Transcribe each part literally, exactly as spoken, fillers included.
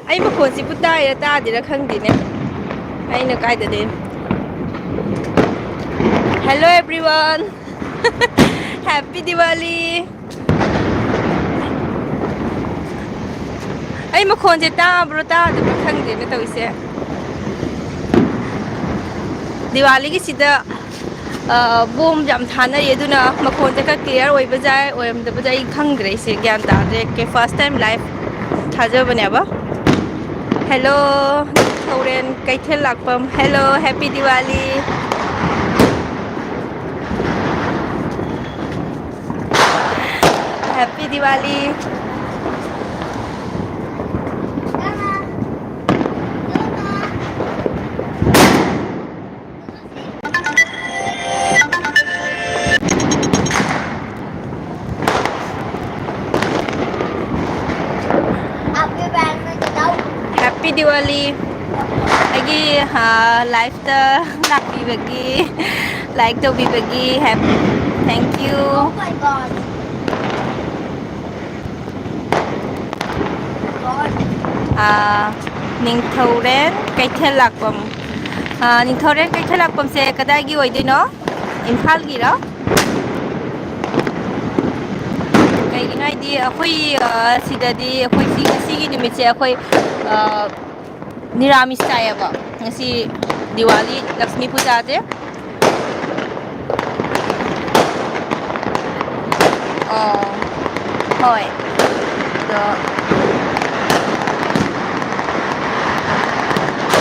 ꯑꯩ ꯃꯈꯣꯟꯁꯤꯕꯨ ꯇꯥꯏꯔ ꯇꯥꯗꯦꯔ ꯈꯪꯗꯦꯅꯦ꯫ ꯑꯩꯅ ꯀꯥꯏꯗꯗꯤ? Hello everyone, happy Diwali. ꯑꯩ ꯃꯈꯣꯟꯁꯦ ꯇꯥꯕ꯭ꯔꯣ ꯇꯥꯗꯕ꯭ꯔꯣ ꯈꯪꯗꯦꯅꯦ ꯇꯧꯔꯤꯁꯦ꯫ ꯗꯤꯋꯥꯂꯤꯒꯤꯁꯤꯗ, ꯑ, ꯕꯣꯝ ꯌꯥꯝ ꯊꯥꯅꯔꯤ, ꯑꯗꯨꯅ ꯃꯈꯣꯟꯁꯦ ꯈꯔ clear ꯑꯣꯏꯕ ꯌꯥꯏ, ꯑꯣꯏꯔꯝꯗꯕ ꯌꯥꯏ, ꯑꯩ ꯈꯪꯗ꯭ꯔꯦ, ꯑꯩꯁꯦ ꯒ꯭ꯌꯥꯟ ꯇꯥꯗ꯭ꯔꯦ꯫ Okay, first time live ꯊꯥꯖꯕꯅꯦꯕ꯫ Hello, ꯊꯧꯔꯦꯟ ꯀꯩꯊꯦꯜ ꯂꯥꯛꯄꯝ, hello, happy Diwali. Happy Diwali. Happy Diwali. ꯑꯩꯒꯤ, ꯑ, live ꯇ ꯂꯥꯛꯄꯤꯕꯒꯤ, like ꯇꯧꯕꯤꯕꯒꯤ, happy, thank you. ꯑꯥ, ꯅꯤꯡꯊꯧꯔꯦꯟ ꯀꯩꯊꯦꯜ ꯂꯥꯛꯄꯝ꯫ ꯑꯥ, ꯅꯤꯡꯊꯧꯔꯦꯟ ꯀꯩꯊꯦꯜ ꯂꯥꯛꯄꯝꯁꯦ ꯀꯗꯥꯏꯒꯤ ꯑꯣꯏꯗꯣꯏꯅꯣ? ꯏꯝꯐꯥꯜꯒꯤꯔꯣ? ꯀꯩꯒꯤꯅꯣ ꯍꯥꯏꯗꯤ ꯑꯩꯈꯣꯏ, ꯑ, ꯁꯤꯗꯗꯤ ꯑꯩꯈꯣꯏ ꯁꯤ ꯉꯁꯤꯒꯤ ꯅꯨꯃꯤꯠꯁꯦ ꯑꯩꯈꯣꯏ, ꯑ, ꯅꯤꯔꯥꯃꯤꯁ ꯆꯥꯏꯌꯦꯕ꯫ ꯉꯁꯤ ꯗꯤꯋꯥꯂꯤ, ꯂꯛꯁꯃꯤ ꯄꯨꯖꯥꯁꯦ꯫ ꯑꯣ, ꯍꯣꯏ꯫ ꯑꯗꯣ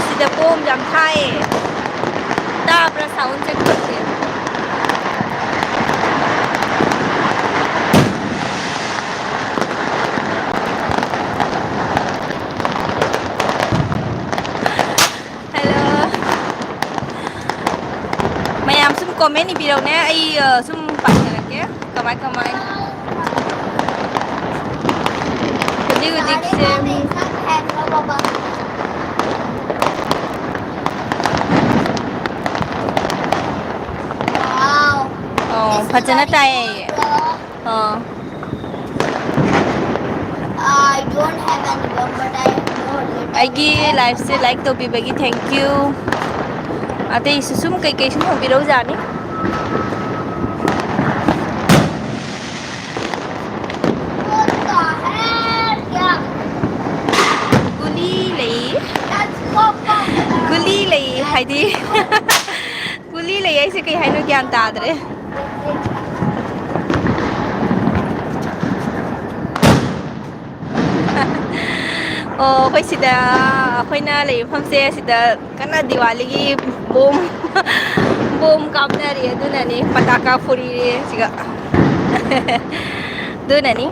ꯁꯤꯗ ꯕꯣꯝ ꯌꯥꯝ ꯊꯥꯏꯌꯦ꯫ ꯇꯥꯕ꯭ꯔꯥ sound ꯁꯦ ꯈꯪꯗꯦ꯫ Hello꯫ ꯃꯌꯥꯝ ꯁꯨꯝ comment ꯏꯕꯤꯔꯛꯎꯅꯦ, ꯑꯩ, ꯑ, ꯁꯨꯝ ꯄꯥꯖꯔꯛꯀꯦ꯫ ꯀꯃꯥꯏ ꯀꯃꯥꯏ? ꯍꯧꯖꯤꯛ ꯍꯧꯖꯤꯛꯁꯦ꯫ ꯑꯣ, ꯐꯖꯅ ꯇꯥꯏꯌꯦ꯫ ꯑꯣ꯫ I don't have any one, but I know a little. ꯑꯩꯒꯤ ꯂꯥꯏꯐꯁꯦ ꯂꯥꯏꯛ ꯇꯧꯕꯤꯕꯒꯤ thank you. ꯑꯇꯩꯁꯨ ꯁꯨꯝ ꯀꯩꯀꯩ ꯁꯨꯝ ꯍꯪꯕꯤꯔꯧꯖꯥꯠꯅꯤ. What the hell? Yeah. ꯒꯨꯂꯤ ꯂꯩ. That's pop, pop. ꯒꯨꯂꯤ ꯂꯩ ꯍꯥꯏꯗꯤ. ꯒꯨꯂꯤ ꯂꯩ ꯍꯥꯏꯁꯦ ꯀꯩ ꯍꯥꯏꯅꯣ ꯒ꯭ꯌꯥꯟ ꯇꯥꯗ꯭ꯔꯦ. ꯑꯣ, ꯑꯩꯈꯣꯏ ꯁꯤꯗ, ꯑꯩꯈꯣꯏꯅ ꯂꯩꯕ ꯃꯐꯝꯁꯦ ꯁꯤꯗ ꯀꯟꯅ ꯗꯤꯋꯥꯂꯤꯒꯤ ꯕꯣꯝ, ꯕꯣꯝ ꯀꯥꯞꯅꯔꯤ, ꯑꯗꯨꯅꯅꯤ, ꯄꯇꯥꯀꯥ ꯐꯨꯔꯤꯔꯦ ꯁꯤꯒ. ꯑꯗꯨꯅꯅꯤ.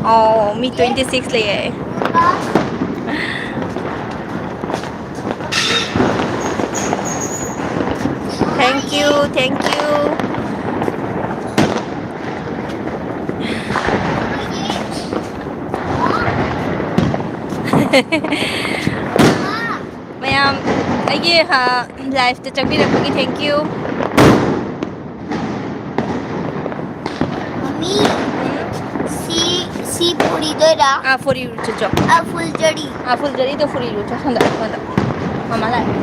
ꯑꯣ, ꯃꯤ twenty six ꯂꯩꯌꯦ. Thank you, thank you. ꯃꯌꯥꯝ, ꯑꯩꯒꯤ, ꯑ, ꯂꯥꯏꯐꯇ ꯆꯪꯕꯤꯔꯛꯄꯒꯤ thank you. ꯃꯤ ꯁꯤ, ꯁꯤ ꯄꯨꯔꯤꯗꯣꯏꯔꯥ? ꯑꯥ, ꯐꯨꯔꯤꯔꯨ ꯆꯣ, ꯆꯣ꯫ ꯑꯥ, ꯐꯨꯜꯖꯔꯤ꯫ ꯑꯥ, ꯐꯨꯜꯖꯔꯤꯗꯣ ꯐꯨꯔꯤꯔꯨ ꯆꯣ, ꯁꯣꯝꯗ, ꯁꯣꯝꯗ꯫ ꯃꯃꯥ ꯂꯥꯛꯑꯦ꯫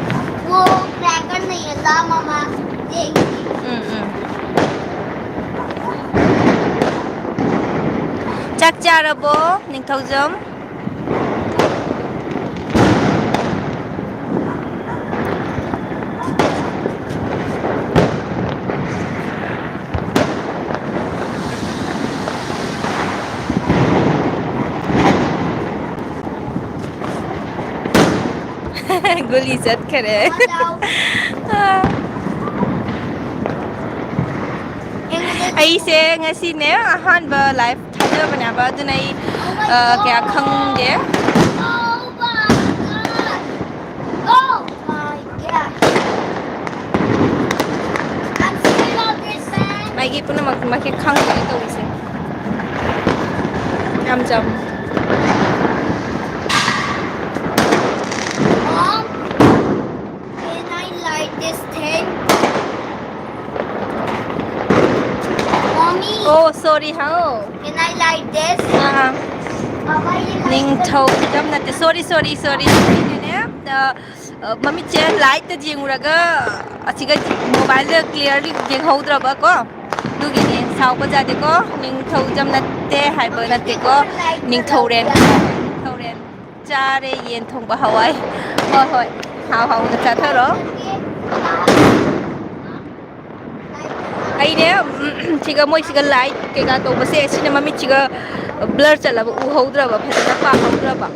वो क्रैकर नहीं है, ला मम्मा, ये। ꯎꯝ, ꯎꯝ꯫ ꯆꯥꯛ ꯆꯥꯔꯕꯣ, ꯅꯤꯡꯊꯧꯖꯝ? ꯒꯨꯂꯤ ꯆꯠꯈꯔꯦ꯫ ꯑꯩꯁꯦ ꯉꯁꯤꯅꯦ ꯑꯍꯥꯟꯕ ꯂꯥꯏꯐ ꯊꯥꯖꯕꯅꯦꯕ, ꯑꯗꯨꯅ ꯑꯩ, ꯑ, ꯀꯌꯥ ꯈꯪꯗꯦ꯫ ꯃꯥꯒꯤ ꯄꯨꯝꯅꯃꯛ ꯃꯥꯒꯤ ꯈꯪꯗꯦ ꯇꯧꯔꯤꯁꯦ꯫ ꯌꯥꯝ ꯆꯝ꯫ Mom, can I light this thing? Oh, sorry, how. Can I light this? ꯑꯥ꯫ ꯅꯤꯡꯊꯧꯖꯝ ꯅꯠꯇꯦ, sorry, sorry, sorry꯫ ꯑꯩꯅꯅꯦ, ꯑ, ꯑ, ꯃꯃꯤꯠꯁꯦ ꯂꯥꯏꯠꯇ ꯌꯦꯡꯉꯨꯔꯒ ꯑꯁꯤꯒ ꯃꯣꯕꯥꯏꯜꯗ clearly ꯌꯦꯡꯍꯧꯗ꯭ꯔꯕ ꯀꯣ, ꯑꯗꯨꯒꯤꯅꯦ꯫ ꯁꯥꯎꯕ ꯌꯥꯗꯦꯀꯣ꯫ ꯅꯤꯡꯊꯧꯖꯝ ꯅꯠꯇꯦ ꯍꯥꯏꯕ ꯅꯠꯇꯦꯀꯣ, ꯅꯤꯡꯊꯧꯔꯦꯟ꯫ ꯅꯤꯡꯊꯧꯔꯦꯟ꯫ ꯆꯥꯔꯦ ꯌꯦꯟ ꯊꯣꯡꯕ ꯍꯋꯥꯏ꯫ ꯍꯣꯏ, ꯍꯣꯏ, ꯍꯥꯎ ꯍꯥꯎꯅ ꯆꯥꯊꯔꯣ꯫ ꯑꯩꯅꯦ, ꯎꯝ, ꯁꯤꯒ ꯃꯣꯏꯁꯤꯒ ꯂꯥꯏꯠ ꯀꯩꯀꯥ ꯇꯧꯕꯁꯦ, ꯁꯤꯅ ꯃꯃꯤꯠꯁꯤꯒ blur ꯆꯠꯂꯕ, ꯎꯍꯧꯗ꯭ꯔꯕ, ꯐꯖꯅ ꯄꯥꯍꯧꯗ꯭ꯔꯕ꯫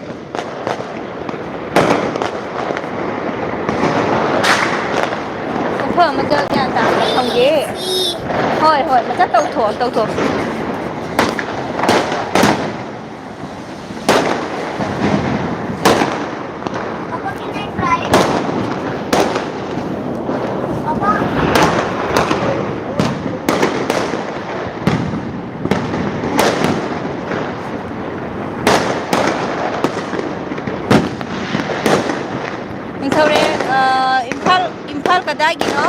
ꯃꯐꯝ ꯑꯃꯗ ꯒ꯭ꯌꯥꯟ ꯇꯥꯅ ꯊꯝꯒꯦ꯫ ꯍꯣꯏ, ꯍꯣꯏ, ꯃꯆꯥ ꯇꯧꯊꯣꯛꯑꯣ, ꯇꯧꯊꯣꯛꯑꯣ꯫ ꯅꯤꯡꯊꯧꯔꯦꯟ, ꯑ, ꯏꯝꯐꯥꯜ, ꯏꯝꯐꯥꯜ ꯀꯗꯥꯏꯒꯤꯅꯣ?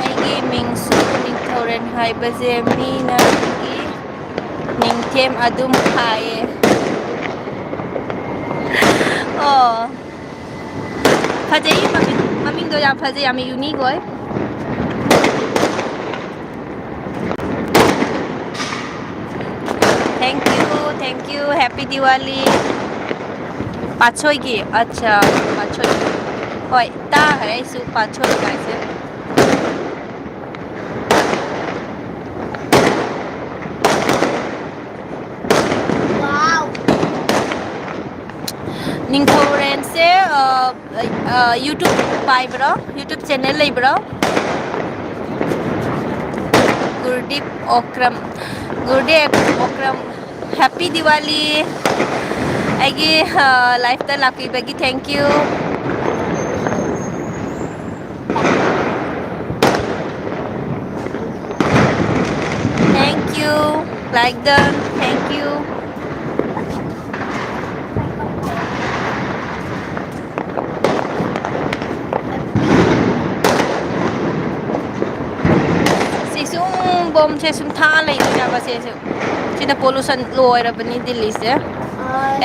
ꯑꯩꯒꯤ ꯃꯤꯡꯁꯨ ꯅꯤꯡꯊꯧꯔꯦꯟ ꯍꯥꯏꯕꯁꯦ ꯃꯤꯅ ꯑꯩꯒꯤ ꯃꯤꯡꯊꯦꯝ ꯑꯗꯨꯝ ꯍꯥꯏꯌꯦ꯫ ꯑꯣ, ꯐꯖꯩꯌꯦ ꯃꯃꯤꯡ, ꯃꯃꯤꯡꯗꯣ ꯌꯥꯝ ꯐꯖꯩ, ꯌꯥꯝ unique ꯑꯣꯏ꯫ Thank you, thank you, happy Diwali꯫ ꯄꯥꯠꯁꯣꯏꯒꯤ, ꯑꯠꯆꯥ, ꯄꯥꯠꯁꯣꯏꯒꯤ꯫ ꯍꯣꯏ, ꯇꯥꯈ꯭ꯔꯦ ꯑꯩꯁꯨ ꯄꯥꯠꯁꯣꯏ ꯍꯥꯏꯁꯦ꯫ Wow꯫ ꯅꯤꯡꯊꯧꯔꯦꯟꯁꯦ, ꯑ, ꯑ, YouTube ꯄꯥꯏꯕ꯭ꯔꯣ? YouTube channel ꯂꯩꯕ꯭ꯔꯣ? ꯒꯨꯔꯗꯤꯞ ꯑꯣꯀ꯭ꯔꯝ, ꯒꯨꯔꯗꯤꯞ ꯑꯣꯀ꯭ꯔꯝ, happy Diwali꯫ ꯑꯩꯒꯤ, ꯑ, live ꯇ ꯂꯥꯛꯄꯤꯕꯒꯤ thank you꯫ Thank you. Like done. Thank you. ꯁꯣꯝꯁꯦ ꯁꯨꯝ ꯊꯥ ꯂꯩꯗꯣꯏꯅꯦꯕ ꯁꯦ, ꯁꯦ꯫ ꯁꯤꯅ pollution ꯂꯣꯏꯔꯕꯅꯤ ꯗꯤꯜꯂꯤꯁꯦ꯫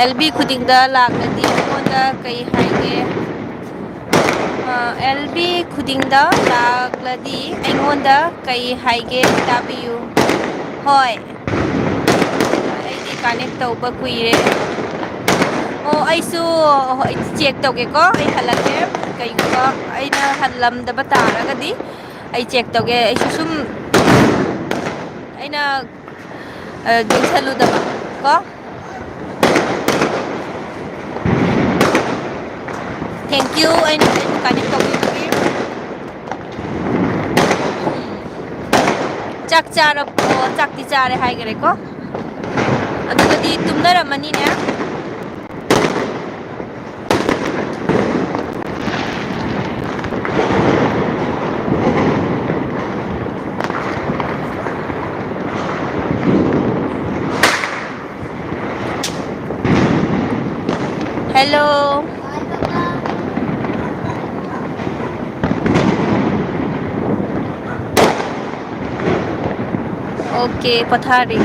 ꯑꯦꯜ ꯕꯤ ꯈꯨꯗꯤꯡꯗ ꯂꯥꯛꯂꯗꯤ ꯑꯩꯉꯣꯟꯗ ꯀꯩ ꯍꯥꯏꯒꯦ? ꯑ, ꯑꯦꯜ ꯕꯤ ꯈꯨꯗꯤꯡꯗ ꯂꯥꯛꯂꯗꯤ ꯑꯩꯉꯣꯟꯗ ꯀꯩ ꯍꯥꯏꯒꯦ? ꯇꯥꯕꯤꯌꯨ꯫ ꯍꯣꯏ꯫ ꯑꯩꯗꯤ connect ꯇꯧꯕ ꯀꯨꯏꯔꯦ꯫ ꯑꯣ, ꯑꯩꯁꯨ, ꯍꯣꯏ, check ꯇꯧꯒꯦꯀꯣ꯫ ꯑꯩ ꯍꯜꯂꯛꯀꯦ꯫ ꯀꯩꯒꯨꯝꯕ ꯑꯩꯅ ꯍꯜꯂꯝꯗꯕ ꯇꯥꯔꯒꯗꯤ ꯑꯩ check ꯇꯧꯒꯦ꯫ ꯑꯩꯁꯨ ꯁꯨꯝ ꯑꯩꯅ, ꯑ, ꯌꯦꯡꯁꯜꯂꯨꯗꯕ ꯀꯣ꯫ Thank you, ꯑꯩꯅ, ꯑꯩꯕꯨ connect ꯇꯧꯕꯤꯕꯒꯤ꯫ ꯆꯥꯛ ꯆꯥꯔꯕꯣ? ꯆꯥꯛꯇꯤ ꯆꯥꯔꯦ ꯍꯥꯏꯈꯔꯦꯀꯣ꯫ ꯑꯗꯨꯒꯗꯤ ꯇꯨꯝꯅꯔꯝꯃꯅꯤꯅꯦ꯫ Hello. Okay, ꯄꯣꯊꯥꯔꯤ꯫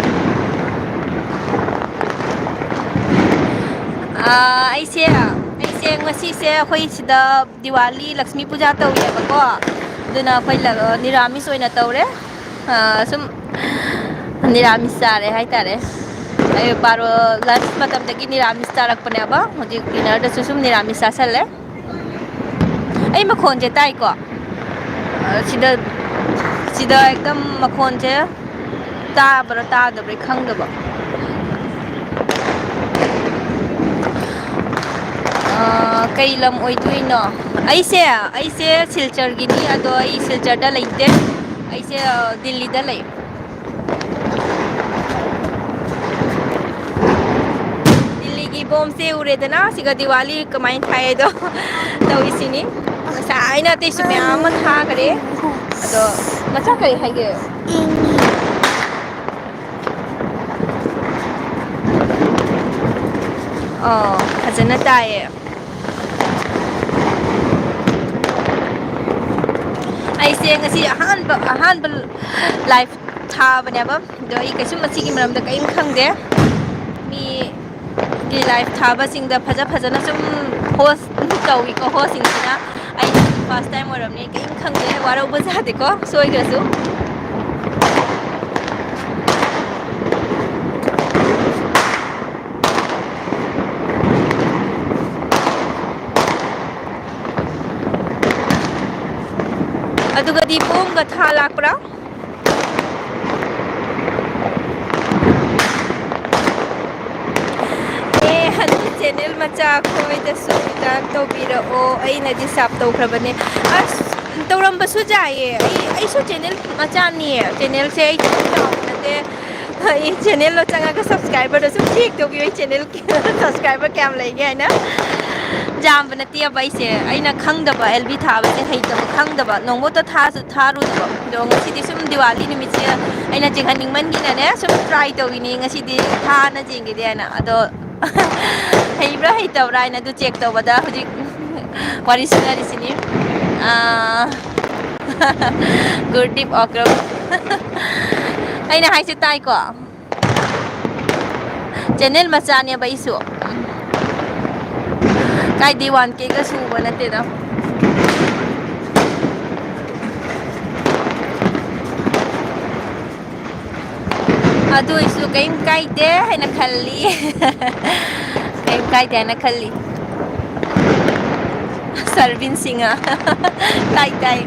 ꯑꯥ, ꯑꯩꯁꯦ, ꯑꯩꯁꯦ ꯉꯁꯤꯁꯦ ꯑꯩꯈꯣꯏ ꯁꯤꯗ ꯗꯤꯋꯥꯂꯤ ꯂꯛꯁꯃꯤ ꯄꯨꯖꯥ ꯇꯧꯋꯦꯕꯀꯣ꯫ ꯑꯗꯨꯅ ꯑꯩꯈꯣꯏ ꯂ-, ꯅꯤꯔꯥꯃꯤꯁ ꯑꯣꯏꯅ ꯇꯧꯔꯦ꯫ ꯑꯥ, ꯁꯨꯝ ꯅꯤꯔꯥꯃꯤꯁ ꯆꯥꯔꯦ ꯍꯥꯏꯇꯥꯔꯦ꯫ ꯑꯩ ꯕꯥꯔꯣ, lunch ꯃꯇꯝꯗꯒꯤ ꯅꯤꯔꯥꯃꯤꯁ ꯆꯥꯔꯛꯄꯅꯦꯕ꯫ ꯍꯧꯖꯤꯛ dinnerꯗꯁꯨ ꯁꯨꯝ ꯅꯤꯔꯥꯃꯤꯁ ꯆꯥꯁꯜꯂꯦ꯫ ꯑꯩ ꯃꯈꯣꯟꯁꯦ ꯇꯥꯏꯀꯣ? ꯑ, ꯁꯤꯗ, ꯁꯤꯗ ꯍꯦꯛꯇ ꯃꯈꯣꯟꯁꯦ ꯇꯥꯕ꯭ꯔꯥ ꯇꯥꯗꯕ꯭ꯔꯥ ꯈꯪꯗꯕ꯫ ꯑ, ꯀꯩ ꯂꯝ ꯑꯣꯏꯗꯣꯏꯅꯣ? ꯑꯩꯁꯦ, ꯑꯩꯁꯦ ꯁꯤꯜꯆꯔꯒꯤꯅꯤ, ꯑꯗꯣ ꯑꯩ ꯁꯤꯜꯆꯔꯗ ꯂꯩꯇꯦ꯫ ꯑꯩꯁꯦ, ꯑ, ꯗꯤꯜꯂꯤꯗ ꯂꯩ꯫ ꯗꯤꯜꯂꯤꯒꯤ ꯕꯣꯝꯁꯦ ꯎꯔꯦꯗꯅ, ꯁꯤꯒ ꯗꯤꯋꯥꯂꯤ ꯀꯃꯥꯏꯅ ꯊꯥꯏꯗꯣ ꯇꯧꯔꯤꯁꯤꯅꯤ꯫ ꯉꯁꯥꯏꯅ ꯑꯇꯩꯁꯨ ꯃꯌꯥꯝ ꯑꯃ ꯊꯥꯈꯔꯦ꯫ ꯑꯗꯣ ꯃꯆꯥ ꯀꯔꯤ ꯍꯥꯏꯒꯦ? ꯑꯣ, ꯐꯖꯅ ꯇꯥꯏꯌꯦ꯫ ꯑꯩꯁꯦ ꯉꯁꯤ ꯑꯍꯥꯟꯕ, ꯑꯍꯥꯟꯕ live ꯊꯥꯕꯅꯦꯕ꯫ ꯑꯗꯣ ꯑꯩ ꯀꯩꯁꯨꯝ ꯃꯁꯤꯒꯤ ꯃꯔꯝꯗ ꯀꯔꯤꯝ ꯈꯪꯗꯦ꯫ ꯃꯤꯒꯤ ꯂꯥꯏꯐ ꯊꯥꯕꯁꯤꯡꯗ ꯐꯖ ꯐꯖꯅ ꯁꯨꯝ ꯍꯣꯁ ꯇꯧꯏꯀꯣ ꯍꯣꯁꯁꯤꯡꯁꯤꯅ꯫ ꯑꯩ ꯐꯥꯔꯁ ꯇꯥꯏꯝ ꯑꯣꯏꯔꯝꯅꯤ, ꯀꯔꯤꯝ ꯈꯪꯗꯦ꯫ ꯋꯥꯔꯧꯕ ꯌꯥꯗꯦꯀꯣ ꯁꯣꯏꯈ꯭ꯔꯁꯨ꯫ ꯑꯗꯨꯒꯗꯤ ꯄꯣꯝꯒ ꯊꯥ ꯂꯥꯛꯄ꯭ꯔꯥ? ꯑꯦ, ꯍꯟꯗꯛ ꯆꯦꯅꯦꯜ ꯃꯆꯥ ꯑꯩꯈꯣꯏꯗꯁꯨ ꯔꯤꯇꯔꯟ ꯇꯧꯕꯤꯔꯛꯑꯣ꯫ ꯑꯩꯅꯗꯤ ꯁꯥꯞ ꯇꯧꯈ꯭ꯔꯕꯅꯦ꯫ ꯑꯁ, ꯇꯧꯔꯝꯕꯁꯨ ꯌꯥꯏꯌꯦ꯫ ꯑꯩ, ꯑꯩꯁꯨ ꯆꯦꯅꯦꯜ ꯃꯆꯥꯅꯤꯌꯦ꯫ ꯆꯦꯅꯦꯜꯁꯦ ꯑꯩ ꯆꯥꯎꯕ ꯅꯠꯇꯦ꯫ ꯑꯩ ꯆꯦꯅꯦꯜꯗꯣ ꯆꯪꯉꯒ ꯁꯕꯁꯀ꯭ꯔꯥꯏꯕꯔꯗꯣ ꯁꯨꯝ ꯆꯦꯛ ꯇꯧꯕꯤꯌꯨ꯫ ꯑꯩ ꯆꯦꯅꯦꯜ ꯁꯕꯁꯀ꯭ꯔꯥꯏꯕꯔ ꯀꯌꯥꯝ ꯂꯩꯒꯦ ꯍꯥꯏꯅ꯫ ꯌꯥꯝꯕ ꯅꯠꯇꯦꯕ ꯑꯩꯁꯦ꯫ ꯑꯩꯅ ꯈꯪꯗꯕ, ꯑꯦꯜ ꯕꯤ ꯊꯥꯕꯁꯦ ꯍꯩꯇꯕ, ꯈꯪꯗꯕ꯫ ꯅꯣꯡꯃꯇ ꯊꯥꯁꯨ ꯊꯥꯔꯨꯗꯕ꯫ ꯑꯗꯣ ꯉꯁꯤꯗꯤ ꯁꯨꯝ ꯗꯤꯋꯥꯂꯤ ꯅꯨꯃꯤꯠꯁꯦ ꯑꯩꯅ ꯆꯦꯛꯍꯟꯅꯤꯡꯃꯟꯒꯤꯅꯅꯦ, ꯁꯨꯝ ꯇ꯭ꯔꯥꯏ ꯇꯧꯔꯤꯅꯤ ꯉꯁꯤꯗꯤ ꯊꯥꯅ ꯆꯦꯡꯒꯦꯗꯤ ꯍꯥꯏꯅ꯫ ꯑꯗꯣ ꯍꯩꯕ꯭ꯔꯥ ꯍꯩꯇꯕ꯭ꯔꯥ ꯍꯥꯏꯅ ꯑꯗꯨ ꯆꯦꯛ ꯇꯧꯕꯗ ꯍꯧꯖꯤꯛ ꯋꯥꯔꯤ ꯁꯥꯟꯅꯔꯤꯁꯤꯅꯤ꯫ ꯑꯥ, ꯒꯨꯔꯗꯤꯞ ꯑꯣꯀ꯭ꯔꯝ꯫ ꯑꯩꯅ ꯍꯥꯏꯁꯦ ꯇꯥꯏꯀꯣ? ꯆꯦꯅꯦꯜ ꯃꯆꯥꯅꯦꯕ ꯑꯩꯁꯨ꯫ ꯀꯥꯏꯗꯤ ꯋꯥꯟ ꯀꯦꯒ ꯁꯨꯕ ꯅꯠꯇꯦꯗ꯫ ꯑꯗꯨ ꯑꯣꯏꯁꯨ ꯀꯔꯤꯝ ꯀꯥꯏꯗꯦ ꯍꯥꯏꯅ ꯈꯜꯂꯤ꯫ ꯀꯔꯤꯝ ꯀꯥꯏꯗꯦ ꯍꯥꯏꯅ ꯈꯜꯂꯤ꯫ ꯁꯔꯕꯤꯟ ꯁꯤꯡꯍ꯫ ꯇꯥꯏ, ꯇꯥꯏ꯫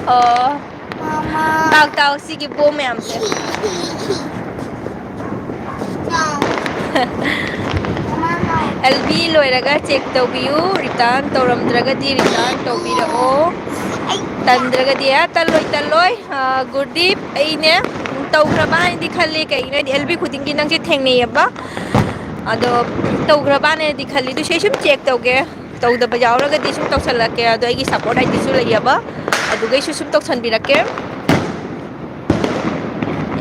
ꯑꯣ꯫ ꯇꯥꯎ, ꯇꯥꯎ, ꯁꯤꯒꯤ ꯕꯣꯝ ꯃꯌꯥꯝꯁꯦ꯫ ꯑꯦꯜ ꯕꯤ ꯂꯣꯏꯔꯒ ꯆꯦꯛ ꯇꯧꯕꯤꯌꯨ꯫ ꯔꯤꯇꯔꯟ ꯇꯧꯔꯝꯗ꯭ꯔꯒꯗꯤ ꯔꯤꯇꯔꯟ ꯇꯧꯕꯤꯔꯛꯑꯣ꯫ ꯇꯟꯗ꯭ꯔꯒꯗꯤ, ꯑ, ꯇꯜꯂꯣꯏ, ꯇꯜꯂꯣꯏ꯫ ꯑ, ꯒꯨꯔꯗꯤꯞ, ꯑꯩꯅꯦ ꯇꯧꯈ꯭ꯔꯕ ꯍꯥꯏꯅꯗꯤ ꯈꯜꯂꯤ꯫ ꯀꯩꯒꯤꯅꯣ ꯍꯥꯏꯗꯤ ꯑꯦꯜ ꯕꯤ ꯈꯨꯗꯤꯡꯒꯤ ꯅꯪꯁꯦ ꯊꯦꯡꯅꯩꯌꯦꯕ꯫ ꯑꯗꯣ ꯇꯧꯈ꯭ꯔꯕꯅꯦꯗꯤ ꯈꯜꯂꯤ꯫ ꯑꯗꯨꯁꯨ ꯑꯩ ꯁꯨꯝ ꯆꯦꯛ ꯇꯧꯒꯦ꯫ ꯇꯧꯗꯕ ꯌꯥꯎꯔꯒꯗꯤ ꯁꯨꯝ ꯇꯧꯁꯜꯂꯛꯀꯦ꯫ ꯑꯗꯣ ꯑꯩꯒꯤ ꯁꯞꯄꯣꯔꯠ ꯑꯥꯏ ꯗꯤꯁꯨ ꯂꯩꯌꯦꯕ꯫ ꯑꯗꯨꯒꯩꯁꯨ ꯁꯨꯝ ꯇꯧꯁꯟꯕꯤꯔꯛꯀꯦ꯫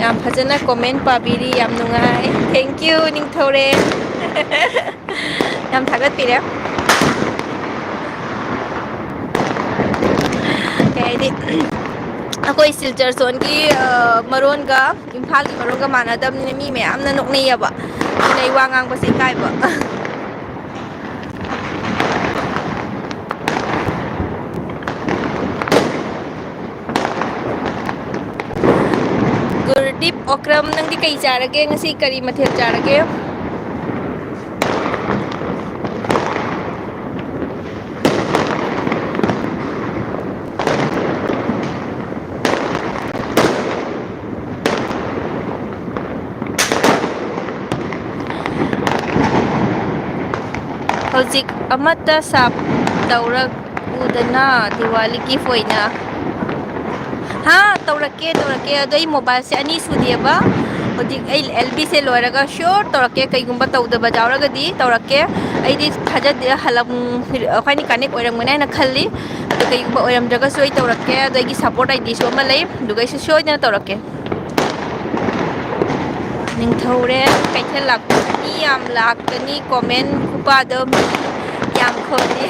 ꯌꯥꯝ ꯐꯖꯅ ꯀꯣꯃꯦꯟ ꯄꯥꯕꯤꯔꯤ꯫ ꯌꯥꯝ ꯅꯨꯡꯉꯥꯏ꯫ Thank you, ꯅꯤꯡꯊꯧꯔꯦꯜ꯫ ꯌꯥꯝ ꯊꯥꯒꯠꯄꯤꯔꯦ꯫ ꯀꯩ ꯍꯥꯏꯗꯤ, ꯑꯩꯈꯣꯏ ꯁꯤꯜꯆꯔ ꯁꯣꯟꯒꯤ, ꯑ, ꯃꯔꯣꯟꯒ ꯏꯝꯐꯥꯜꯒꯤ ꯃꯔꯣꯟꯒ ꯃꯥꯟꯅꯗꯕꯅꯤꯅ ꯃꯤ ꯃꯌꯥꯝꯅ ꯅꯣꯛꯅꯩꯌꯦꯕ꯫ ꯑꯗꯨꯅ ꯑꯩ ꯋꯥ ꯉꯥꯡꯕꯁꯦ ꯏꯀꯥꯏꯕ꯫ ꯒꯨꯔꯗꯤꯞ ꯑꯣꯀ꯭ꯔꯝ, ꯅꯪꯗꯤ ꯀꯩ ꯆꯥꯔꯒꯦ? ꯉꯁꯤ ꯀꯔꯤ ꯃꯊꯦꯜ ꯆꯥꯔꯒꯦ? ꯍꯧꯖꯤꯛ ꯑꯃꯠꯇ ꯁꯥꯞ ꯇꯧꯔꯛꯎꯗꯅ, ꯗꯤꯋꯥꯂꯤ ꯒꯤꯐ ꯑꯣꯏꯅ꯫ ꯍꯥ, ꯇꯧꯔꯛꯀꯦ, ꯇꯧꯔꯛꯀꯦ꯫ ꯑꯗꯣ ꯑꯩ ꯃꯣꯕꯥꯏꯜꯁꯦ ꯑꯅꯤ ꯁꯨꯗꯦꯕ꯫ ꯍꯧꯖꯤꯛ ꯑꯩ ꯑꯦꯜ ꯕꯤꯁꯦ ꯂꯣꯏꯔꯒ ꯁꯤꯌꯣꯔ ꯇꯧꯔꯛꯀꯦ꯫ ꯀꯩꯒꯨꯝꯕ ꯇꯧꯗꯕ ꯌꯥꯎꯔꯒꯗꯤ ꯇꯧꯔꯛꯀꯦ꯫ ꯑꯩꯗꯤ ꯊꯥꯖꯗꯦ, ꯍꯜꯂꯝ-, ꯑꯩꯈꯣꯏꯅꯤ ꯀꯅꯦꯛ ꯑꯣꯏꯔꯝꯒꯅꯤ ꯍꯥꯏꯅ ꯈꯜꯂꯤ꯫ ꯑꯗꯣ ꯀꯩꯒꯨꯝꯕ ꯑꯣꯏꯔꯝꯗ꯭ꯔꯒꯁꯨ ꯑꯩ ꯇꯧꯔꯛꯀꯦ꯫ ꯑꯗꯣ ꯑꯩꯒꯤ ꯁꯞꯄꯣꯔꯠ ꯑꯥꯏ ꯗꯤꯁꯨ ꯑꯃ ꯂꯩ, ꯑꯗꯨꯒ ꯑꯩꯁꯨ ꯁꯣꯏꯗꯅ ꯇꯧꯔꯛꯀꯦ꯫ ꯅꯤꯡꯊꯧꯔꯦꯜ ꯀꯩꯊꯦꯜ ꯂꯥꯛꯄ ꯃꯤ ꯌꯥꯝ ꯂꯥꯛꯀꯅꯤ, ꯀꯣꯃꯦꯟ ꯈꯨꯄꯥꯗꯣ ꯃꯤ ꯌꯥꯝ ꯈꯣꯝꯃꯤ꯫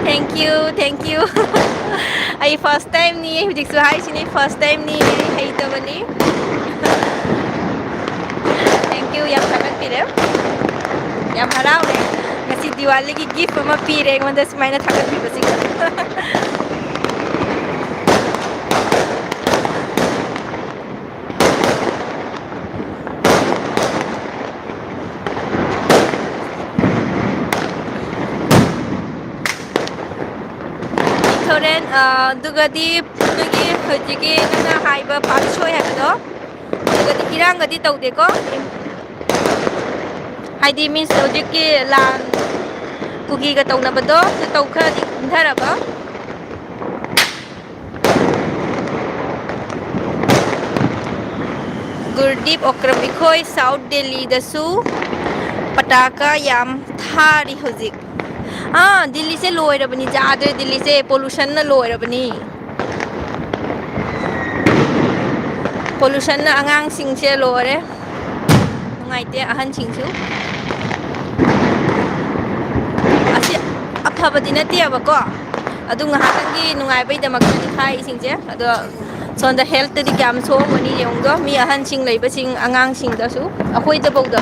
Thank you, thank you꯫ ꯑꯩ ꯐꯥꯔꯁ ꯇꯥꯏꯝꯅꯤ, ꯍꯧꯖꯤꯛꯁꯨ ꯍꯥꯏꯁꯤꯅꯤ, ꯐꯥꯔꯁ ꯇꯥꯏꯝꯅꯤ, ꯑꯩ ꯍꯩꯇꯕꯅꯤ꯫ Thank you, ꯌꯥꯝ ꯊꯥꯒꯠꯄꯤꯔꯦ, ꯌꯥꯝ ꯍꯔꯥꯎꯔꯦ꯫ ꯉꯁꯤ ꯗꯤꯋꯥꯂꯤꯒꯤ ꯒꯤꯐ ꯑꯃ ꯄꯤꯔꯦ ꯑꯩꯉꯣꯟꯗ ꯁꯨꯃꯥꯏꯅ ꯊꯥꯒꯠꯄꯤꯕꯁꯤꯡꯗꯣ꯫ ꯍꯣꯔꯦꯟ, ꯑ, ꯑꯗꯨꯒꯗꯤ ꯅꯣꯏꯒꯤ ꯍꯧꯖꯤꯛꯀꯤ ꯅꯪꯅ ꯍꯥꯏꯕ ꯄꯥꯛ ꯁꯣꯏ ꯍꯥꯏꯕꯗꯣ, ꯑꯗꯨꯒꯗꯤ ꯏꯔꯥꯡꯒꯗꯤ ꯇꯧꯗꯦꯀꯣ? ꯍꯥꯏꯗꯤ, ꯃꯤꯟꯁ, ꯍꯧꯖꯤꯛꯀꯤ ꯂꯥꯟ ꯀꯨꯀꯤꯒ ꯇꯧꯅꯕꯗꯣ, ꯑꯗꯨ ꯇꯧ ꯈꯔꯗꯤ ꯏꯪꯊꯔꯕ? ꯒꯨꯔꯗꯤꯞ ꯑꯣꯀ꯭ꯔꯝ, ꯑꯩꯈꯣꯏ ꯁꯥꯎꯠ ꯗꯦꯜꯂꯤꯗꯁꯨ ꯄꯇꯥꯀꯥ ꯌꯥꯝ ꯊꯥꯔꯤ ꯍꯧꯖꯤꯛ꯫ ꯑꯥ, ꯗꯤꯜꯂꯤꯁꯦ ꯂꯣꯏꯔꯕꯅꯤ, ꯌꯥꯗ꯭ꯔꯦ, ꯗꯤꯜꯂꯤꯁꯦ ꯄꯣꯂꯨꯁꯟꯅ ꯂꯣꯏꯔꯕꯅꯤ꯫ ꯄꯣꯂꯨꯁꯟꯅ ꯑꯉꯥꯡꯁꯤꯡꯁꯦ ꯂꯣꯏꯔꯦ꯫ ꯅꯨꯡꯉꯥꯏꯇꯦ ꯑꯍꯟꯁꯤꯡꯁꯨ꯫ ꯑꯁꯤ ꯑꯐꯕꯗꯤ ꯅꯠꯇꯦꯕꯀꯣ꯫ ꯑꯗꯨ ꯉꯥꯏꯍꯥꯛꯇꯪꯒꯤ ꯅꯨꯡꯉꯥꯏꯕꯩꯗꯃꯛꯇꯅꯤ ꯊꯥꯛꯏꯁꯤꯡꯁꯦ꯫ ꯑꯗꯣ ꯁꯣꯝꯗ healthꯇꯗꯤ ꯀꯌꯥꯝ ꯁꯣꯛꯑꯝꯒꯅꯤ ꯌꯦꯡꯉꯨꯗꯣ, ꯃꯤ ꯑꯍꯟꯁꯤꯡ ꯂꯩꯕꯁꯤꯡ, ꯑꯉꯥꯡꯁꯤꯡꯗꯁꯨ, ꯑꯩꯈꯣꯏꯗꯐꯥꯎꯗ꯫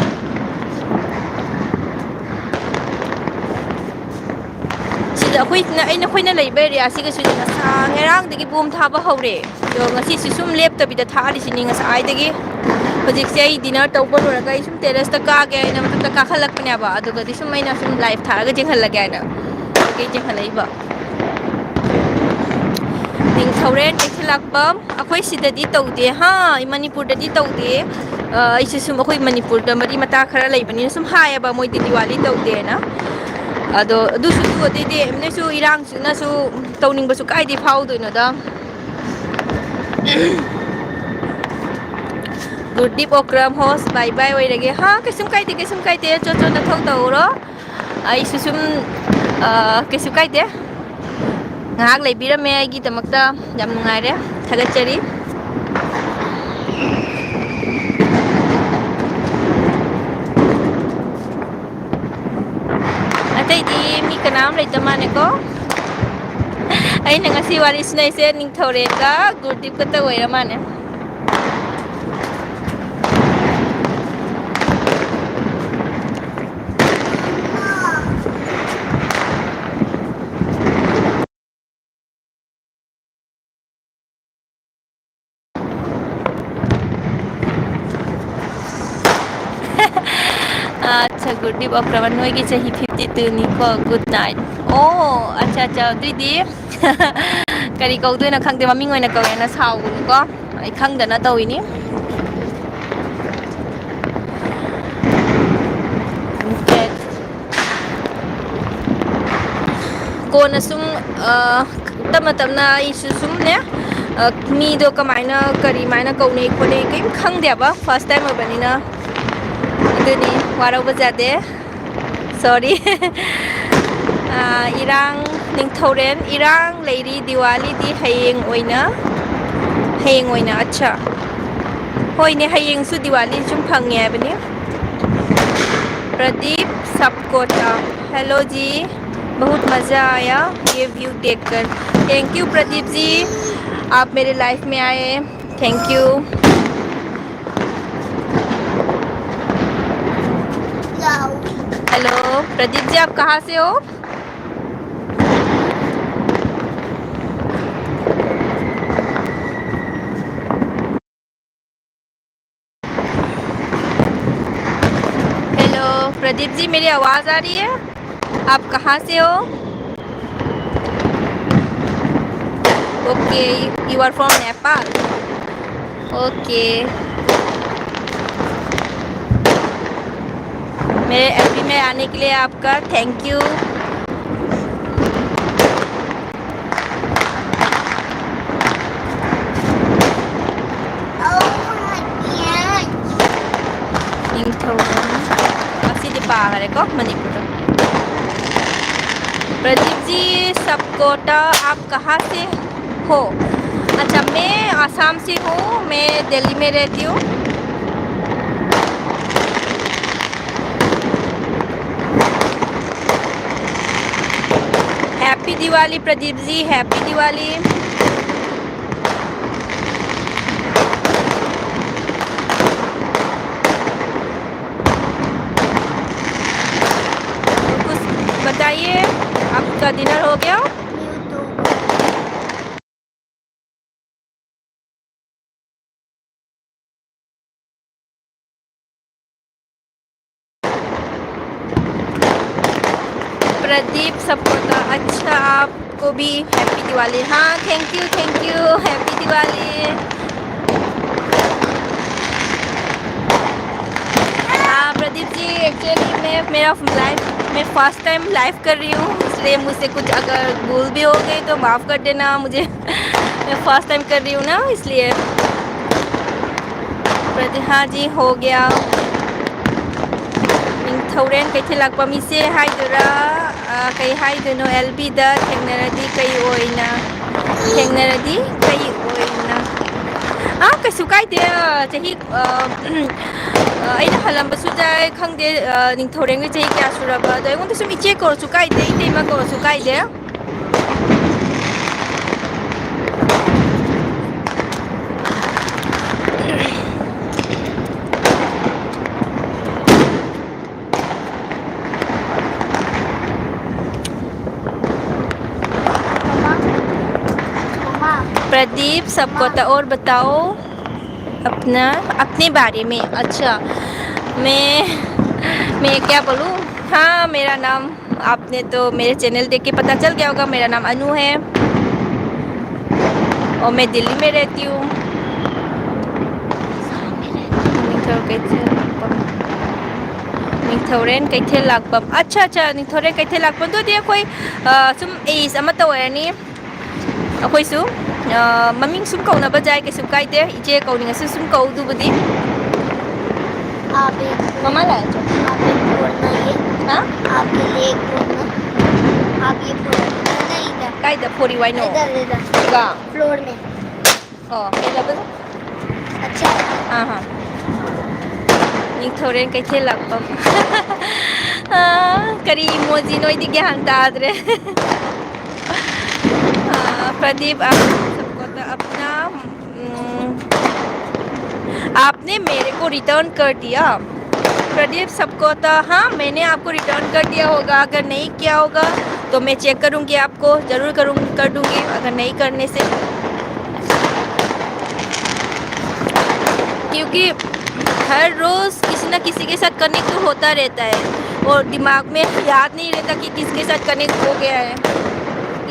ꯁꯤꯗ ꯑꯩꯈꯣꯏꯅ, ꯑꯩꯅ, ꯑꯩꯈꯣꯏꯅ ꯂꯩꯕ areaꯁꯤꯒꯁꯨ ꯉꯁꯥ-, ꯉꯔꯥꯡꯗꯒꯤ ꯕꯣꯝ ꯊꯥꯕ ꯍꯧꯔꯦ꯫ ꯑꯗꯣ ꯉꯁꯤꯁꯨ ꯁꯨꯝ ꯂꯦꯞꯇꯕꯤꯗ ꯊꯥꯔꯤꯁꯤꯅꯤ ꯉꯁꯥꯏꯗꯒꯤ꯫ ꯍꯧꯖꯤꯛꯁꯦ ꯑꯩ dinner ꯇꯧꯕ ꯂꯣꯏꯔꯒ ꯑꯩ ꯁꯨꯝ terraceꯇ ꯀꯥꯒꯦ ꯍꯥꯏꯅ ꯃꯊꯛꯇ ꯀꯥꯈꯠꯂꯛꯄꯅꯦꯕ꯫ ꯑꯗꯨꯒꯗꯤ ꯁꯨꯝ ꯑꯩꯅ ꯁꯨꯝ live ꯊꯥꯔꯒ ꯆꯦꯟꯍꯜꯂꯒꯦ ꯍꯥꯏꯅ ꯀꯩ ꯆꯦꯟꯍꯜꯂꯛꯏꯕ꯫ ꯅꯤꯡꯊꯧꯔꯦꯟ ꯀꯩꯊꯦꯜꯂꯥꯛꯄꯝ, ꯑꯩꯈꯣꯏ ꯁꯤꯗꯗꯤ ꯇꯧꯗꯦ꯫ ꯍꯥ, ꯃꯅꯤꯄꯨꯔꯗꯗꯤ ꯇꯧꯗꯦ꯫ ꯑ, ꯑꯩꯁꯨ ꯁꯨꯝ ꯑꯩꯈꯣꯏ ꯃꯅꯤꯄꯨꯔꯗ ꯃꯔꯤ ꯃꯇꯥ ꯈꯔ ꯂꯩꯕꯅꯤꯅ ꯁꯨꯝ ꯍꯥꯏꯌꯦꯕ, ꯃꯣꯏꯗꯤ ꯗꯤꯋꯥꯂꯤ ꯇꯧꯗꯦꯅ꯫ ꯑꯗꯣ ꯑꯗꯨꯁꯨ ꯑꯗꯨ ꯑꯇꯩꯗꯤ ꯅꯣꯏꯁꯨ ꯏꯔꯥꯡꯁꯤꯅꯁꯨ ꯇꯧꯅꯤꯡꯕꯁꯨ ꯀꯥꯏꯗꯩ ꯐꯥꯎꯗꯣꯏꯅꯣꯗ꯫ ꯒꯨꯔꯗꯤꯞ ꯑꯣꯀ꯭ꯔꯝ host bye bye ꯑꯣꯏꯔꯒꯦ꯫ ꯍꯥ, ꯀꯩꯁꯨꯝ ꯀꯥꯏꯗꯦ, ꯀꯩꯁꯨꯝ ꯀꯥꯏꯗꯦ꯫ ꯆꯣ, ꯆꯣ, ꯅꯊꯧ ꯇꯧꯔꯣ꯫ ꯑꯩꯁꯨ ꯁꯨꯝ, ꯑ, ꯀꯩꯁꯨ ꯀꯥꯏꯗꯦ꯫ ꯉꯥꯏꯍꯥꯛ ꯂꯩꯕꯤꯔꯝꯃꯦ ꯑꯩꯒꯤꯗꯃꯛꯇ꯫ ꯌꯥꯝ ꯅꯨꯡꯉꯥꯏꯔꯦ꯫ ꯊꯥꯒꯠꯆꯔꯤ꯫ ꯑꯇꯩꯗꯤ ꯃꯤ ꯀꯅꯥꯝ ꯂꯩꯇ ꯃꯥꯜꯂꯦꯀꯣ꯫ ꯑꯩꯅ ꯉꯁꯤ ꯋꯥꯔꯤ ꯁꯥꯟꯅꯩꯁꯦ ꯅꯤꯡꯊꯧꯔꯦꯟꯒ ꯒꯨꯔꯗꯤꯞ ꯈꯛꯇ ꯑꯣꯏꯔ ꯃꯥꯜꯂꯦ꯫ ꯑꯠꯆꯥ, ꯒꯨꯔꯗꯤꯞ ꯑꯣꯀ꯭ꯔꯃꯟ, ꯅꯣꯏꯒꯤ ꯆꯍꯤ fifty twoꯅꯤꯀꯣ꯫ Good night꯫ ꯑꯣ, ꯑꯠꯆꯥ, ꯑꯠꯆꯥ, ꯑꯗꯨꯏꯗꯤ ꯀꯔꯤ ꯀꯧꯗꯣꯏꯅꯣ ꯈꯪꯗꯦ, ꯃꯃꯤꯡ ꯑꯣꯏꯅ ꯀꯧꯋꯦꯅ ꯁꯥꯎꯒꯅꯨꯀꯣ, ꯑꯩ ꯈꯪꯗꯅ ꯇꯧꯏꯅꯤ꯫ Okay꯫ ꯀꯣꯟꯅ ꯁꯨꯝ, ꯑ, ꯇꯞꯅ ꯇꯞꯅ ꯑꯩꯁꯨ ꯁꯨꯝꯅꯦ, ꯑ, ꯃꯤꯗꯣ ꯀꯃꯥꯏꯅ, ꯀꯔꯤꯃꯥꯏꯅ ꯀꯧꯅꯩ ꯈꯣꯠꯅꯩ ꯀꯔꯤꯝ ꯈꯪꯗꯦꯕ, first time ꯑꯣꯏꯕꯅꯤꯅ꯫ ꯑꯗꯨꯅꯤ, ꯋꯥꯔꯧꯕ ꯌꯥꯗꯦ꯫ Sorry꯫ ꯑ, ꯏꯔꯥꯡ, ꯅꯤꯡꯊꯧꯔꯦꯟ, ꯏꯔꯥꯡ ꯂꯩꯔꯤ, ꯗꯤꯋꯥꯂꯤꯗꯤ ꯍꯌꯦꯡ ꯑꯣꯏꯅ, ꯍꯌꯦꯡ ꯑꯣꯏꯅ, ꯑꯠꯁꯥ꯫ ꯍꯣꯏꯅꯦ, ꯍꯌꯦꯡꯁꯨ ꯗꯤꯋꯥꯂꯤ ꯁꯨꯝ ꯐꯪꯉꯦ ꯍꯥꯏꯕꯅꯤ꯫ Pradeep ꯁꯞꯀꯣꯇꯥ, hello G. बहुत मज़ा आया ये व्यू देखकर। थैंक यू प्रदीप जी, आप मेरे लाइफ में आए। Thank you. Hello Pradeep ji, आप कहाँ से हो? हेलो प्रदीप जी, मेरी आवाज़ आ रही है? आप कहाँ से हो? Okay, you are from Nepal। Okay, मेरे एफबी में आने के लिए आपका थैंक यू। ꯅꯤꯡꯊꯧꯔꯣꯟ, ꯉꯁꯤꯗꯤ ꯄꯥꯈꯔꯦꯀꯣ ꯃꯅꯤꯄꯨꯔꯗ꯫ प्रदीप जी, सबकोटा, आप कहाँ से हो? अच्छा, मैं आसाम से हूँ, मैं दिल्ली में रहती हूँ। Happy Diwali Pradeep ji, happy Diwali. कुछ बताइए, आपका डिनर हो गया? प्रदीप सबकोटा, अच्छा, आपको भी हैप्पी दिवाली। हाँ, thank you, thank you, happy Diwali. हाँ प्रदीप जी, एक्चुअली मैं, मेरा लाइफ, मैं फर्स्ट टाइम लाइव कर रही हूँ, इसलिए मुझसे कुछ अगर भूल भी हो गई तो माफ़ कर देना मुझे। मैं फर्स्ट टाइम कर रही हूँ ना, इसलिए। प्रति, हाँ जी, हो गया। ꯅꯤꯡꯊꯧꯔꯦꯟ ꯀꯩꯊꯦꯜ ꯂꯥꯛꯄ ꯃꯤꯁꯦ ꯍꯥꯏꯗꯣꯏꯔꯥ, ꯑ, ꯀꯩ ꯍꯥꯏꯗꯣꯏꯅꯣ? ꯑꯦꯜꯕꯤꯗ ꯊꯦꯡꯅꯔꯗꯤ ꯀꯩ ꯑꯣꯏꯅ, ꯊꯦꯡꯅꯔꯗꯤ ꯀꯩ ꯑꯣꯏꯅ? ꯑꯥ, ꯀꯩꯁꯨ ꯀꯥꯏꯗꯦ꯫ ꯑ, ꯆꯍꯤ, ꯑ, ꯑ, ꯑꯩꯅ ꯍꯜꯂꯝꯕꯁꯨ ꯌꯥꯏ, ꯈꯪꯗꯦ꯫ ꯑ, ꯅꯤꯡꯊꯧꯔꯦꯡꯒꯤ ꯆꯍꯤ ꯀꯌꯥ ꯁꯨꯔꯕ? ꯑꯗꯣ ꯑꯩꯉꯣꯟꯗ ꯁꯨꯝ ꯏꯆꯦ ꯀꯧꯔꯁꯨ ꯀꯥꯏꯗꯦ, ꯏꯇꯩꯃ ꯀꯧꯔꯁꯨ ꯀꯥꯏꯗꯦ꯫ प्रदीप, सबको तो और बताओ अपना, अपने बारे में। अच्छा, मैं, मैं क्या बोलूँ? हाँ, मेरा नाम, आपने तो मेरे चैनल देख के पता चल गया होगा, मेरा नाम अनु है और मैं दिल्ली में रहती हूँ। ꯅꯤꯡꯊꯧ ꯀꯩꯊꯦꯜ ꯂꯥꯛꯄꯝ꯫ ꯅꯤꯡꯊꯧꯔꯦꯟ ꯀꯩꯊꯦꯜ ꯂꯥꯛꯄꯝ꯫ ꯑꯠꯆꯥ, ꯑꯠꯆꯥ, ꯅꯤꯡꯊꯧꯔꯦꯟ ꯀꯩꯊꯦꯜ ꯂꯥꯛꯄꯝ꯫ ꯑꯗꯨꯗꯤ ꯑꯩꯈꯣꯏ, ꯑ, ꯁꯨꯝ ꯑꯦꯖ ꯑꯃꯠꯇ ꯑꯣꯏꯔꯅꯤ꯫ ꯑꯩꯈꯣꯏꯁꯨ, ꯑ, ꯃꯃꯤꯡ ꯁꯨꯝ ꯀꯧꯅꯕ ꯌꯥꯏ, ꯀꯩꯁꯨ ꯀꯥꯏꯗꯦ꯫ ꯏꯆꯦ ꯀꯧꯅꯤꯡꯉꯁꯨ ꯁꯨꯝ ꯀꯧ ꯑꯗꯨꯕꯨꯗꯤ꯫ आप एक, मम्मा लाए जो। आप एक फोड़ना ये। हाँ? आपके लिए एक फोड़ना। आप ये फोड़, नहीं इधर। ꯀꯥꯏꯗ ꯐꯣꯔꯤ ꯋꯥꯏꯅꯣ? इधर, इधर। ꯀꯥ? फ्लोर में। ꯑꯣ, ꯀꯩ ꯂꯧꯕ? अच्छा। ꯑꯥ, ꯍꯥ꯫ ꯅꯤꯡꯊꯧꯔꯦꯟ ꯀꯩꯊꯦꯜ ꯂꯥꯛꯄꯝ꯫ ꯑꯥ, ꯀꯔꯤ ꯏꯃꯣꯖꯤꯅꯣ ꯑꯩꯗꯤ ꯒ꯭ꯌꯥꯟ ꯇꯥꯗ꯭ꯔꯦ꯫ ꯑꯥ, प्रदीप, आप सबको तो अपना, हम्म, आपने मेरे को रिटर्न कर दिया। प्रदीप, सबको तो, हाँ, मैंने आपको रिटर्न कर दिया होगा। अगर नहीं किया होगा, तो मैं चेक करूँगी आपको, ज़रूर करूँ, कर दूँगी, अगर नहीं करने से। क्योंकि हर रोज़ किसी ना किसी के साथ कनेक्ट तो होता रहता है और दिमाग में याद नहीं रहता कि किसके साथ कनेक्ट हो गया है,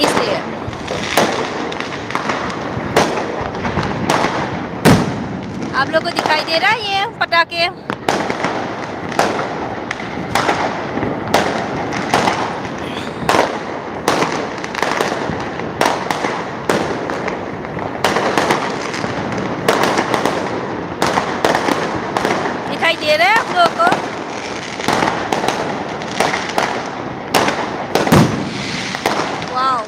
इसलिए। आप लोग को दिखाई दे रहा है ये पटाखे? दिखाई दे रहा है आप लोगों को? वाओ।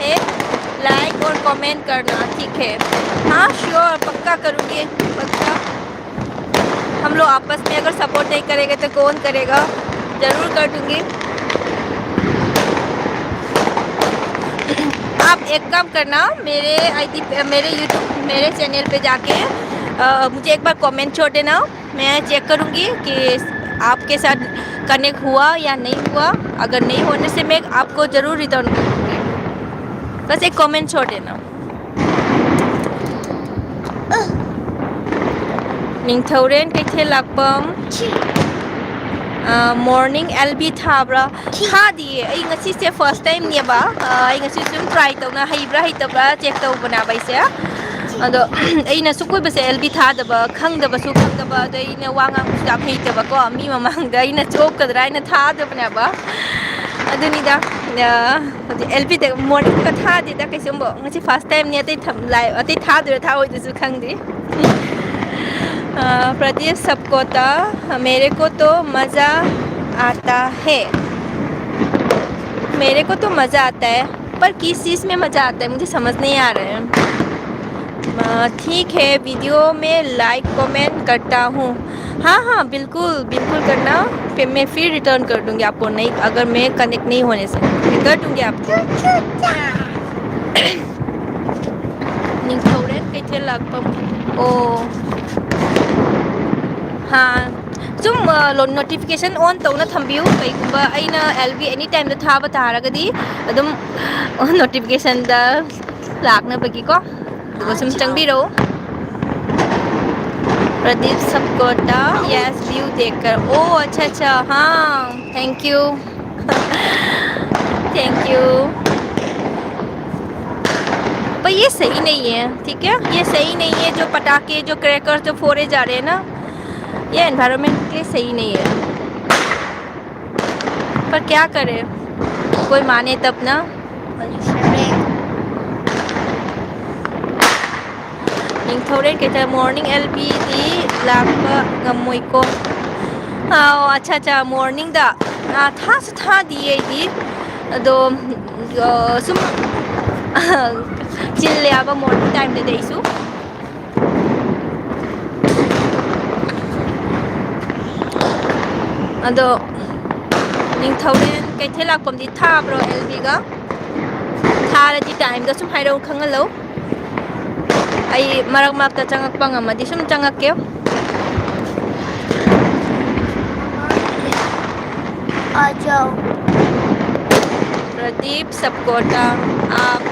है, लाइक और कमेंट करना, ठीक है? हाँ, श्योर, पक्का करूँगी, पक्का। हम लोग आपस में अगर सपोर्ट नहीं करेंगे तो कौन करेगा? ज़रूर कर दूँगी। आप एक काम करना, मेरे आईडी पे, मेरे यूट्यूब, मेरे चैनल पे जाके अ, मुझे एक बार कमेंट छोड़ देना। मैं चेक करूँगी कि आपके साथ कनेक्ट हुआ या नहीं हुआ। अगर नहीं होने से मैं आपको ज़रूर रिटर्न करूँगी। बस एक कमेंट छोड़ देना। ꯅꯤꯡꯊꯧꯔꯦꯟ ꯀꯩꯊꯦꯜ ꯂꯥꯛꯄꯝ꯫ ꯃꯣꯔꯅꯤꯡ ꯑꯦꯜ ꯕꯤ ꯊꯥꯕ꯭ꯔꯥ? ꯊꯥꯗꯤꯌꯦ꯫ ꯑꯩ ꯉꯁꯤꯁꯦ ꯐꯥꯔꯁ ꯇꯥꯏꯝꯅꯦꯕ꯫ ꯑꯩ ꯉꯁꯤ ꯁꯨꯝ ꯇ꯭ꯔꯥꯏ ꯇꯧꯅ, ꯍꯩꯕ꯭ꯔꯥ ꯍꯩꯇꯕ꯭ꯔꯥ ꯆꯦꯛ ꯇꯧꯕꯅꯦꯕ ꯑꯩꯁꯦ꯫ ꯑꯗꯣ ꯑꯩꯅ ꯁꯨꯝ ꯀꯣꯏꯕꯁꯦ ꯑꯦꯜ ꯕꯤ ꯊꯥꯗꯕ, ꯈꯪꯗꯕꯁꯨ ꯈꯪꯗꯕ, ꯑꯗꯣ ꯑꯩꯅ ꯋꯥ ꯉꯥꯡꯕꯁꯨ ꯌꯥꯝ ꯍꯩꯇꯕꯀꯣ, ꯃꯤ ꯃꯃꯥꯡꯗ ꯑꯩꯅ ꯆꯣꯞꯀꯗ꯭ꯔꯥ ꯍꯥꯏꯅ ꯊꯥꯗꯕꯅꯦꯕ꯫ ꯑꯗꯨꯅꯤꯗ꯫ ꯑ, ꯍꯧꯖꯤꯛ ꯑꯦꯜ ꯕꯤꯗ ꯃꯣꯔꯅꯤꯡꯒ ꯊꯥꯗꯦꯗ ꯀꯩꯁꯨꯝꯕꯣ꯫ ꯉꯁꯤ ꯐꯥꯔꯁ ꯇꯥꯏꯝꯅꯤ꯫ ꯑꯇꯩ ꯊꯝ-, ꯂꯥꯏ-, ꯑꯇꯩ ꯊꯥꯗꯣꯏꯔꯥ ꯊꯥꯑꯣꯏꯗꯣꯏꯁꯨ ꯈꯪꯗꯦ꯫ ꯑ, ꯄ꯭ꯔꯗꯤꯞ ꯁꯕꯀꯣꯇꯥ, "मेरे को तो मज़ा आता है।" मेरे को तो मज़ा आता है, पर किस चीज़ में मज़ा आता है, मुझे समझ नहीं आ रहा है। अ, ठीक है, वीडियो में लाइक कमेंट करता हूँ। हाँ, हाँ, बिल्कुल, बिल्कुल करना। फिर मैं फिर रिटर्न कर दूँगी आपको, नहीं, अगर मैं कनेक्ट नहीं होने से, मैं कर दूँगी आपको। ꯅꯤꯡꯊꯧꯔꯦꯟ ꯀꯩꯊꯦꯜ ꯂꯥꯛꯄꯝ꯫ ꯑꯣ꯫ ꯍꯥ꯫ ꯁꯨꯝ, ꯑ, ꯅꯣꯇꯤꯐꯤꯀꯦꯁꯟ ꯑꯣꯟ ꯇꯧꯅ ꯊꯝꯕꯤꯌꯨ꯫ ꯀꯩꯒꯨꯝꯕ ꯑꯩꯅ ꯑꯦꯜ ꯕꯤ ꯑꯦꯅꯤ ꯇꯥꯏꯝꯗ ꯊꯥꯕ ꯇꯥꯔꯒꯗꯤ ꯑꯗꯨꯝ ꯅꯣꯇꯤꯐꯤꯀꯦꯁꯟꯗ ꯂꯥꯛꯅꯕꯒꯤꯀꯣ꯫ ꯑꯗꯨꯒ ꯁꯨꯝ ꯆꯪꯕꯤꯔꯛꯎ꯫ प्रदीप सबकोटा, यस, व्यू देखकर। ओ, अच्छा, अच्छा, हाँ, थैंक यू। Thank you. पर ये सही नहीं है, ठीक है? ये सही नहीं है, जो पटाखे, जो क्रैकर, जो फोड़े जा रहे हैं ना, ये एनवायरनमेंट के लिए सही नहीं है। पर क्या करें, कोई माने तब ना। ꯅꯤꯡꯊꯧꯔꯦꯟ ꯀꯩꯊꯦꯜ ꯃꯣꯔꯅꯤꯡ ꯑꯦꯜ ꯕꯤꯗꯤ ꯂꯥꯛꯄ ꯉꯝꯃꯣꯏꯀꯣ꯫ ꯑꯥꯎ, ꯑꯠꯆꯥ, ꯑꯠꯆꯥ, ꯃꯣꯔꯅꯤꯡꯗ꯫ ꯑꯥ, ꯊꯥꯁꯨ ꯊꯥꯗꯤꯌꯦ ꯑꯩꯗꯤ꯫ ꯑꯗꯣ, ꯑ, ꯁꯨꯝ ꯆꯤꯜꯂꯦ ꯍꯥꯏꯕ ꯃꯣꯔꯅꯤꯡ ꯇꯥꯏꯝꯗꯗꯤ ꯑꯩꯁꯨ꯫ ꯑꯗꯣ ꯅꯤꯡꯊꯧꯔꯦꯟ ꯀꯩꯊꯦꯜ ꯂꯥꯛꯄꯝꯗꯤ ꯊꯥꯕ꯭ꯔꯣ, ꯑꯦꯜꯕꯤꯒ? ꯊꯥꯔꯗꯤ ꯇꯥꯏꯝꯗꯣ ꯁꯨꯝ ꯍꯥꯏꯔꯛꯎ, ꯈꯪꯍꯜꯂꯧ꯫ ꯑꯩ ꯃꯔꯛ ꯃꯔꯛꯇ ꯆꯪꯉꯛꯄ ꯉꯝꯃꯗꯤ ꯁꯨꯝ ꯆꯪꯉꯛꯀꯦ꯫ आ जाओ। प्रदीप सबकोटा, आप,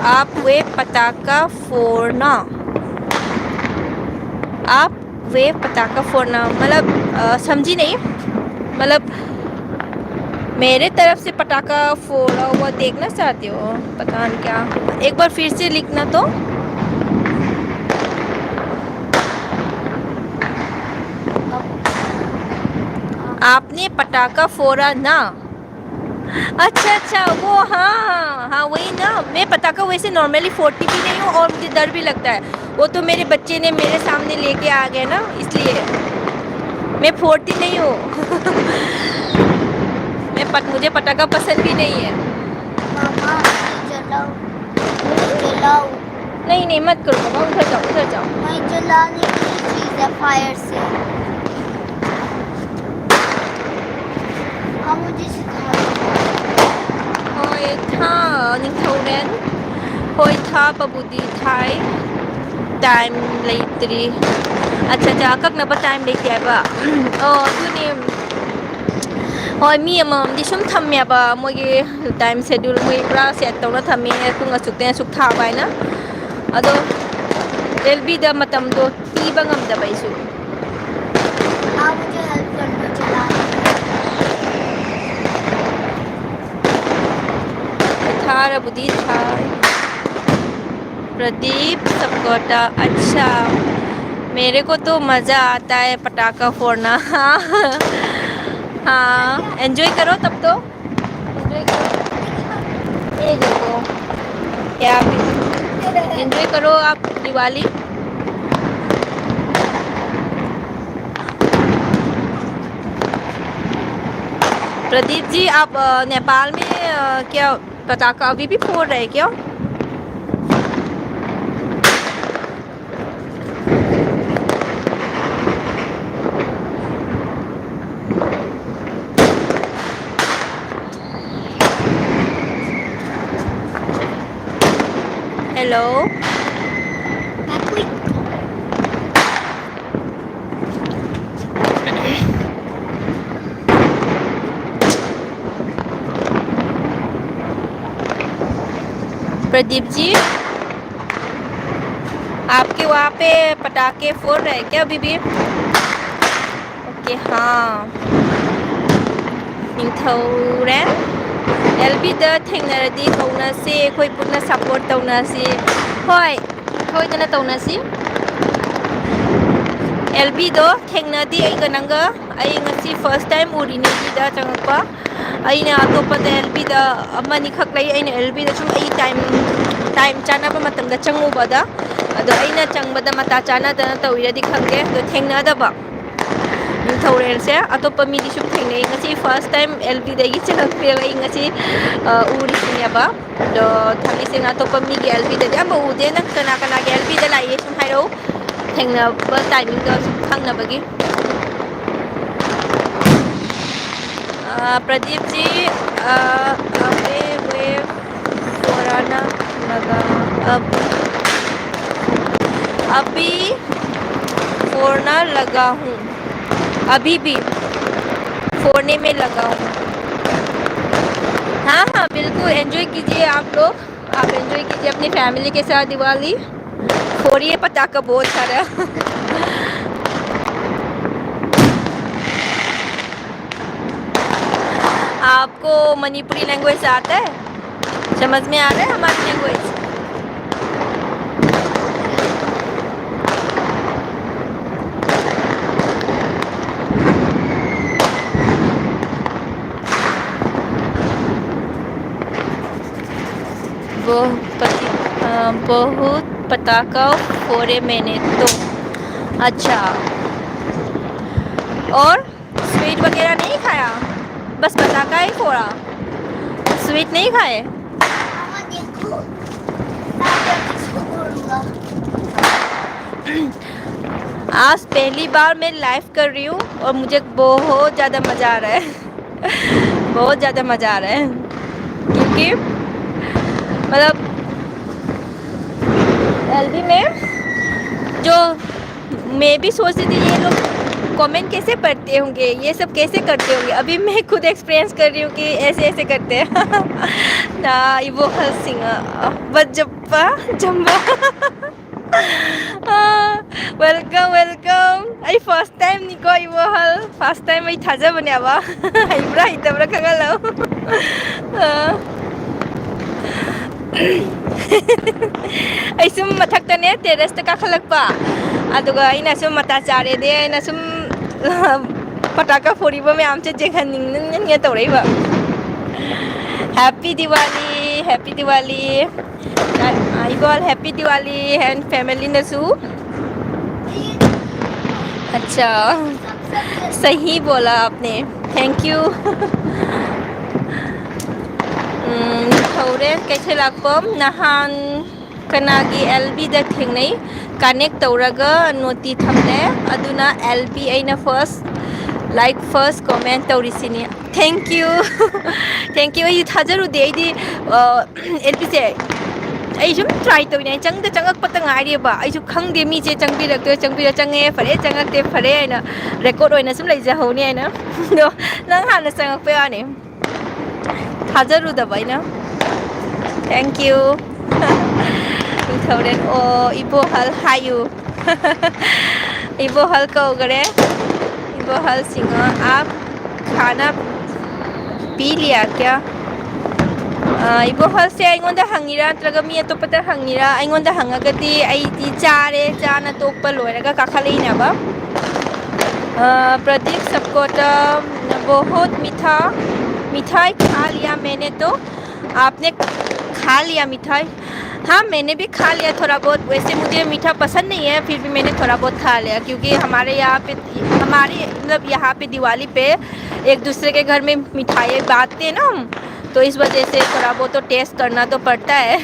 आप वे पटाखा फोड़ना। आप वे पटाखा फोड़ना, मतलब, अ, समझी नहीं, मतलब, मेरे तरफ से पटाखा फोड़ा हुआ देखना चाहते हो? पता नहीं क्या। एक बार फिर से लिखना तो। आपने पटाखा फोड़ा ना? अच्छा, अच्छा, वो, हाँ, हाँ, वही ना। मैं पटाखा वैसे नॉर्मली फोड़ती भी नहीं हूँ और मुझे डर भी लगता है। वो तो मेरे बच्चे ने मेरे सामने लेके आ गए ना, इसलिए मैं फोड़ती नहीं हूँ। मैं पट-, मुझे पटाखा पसंद भी नहीं है। मामा, ये जलाओ, ये जलाओ। नहीं, नहीं, मत करो बाबा, उधर जाओ, उधर जाओ। नहीं, जलाने की चीज़ है, फायर से। अब मुझे सिखा दो। ꯍꯣꯏ, ꯊꯥ ꯅꯤꯡꯊꯧꯔꯦꯟ꯫ ꯍꯣꯏ, ꯊꯥꯕꯕꯨꯗꯤ ꯊꯥꯏ꯫ ꯇꯥꯏꯝ ꯂꯩꯇ꯭ꯔꯤ꯫ ꯑꯠꯆꯥ, ꯑꯠꯆꯥ, ꯑꯀꯛꯅꯕ ꯇꯥꯏꯝ ꯂꯩꯇꯦ ꯍꯥꯏꯕ꯫ ꯑꯣ, ꯑꯗꯨꯅꯦ꯫ ꯍꯣꯏ, ꯃꯤ ꯑꯃꯃꯝꯗꯤ ꯁꯨꯝ ꯊꯝꯃꯦꯕ, ꯃꯣꯏꯒꯤ ꯇꯥꯏꯝ ꯁꯦꯗ꯭ꯌꯨꯜ, ꯃꯣꯏ ꯄꯨꯔꯥ ꯁꯦꯠ ꯇꯧꯅ ꯊꯝꯃꯦ, ꯄꯨꯡ ꯑꯁꯨꯛꯇꯩꯅ ꯑꯁꯨꯛ ꯊꯥꯕ ꯍꯥꯏꯅ꯫ ꯑꯗꯣ ꯑꯦꯜ ꯕꯤꯗ ꯃꯇꯝꯗꯣ ꯄꯤꯕ ꯉꯝꯗꯕ ꯑꯩꯁꯨ꯫ आप मुझे हेल्प कर दो चलाने में। ꯊꯥꯔꯕꯨꯗꯤ ꯊꯥꯏ꯫ प्रदीप सबकोटा, अच्छा, मेरे को तो मज़ा आता है पटाखा फोड़ना। हाँ, हाँ, एंजॉय करो तब तो। एंजॉय करो। ये देखो, यहाँ पे एंजॉय करो आप दिवाली। प्रदीप जी, आप, अ, नेपाल में, अ, क्या पटाखा अभी भी फोड़ रहे हैं क्या? Hello. प्रदीप जी, आपके वहाँ पे पटाखे फोड़ रहे हैं क्या अभी भी? Okay, हाँ. ꯅꯤꯡꯊꯧꯔꯦꯜ, ꯑꯦꯜ ꯕꯤꯗ ꯊꯦꯡꯅꯔꯗꯤ ꯀꯧꯅꯁꯤ, ꯑꯩꯈꯣꯏ ꯄꯨꯟꯅ support ꯇꯧꯅꯁꯤ. ꯍꯣꯏ, ꯁꯣꯏꯗꯅ ꯇꯧꯅꯁꯤ. ꯑꯦꯜ ꯕꯤꯗꯣ ꯊꯦꯡꯅꯗꯦ ꯑꯩꯒ ꯅꯪꯒ. ꯑꯩ ꯉꯁꯤ first time ꯎꯔꯤꯅꯦ ꯁꯤꯗ ꯆꯪꯉꯛꯄ. ꯑꯩꯅ ꯑꯇꯣꯞꯄꯗ ꯑꯦꯜ ꯕꯤꯗ ꯑꯃꯅꯤꯈꯛ ꯂꯩ, ꯑꯩꯅ ꯑꯦꯜ ꯕꯤꯗ ꯁꯨꯝ ꯑꯩ time, time ꯆꯥꯅꯕ ꯃꯇꯝꯗ ꯆꯪꯉꯨꯕꯗ. ꯑꯗꯣ ꯑꯩꯅ ꯆꯪꯕꯗ ꯃꯇꯥ ꯆꯥꯅꯗꯅ ꯇꯧꯔꯤꯔꯗꯤ ꯈꯪꯗꯦ, ꯑꯗꯣ ꯊꯦꯡꯅꯗꯕ ꯅꯤꯡꯊꯧꯔꯦꯜꯁꯦ ꯑꯇꯣꯞꯄ ꯃꯤꯗꯤ ꯁꯨꯝ ꯊꯦꯡꯅꯩ, ꯉꯁꯤ first time ꯑꯦꯜ ꯕꯤꯗꯒꯤ ꯆꯪꯉꯛꯄꯅꯦꯕ ꯑꯩ ꯉꯁꯤ, ꯑ, ꯎꯔꯤꯁꯤꯅꯦꯕ. ꯑꯗꯣ ꯊꯥꯡꯃꯩꯁꯦꯡ ꯑꯇꯣꯞꯄ ꯃꯤꯒꯤ ꯑꯦꯜ ꯕꯤꯗꯗꯤ ꯑꯝꯕ ꯎꯗꯦ. ꯅꯪ ꯀꯅꯥ ꯀꯅꯥꯒꯤ ꯑꯦꯜ ꯕꯤꯗ ꯂꯥꯛꯏ ꯁꯨꯝ ꯍꯥꯏꯔꯛꯎ, ꯊꯦꯡꯅꯕ timingꯗꯣ ꯁꯨꯝ ꯈꯪꯅꯕꯒꯤ. अ, प्रदीप जी, अ, अबे वे फोड़ना लगा, अब, अभी फोड़ना लगा हूँ, अभी भी फोड़ने में लगा हूँ. हाँ, हाँ, बिल्कुल, enjoy कीजिए आप लोग, आप enjoy कीजिए अपनी family के साथ दिवाली. फोड़िए पटाखा बहुत सारा. आपको मणिपुरी language आता है? समझ में आ रहा है हमारी language? वो पति-, अ, बहुत पटाखा फोड़े मैंने तो। अच्छा, और sweet वगैरह नहीं खाया? बस पटाखा ही फोड़ा, स्वीट नहीं खाए। मामा देखो, मैं अभी इसको तोड़ूंगा। आज पहली बार मैं लाइव कर रही हूँ और मुझे बहुत ज़्यादा मज़ा आ रहा है। बहुत ज़्यादा मज़ा आ रहा है, क्योंकि मतलब एलबी में जो मैं भी सोच रही थी, ये लोग कमेंट कैसे पढ़ते होंगे, ये सब कैसे करते होंगे। अभी मैं खुद एक्सपीरियंस कर रही हूँ कि ऐसे ऐसे करते हैं. 나 이보할 싱어. What's up? Jamba. Welcome, welcome. ꯑꯩ ꯐꯥꯔꯁ ꯇꯥꯏꯝꯅꯤꯀꯣ ꯏꯕꯣꯍꯜ. ꯐꯥꯔꯁ ꯇꯥꯏꯝ ꯑꯩ ꯊꯥꯖꯕꯅꯦꯕ. ꯍꯩꯕ꯭ꯔꯥ ꯍꯩꯇꯕ꯭ꯔꯥ ꯈꯪꯍꯜꯂꯣ. ꯑ, ꯑꯩ ꯁꯨꯝ ꯃꯊꯛꯇꯅꯦ, ꯇꯦꯔꯦꯁꯇ ꯀꯥꯈꯠꯂꯛꯄ. ꯑꯗꯨꯒ ꯑꯩꯅ ꯁꯨꯝ ꯃꯇꯥ ꯆꯥꯔꯦꯗꯤ ꯑꯩꯅ ꯁꯨꯝ ꯄꯇꯥꯀꯥ ꯐꯣꯔꯤꯕ ꯃꯌꯥꯝꯁꯦ ꯆꯦꯟꯍꯟꯅꯤꯡꯅꯤꯡꯉꯦ ꯇꯧꯔꯛꯏꯕ. Happy Diwali, Happy Diwali. ꯏꯕꯣꯜ, Happy Diwali and family ꯅꯁꯨ. अच्छा, सही बोला आपने. Thank you. ꯎꯝ, ꯍꯧꯔꯦ ꯀꯩꯊꯦꯜ ꯂꯥꯛꯄꯝ. ꯅꯍꯥꯟ ꯀꯅꯥꯒꯤ ꯑꯦꯜ ꯕꯤꯗ ꯊꯦꯡꯅꯩ, ꯀꯅꯦꯛ ꯇꯧꯔꯒ ꯅꯣꯇꯤ ꯊꯝꯂꯦ, ꯑꯗꯨꯅ ꯑꯦꯜ ꯕꯤ ꯑꯩꯅ ꯐꯥꯔꯁ ꯂꯥꯏꯛ, ꯐꯥꯔꯁ ꯀꯣꯃꯦꯟ ꯇꯧꯔꯤꯁꯤꯅꯤ. Thank you. Thank you. ꯑꯩꯗꯤ ꯊꯥꯖꯔꯨꯗꯦ. ꯑꯩꯗꯤ ꯑꯦꯜ ꯕꯤꯁꯦ ꯑꯩ ꯁꯨꯝ ꯇ꯭ꯔꯥꯏ ꯇꯧꯔꯤꯅꯦ, ꯆꯪꯗ ꯆꯪꯉꯛꯄꯇ ꯉꯥꯏꯔꯤꯕ. ꯑꯩꯁꯨ ꯈꯪꯗꯦ ꯃꯤꯁꯦ ꯆꯪꯕꯤꯔꯛꯇꯣꯏ, ꯆꯪꯕꯤꯔꯛ ꯆꯪꯉꯦ, ꯐꯔꯦ ꯆꯪꯉꯛꯇꯦ ꯐꯔꯦ ꯍꯥꯏꯅ ꯔꯦꯀꯣꯔꯠ ꯑꯣꯏꯅ ꯁꯨꯝ ꯂꯩꯖꯍꯧꯅꯤ ꯍꯥꯏꯅ. ꯑꯗꯣ ꯅꯪ ꯍꯥꯟꯅ ꯆꯪꯉꯛꯄꯩ ꯋꯥꯅꯤ. ꯊꯥꯖꯔꯨꯗꯕ ꯑꯩꯅ. Thank you. ꯅꯤꯡꯊꯧꯔꯦꯟ ꯑꯣ ꯏꯕꯣꯍꯜ ꯍꯥꯏꯌꯨ. ꯏꯕꯣꯍꯜ ꯀꯧꯈꯔꯦ. ꯏꯕꯣꯍꯜ ꯁꯤꯡꯍ, आप खाना पी लिया क्या? ꯑ, ꯏꯕꯣꯍꯜꯁꯦ ꯑꯩꯉꯣꯟꯗ ꯍꯪꯉꯤꯔꯥ ꯅꯠꯇ꯭ꯔꯒ ꯃꯤ ꯑꯇꯣꯞꯄꯗ ꯍꯪꯉꯤꯔꯥ? ꯑꯩꯉꯣꯟꯗ ꯍꯪꯉꯒꯗꯤ ꯑꯩꯗꯤ ꯆꯥꯔꯦ, ꯆꯥꯅ ꯇꯣꯛꯄ ꯂꯣꯏꯔꯒ ꯀꯥꯈꯠꯂꯛꯏꯅꯦꯕ. अ, प्रदीप सबकोटा, बहुत मीठा, मिठाई खा लिया मैंने तो, आपने खा लिया मिठाई। हाँ, मैंने भी खा लिया थोड़ा बहुत। वैसे मुझे मीठा पसंद नहीं है, फिर भी मैंने थोड़ा बहुत खा लिया, क्योंकि हमारे यहाँ पे, हमारे, मतलब, यहाँ पे दिवाली पे एक दूसरे के घर में मिठाई बांटते हैं ना हम, तो इस वजह से थोड़ा बहुत तो टेस्ट करना तो पड़ता है।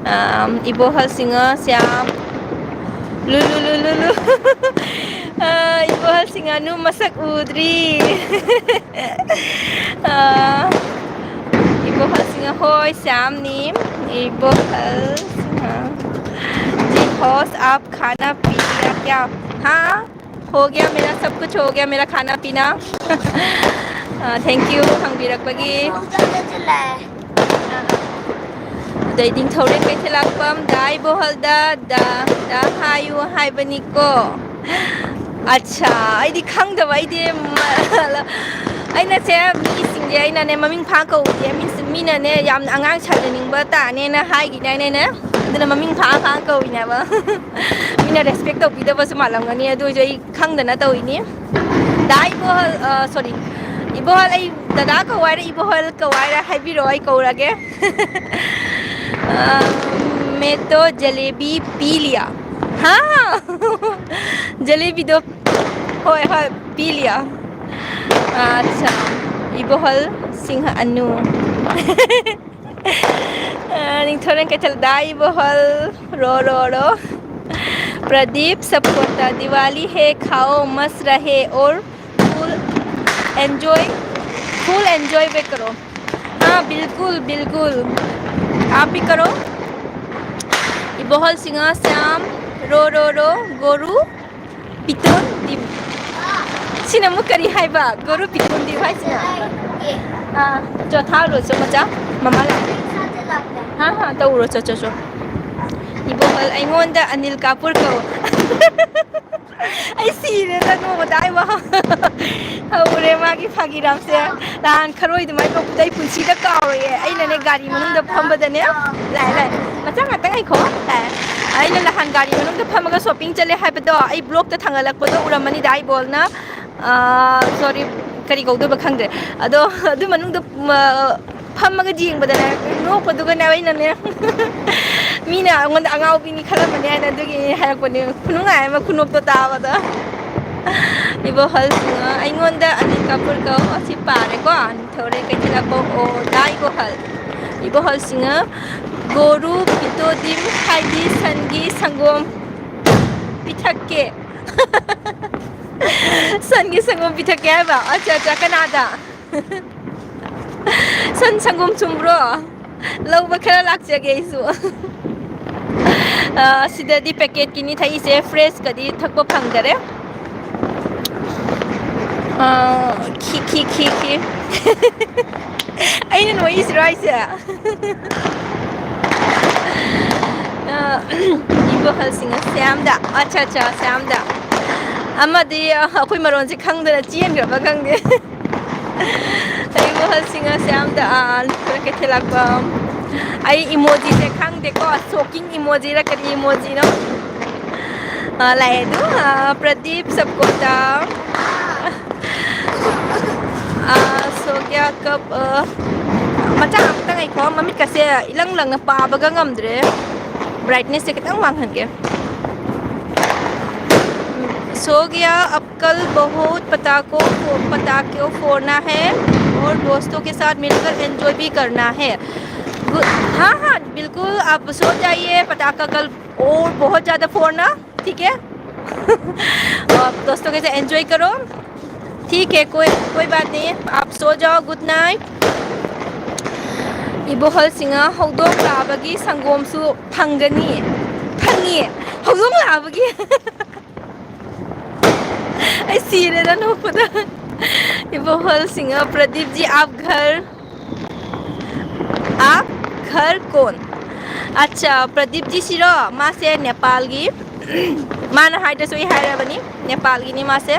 Um, ibohal singa siam. Lulu, lulu, lulu. Ah, ibohal singa nu masak udri. Ah, ibohal singa hoi siam ni. Ibohal singa. Ji host, aap khana pia kya? Haan, ho gaya mera, sab kuch ho gaya mera, khana pina. Ah, thank you, hangbirakpagi. ꯑꯗꯩ ꯅꯤꯡꯊꯧꯔꯦꯟ ꯀꯩꯊꯦꯜ ꯂꯥꯛꯄꯝ, ꯗꯥ ꯏꯕꯣꯍꯜꯗ, ꯗꯥ, ꯗꯥ ꯍꯥꯏꯌꯨ ꯍꯥꯏꯕꯅꯤꯀꯣ꯫ ꯑꯠꯁꯥ, ꯑꯩꯗꯤ ꯈꯪꯗꯕ, ꯑꯩꯗꯤ ꯃ-, ꯑꯩꯅꯁꯦ ꯃꯤꯁꯤꯡꯁꯦ ꯑꯩꯅꯅꯦ ꯃꯃꯤꯡ ꯐꯥ ꯀꯧꯗꯦ, ꯃꯤꯁ-, ꯃꯤꯅꯅꯦ ꯌꯥꯝꯅ ꯑꯉꯥꯡ ꯁꯥꯖꯅꯤꯡꯕ ꯇꯥꯅꯦꯅ ꯍꯥꯏꯈꯤꯗꯥꯏꯅꯦ ꯑꯩꯅ? ꯑꯗꯨꯅ ꯃꯃꯤꯡ ꯐꯥ ꯐꯥ ꯀꯧꯏꯅꯦꯕ꯫ ꯃꯤꯅ ꯔꯦꯁꯄꯦꯛ ꯇꯧꯕꯤꯗꯕꯁꯨ ꯃꯥꯜꯂꯝꯒꯅꯤ, ꯑꯗꯨ ꯑꯣꯏꯁꯨ ꯑꯩ ꯈꯪꯗꯅ ꯇꯧꯔꯤꯅꯤ꯫ ꯗꯥ ꯏꯕꯣꯍꯜ, ꯑ, ꯁꯣꯔꯤ, ꯏꯕꯣꯍꯜ, ꯑꯩ ꯗꯗꯥ ꯀꯧ ꯍꯥꯏꯔ ꯏꯕꯣꯍꯜ ꯀꯧ ꯍꯥꯏꯔ ꯍꯥꯏꯕꯤꯔꯛꯑꯣ, ꯑꯩ ꯀꯧꯔꯒꯦ꯫ ꯑ, ꯃꯦꯇꯣ ꯖꯂꯦꯕꯤ ꯄꯤ ꯂꯤꯌꯥ꯫ ꯍꯥ? ꯖꯂꯦꯕꯤꯗꯣ, ꯍꯣꯏ, ꯍꯣꯏ, ꯄꯤ ꯂꯤꯌꯥ꯫ ꯑꯠꯁꯥ, ꯏꯕꯣꯍꯜ ꯁꯤꯡꯍ ꯑꯅꯨ꯫ ꯑ, ꯅꯤꯡꯊꯧꯔꯦꯟ ꯀꯩꯊꯦꯜ ꯗꯥ ꯏꯕꯣꯍꯜ, ꯔꯣ, ꯔꯣ, ꯔꯣ꯫ प्रदीप सपोर्टर, दिवाली है, खाओ, मस्त रहे और फुल एंजॉय, फुल एंजॉय भी करो। हाँ, बिल्कुल, बिल्कुल। आप भी करो। इबोहल सिंगा श्याम, रो, रो, रो, गोरू, ꯄꯤꯇꯣꯟꯗꯤꯞ꯫ ꯁꯤꯅ ꯑꯃꯨꯛ ꯀꯔꯤ ꯍꯥꯏꯕ? ꯒꯨꯔꯨ ꯄꯤꯇꯣꯟꯗꯤꯞ ꯍꯥꯏꯁꯤꯅ? ꯑꯥ, ꯆꯣ, ꯊꯥꯔꯨꯔꯣ ꯆꯣ, ꯃꯆꯥ꯫ ꯃꯃꯥ ꯂꯥꯛꯑꯦ꯫ ꯍꯥ, ꯍꯥ, ꯇꯧꯔꯨꯔꯣ, ꯆꯣ, ꯆꯣ, ꯆꯣ꯫ ꯏꯕꯣꯍꯜ, ꯑꯩꯉꯣꯟꯗ ꯑꯅꯤꯜ ꯀꯥꯄꯨꯔ ꯀꯧ꯫ ꯑꯩ ꯁꯤꯔꯦꯗ, ꯅꯣꯡꯃꯗ ꯑꯩ ꯋꯥ ꯍꯧꯔꯦ ꯃꯥꯒꯤ ꯐꯥꯒꯤꯔꯥꯝꯁꯦ꯫ ꯅꯍꯥꯟ ꯈꯔꯣꯏ ꯑꯗꯨꯃꯥꯏꯅ ꯇꯧꯕꯗꯣ ꯑꯩ ꯄꯨꯟꯁꯤꯗ ꯀꯥꯎꯔꯣꯏꯌꯦ꯫ ꯑꯩꯅꯅꯦ ꯒꯥꯔꯤ ꯃꯅꯨꯡꯗ ꯐꯝꯕꯗꯅꯦ, ꯂꯥꯛꯑꯦ, ꯂꯥꯛꯑꯦ꯫ ꯃꯆꯥ ꯉꯥꯛꯇ ꯉꯥꯏꯈꯣ꯫ ꯂꯥꯛꯑꯦ꯫ ꯑꯩꯅ ꯅꯍꯥꯟ ꯒꯥꯔꯤ ꯃꯅꯨꯡꯗ ꯐꯝꯃꯒ shopping ꯆꯠꯂꯦ ꯍꯥꯏꯕꯗꯣ, ꯑꯩ vlogꯇ ꯊꯥꯡꯒꯠꯂꯛꯄꯗꯣ ꯎꯔꯝꯃꯅꯤꯗ, ꯑꯩ ꯕꯣꯜꯅ, ꯑꯥ, sorry, ꯀꯔꯤ ꯀꯧꯗꯣꯏꯕ ꯈꯪꯗ꯭ꯔꯦ꯫ ꯑꯗꯣ ꯑꯗꯨ ꯃꯅꯨꯡꯗ, ꯃ-, ꯐꯝꯃꯒ ꯌꯦꯡꯕꯗꯅꯦ, ꯅꯣꯛꯄꯗꯨꯒꯅꯦ ꯑꯩꯅꯅꯦ꯫ ꯃꯤꯅ ꯑꯩꯉꯣꯟꯗ ꯑꯉꯥꯎꯕꯤꯅꯤ ꯈꯜꯂꯝꯃꯅꯤ ꯍꯥꯏꯅ ꯑꯗꯨꯒꯤ ꯍꯥꯏꯔꯛꯄꯅꯦ꯫ ꯈꯨꯅꯨꯡꯉꯥꯏ ꯑꯃ, ꯈꯨꯅꯣꯛꯇꯣ ꯇꯥꯕꯗ꯫ ꯏꯕꯣꯍꯜꯁꯤꯅ ꯑꯩꯉꯣꯟꯗ ꯑꯅꯤꯜ ꯀꯥꯄꯨꯔ ꯀꯧ꯫ ꯑꯁꯤ ꯄꯥꯔꯦꯀꯣ꯫ ꯅꯤꯡꯊꯧꯔꯦꯜ ꯀꯩꯊꯦꯜ ꯂꯥꯛꯄꯝ ꯑꯣ ꯗꯥ ꯏꯕꯣꯍꯜ꯫ ꯏꯕꯣꯍꯜꯁꯤꯅ ꯒꯣꯔꯨ ꯄꯤꯇꯣꯗꯤꯝ ꯍꯥꯏꯗꯤ ꯁꯟꯒꯤ ꯁꯪꯒꯣꯝ ꯄꯤꯊꯛꯀꯦ꯫ ꯁꯟꯒꯤ ꯁꯪꯒꯣꯝ ꯄꯤꯊꯛꯀꯦ ꯍꯥꯏꯕ? ꯑꯠꯆꯥ, ꯑꯠꯆꯥ, ꯀꯅꯥꯗ? ꯁꯟ ꯁꯪꯒꯣꯝ ꯁꯨꯝꯕ꯭ꯔꯣ? ꯂꯧꯕ ꯈꯔ ꯂꯥꯛꯆꯒꯦ ꯑꯩꯁꯨ꯫ ꯑ, ꯁꯤꯗꯗꯤ packet ꯀꯤꯅꯤ ꯊꯛꯏꯁꯦ, fresh ꯀꯗꯤ ꯊꯛꯄ ꯐꯪꯗꯔꯦ꯫ ꯑ, ꯈꯤ, ꯈꯤ, ꯈꯤ, ꯈꯤ꯫ ꯑꯩꯅ ꯅꯣꯛꯏꯁꯤꯔꯣ ꯍꯥꯏꯁꯦ? ꯑ, ꯏꯕꯣꯍꯜꯁꯤꯡꯅ ꯁ꯭ꯌꯥꯝꯗ, ꯑꯠꯆꯥ, ꯑꯠꯆꯥ, ꯁ꯭ꯌꯥꯝꯗ꯫ ꯑꯃꯗꯤ, ꯑ, ꯑꯩꯈꯣꯏ ꯃꯔꯣꯟꯁꯦ ꯈꯪꯗꯅ ꯆꯦꯟꯈ꯭ꯔꯕ ꯈꯪꯗꯦ꯫ ꯏꯕꯣꯍꯜꯁꯤꯡꯅ ꯁ꯭ꯌꯥꯝꯗ, ꯑ, ꯀꯩꯊꯦꯜ ꯂꯥꯛꯄ꯫ ꯑꯩ emoji ꯁꯦ ꯈꯪꯗꯦꯀꯣ, shocking emoji ꯔ ꯀꯔꯤ emoji ꯅꯣ꯫ ꯑ, ꯂꯥꯛꯑꯦ ꯑꯗꯨ, ꯑ, ꯄ꯭ꯔꯗꯤꯞ ꯁꯞꯀꯣꯇꯥ꯫ ꯑ, ꯁꯣꯒ꯭ꯌꯥ ꯀꯞ, ꯑ, ꯃꯆꯥ ꯑꯃꯇ ꯉꯥꯏꯈꯣ, ꯃꯃꯤꯠꯀꯁꯦ ꯏꯂꯪ ꯂꯪꯅ ꯄꯥꯕꯒ ꯉꯝꯗ꯭ꯔꯦ꯫ Brightness ꯁꯦ ꯈꯤꯇꯪ ꯋꯥꯡꯍꯟꯒꯦ꯫ सो गया, अब कल बहुत पटाखों को, पटाखों फोड़ना है और दोस्तों के साथ मिलकर एंजॉय भी करना है। गु-, हाँ, हाँ, बिल्कुल, आप सो जाइए, पटाखा कल और बहुत ज़्यादा फोड़ना, ठीक है? और दोस्तों के साथ एंजॉय करो, ठीक है, कोई, कोई बात नहीं है, आप सो जाओ, गुड नाइट। ꯏꯕꯣꯍꯜꯁꯤꯡꯅ ꯍꯧꯗꯣꯡ ꯂꯥꯕꯒꯤ ꯁꯪꯒꯣꯝꯁꯨ ꯐꯪꯒꯅꯤ꯫ ꯐꯪꯉꯤ꯫ ꯍꯧꯗꯣꯡ ꯂꯥꯕꯒꯤ꯫ ꯑꯩ ꯁꯤꯔꯦꯗ ꯅꯣꯛꯄꯗ꯫ ꯏꯕꯣꯍꯜꯁꯤꯡꯅ ꯄ꯭ꯔꯗꯤꯞ ꯖꯤ ꯑꯥꯞ ꯘꯔ आप घर कौन? अच्छा, प्रदीप जी ꯁꯤꯔꯣ? ꯃꯥꯁꯦ ꯅꯦꯄꯥꯜꯒꯤ꯫ ꯃꯥꯅ ꯍꯥꯏꯗ꯭ꯔꯁꯨ ꯑꯩ ꯍꯥꯏꯔꯕꯅꯤ, ꯅꯦꯄꯥꯜꯒꯤꯅꯤ ꯃꯥꯁꯦ꯫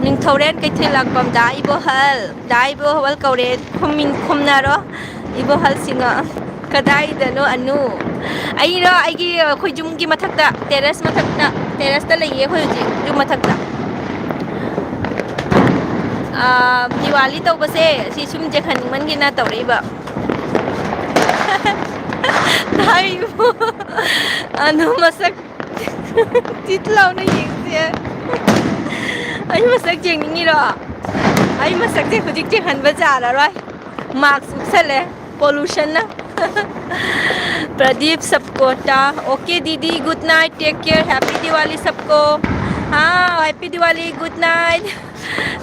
ꯅꯤꯡꯊꯧꯔꯦꯟ ꯀꯩꯊꯦꯜ ꯂꯥꯛꯄꯝ ꯗꯥ ꯏꯕꯣꯍꯜ, ꯗꯥ ꯏꯕꯣꯍꯜ ꯀꯧꯔꯦ, ꯈꯨꯝꯃꯤꯟ-, ꯈꯨꯝꯅꯔꯣ꯫ ꯏꯕꯣꯍꯜꯁꯤꯡꯅ ꯀꯗꯥꯏꯗꯅꯣ ꯑꯅꯨ? ꯑꯩꯔꯣ? ꯑꯩꯒꯤ, ꯑꯩꯈꯣꯏ ꯌꯨꯝꯒꯤ ꯃꯊꯛꯇ, terrace ꯃꯊꯛꯇ, terrace ꯇ ꯂꯩꯌꯦ ꯑꯩꯈꯣꯏ ꯍꯧꯖꯤꯛ, ꯌꯨꯝ ꯃꯊꯛꯇ꯫ ꯑꯥ, ꯗꯤꯋꯥꯂꯤ ꯇꯧꯕꯁꯦ ꯁꯤ ꯁꯨꯝ ꯌꯦꯡꯍꯟꯅꯤꯡꯃꯟꯒꯤꯅ ꯇꯧꯔꯛꯏꯕ꯫ ꯑꯩꯕꯨ ꯑꯗꯨ ꯃꯁꯛ ꯇꯤꯠ ꯂꯥꯎꯅ ꯌꯦꯡꯁꯦ꯫ ꯑꯩ ꯃꯁꯛ ꯌꯦꯡꯅꯤꯡꯉꯤꯔꯣ? ꯑꯩ ꯃꯁꯛꯁꯦ ꯍꯧꯖꯤꯛ ꯌꯦꯡꯍꯟꯕ ꯌꯥꯔꯔꯣꯏ꯫ ꯃꯥꯛꯁ ꯎꯞꯁꯜꯂꯦ꯫ ꯄꯣꯂꯨꯁꯟꯅ꯫ ꯄ꯭ꯔꯗꯤꯞ ꯁꯞꯀꯣ ꯇꯥ꯫ Okay दीदी, good night, take care, happy Diwali सबको। हाँ, happy Diwali, good night,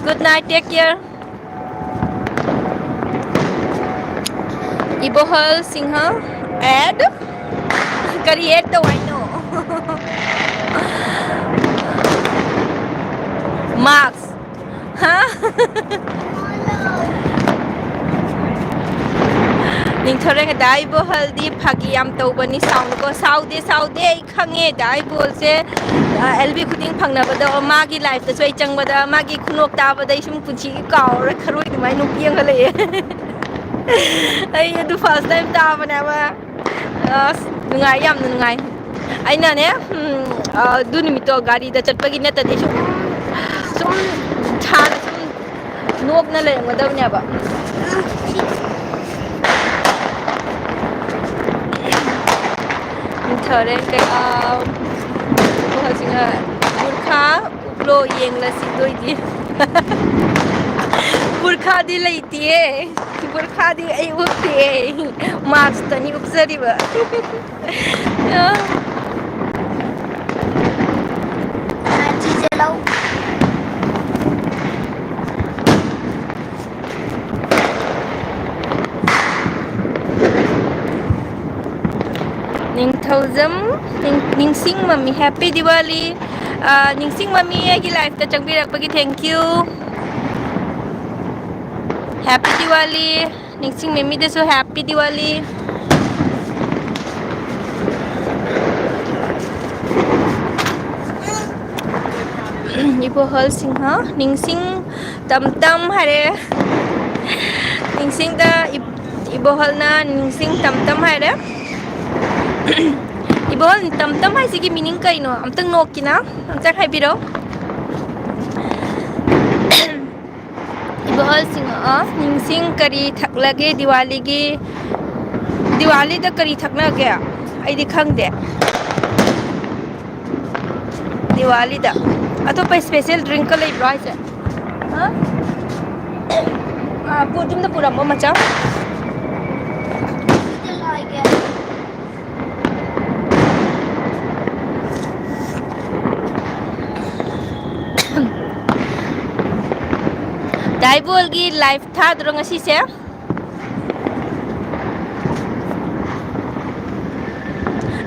good night, take care। ꯏꯕꯣꯍꯜ Singh ꯑꯦꯗ꯫ ꯀꯔꯤ ꯑꯦꯗ ꯇꯧ ꯍꯥꯏꯅꯣ? ꯃꯥꯛꯁ꯫ ꯍꯥ? ꯅꯤꯡꯊꯧꯔꯦꯡ ꯑꯗꯥ ꯏꯕꯣꯍꯜꯗꯤ ꯐꯥꯒꯤ ꯌꯥꯝ ꯇꯧꯕꯅꯤ, ꯁꯥꯎꯅꯨꯀꯣ꯫ ꯁꯥꯎꯗꯦ, ꯁꯥꯎꯗꯦ, ꯑꯩ ꯈꯪꯉꯦ꯫ ꯑꯗꯥ ꯏꯕꯣꯜꯁꯦ, ꯑ, ꯑꯦꯜ ꯕꯤ ꯈꯨꯗꯤꯡ ꯐꯪꯅꯕꯗꯣ, ꯃꯥꯒꯤ ꯂꯥꯏꯐꯇꯁꯨ ꯑꯩ ꯆꯪꯕꯗ, ꯃꯥꯒꯤ ꯈꯨꯅꯣꯛ ꯇꯥꯕꯗ ꯑꯩ ꯁꯨꯝ ꯄꯨꯟꯁꯤꯒꯤ ꯀꯥꯎꯔꯔꯣꯏ, ꯈꯔꯣꯏ ꯑꯗꯨꯃꯥꯏꯅ ꯅꯣꯛꯄꯤ ꯑꯃꯒ ꯂꯩꯌꯦ꯫ ꯑꯩ ꯑꯗꯨ ꯐꯥꯔꯁ ꯇꯥꯏꯝ ꯇꯥꯕꯅꯦꯕ꯫ ꯑꯁ, ꯅꯨꯡꯉꯥꯏ, ꯌꯥꯝꯅ ꯅꯨꯡꯉꯥꯏ꯫ ꯑꯩꯅꯅꯦ, ꯎꯝ, ꯑ, ꯑꯗꯨ ꯅꯨꯃꯤꯠꯇꯣ ꯒꯥꯔꯤꯗ ꯆꯠꯄꯒꯤ ꯅꯠꯇꯗꯤ ꯁꯨꯝ, ꯁꯨꯝ ꯍꯥꯟꯅ ꯁꯨꯝ ꯅꯣꯛꯅ ꯂꯩꯔꯝꯒꯗꯕꯅꯦꯕ꯫ ꯅꯤꯡꯊꯧꯔꯦ ꯀꯩ-, ꯑ, ꯍꯧꯖꯤꯛꯅ ꯒꯨꯔꯈꯥ ꯎꯞꯂꯣ ꯌꯦꯡꯂꯁꯤ ꯑꯗꯨ ꯑꯣꯏꯗꯤ꯫ ꯒꯨꯔꯈꯥꯗꯤ ꯂꯩꯇꯤꯌꯦ꯫ ꯒꯨꯔꯈꯥꯗꯤ ꯑꯩ ꯎꯞꯇꯤꯌꯦ꯫ ꯃꯥꯛꯁꯇꯅꯤ ꯎꯞꯆꯔꯤꯕ꯫ ꯅꯤꯡꯊꯧꯖꯝ, ꯅꯤꯡ-, ꯅꯤꯡꯁꯤꯡ ꯃꯃꯤ, happy Diwali꯫ ꯑ, ꯅꯤꯡꯁꯤꯡ ꯃꯃꯤ ꯑꯩꯒꯤ ꯂꯥꯏꯐꯇ ꯆꯪꯕꯤꯔꯛꯄꯒꯤ thank you꯫ Happy Diwali꯫ ꯅꯤꯡꯁꯤꯡ ꯃꯃꯤꯗꯁꯨ happy Diwali꯫ ꯏꯕꯣꯍꯜ ꯁꯤꯡꯍ, ꯅꯤꯡꯁꯤꯡ ꯇꯝ ꯇꯝ ꯍꯥꯏꯔꯦ꯫ ꯅꯤꯡꯁꯤꯡꯗ ꯏꯕ-, ꯏꯕꯣꯍꯜꯅ ꯅꯤꯡꯁꯤꯡ ꯇꯝ ꯇꯝ ꯍꯥꯏꯔꯦ꯫ ꯏꯕꯣꯍꯜ ꯇꯝ ꯇꯝ ꯍꯥꯏꯁꯤꯒꯤ meaning ꯀꯩꯅꯣ? ꯑꯝꯇꯪ ꯅꯣꯛꯀꯤꯅ ꯑꯝꯇꯪ ꯍꯥꯏꯕꯤꯔꯣ꯫ ꯏꯕꯣꯍꯜ ꯁꯤꯡꯍ, ꯅꯤꯡꯁꯤꯡ ꯀꯔꯤ ꯊꯛꯂꯒꯦ ꯗꯤꯋꯥꯂꯤꯒꯤ? ꯗꯤꯋꯥꯂꯤꯗ ꯀꯔꯤ ꯊꯛꯅꯒꯦ? ꯑꯩꯗꯤ ꯈꯪꯗꯦ꯫ ꯗꯤꯋꯥꯂꯤꯗ ꯑꯇꯣꯞꯄ special drink ꯀ ꯂꯩꯕ꯭ꯔꯣ ꯍꯥꯏꯁꯦ? ꯍꯥ? ꯑꯥ, ꯄꯨ-, ꯌꯨꯝꯗ ꯄꯨꯔꯝꯃꯣ, ꯃꯆꯥ꯫ ꯗꯥꯏꯕꯣꯜꯒꯤ live ꯊꯥꯗ꯭ꯔꯣ ꯉꯁꯤꯁꯦ?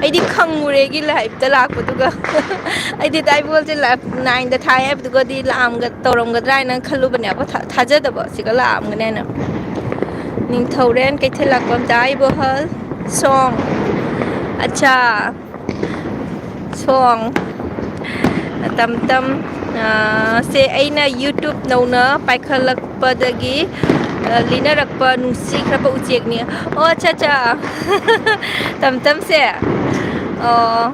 ꯑꯩꯗꯤ ꯈꯪꯉꯨꯔꯦꯒꯤ live ꯇ ꯂꯥꯛꯄꯗꯨꯒ꯫ ꯑꯩꯗꯤ ꯗꯥꯏꯕꯣꯜꯁꯦ live nine ꯗ ꯊꯥꯏ ꯍꯥꯏꯕꯗꯨꯒꯗꯤ ꯂꯥꯛꯑꯝꯒ-, ꯇꯧꯔꯝꯒꯗ꯭ꯔꯥ ꯍꯥꯏꯅ ꯈꯜꯂꯨꯕꯅꯦꯕ, ꯊꯥ-, ꯊꯥꯖꯗꯕ ꯁꯤꯒ ꯂꯥꯛꯑꯝꯒꯅꯤ ꯍꯥꯏꯅ꯫ ꯅꯤꯡꯊꯧꯔꯦꯟ ꯀꯩꯊꯦꯜ ꯂꯥꯛꯄꯝ ꯗꯥꯏꯕꯣꯍꯜ song꯫ ꯑꯠꯆꯥ꯫ Song꯫ ꯇꯝ ꯇꯝ, ꯑ, ꯁꯦ ꯑꯩꯅ YouTube ꯅꯧꯅ ꯄꯥꯏꯈꯠꯂꯛꯄꯗꯒꯤ, ꯑ, ꯂꯤꯅꯔꯛꯄ ꯅꯨꯡꯁꯤꯈ꯭ꯔꯕ ꯎꯆꯦꯛꯅꯤ꯫ ꯑꯣ, ꯑꯠꯆꯥ, ꯑꯠꯆꯥ꯫ ꯇꯝ ꯇꯝꯁꯦ꯫ ꯑꯣ꯫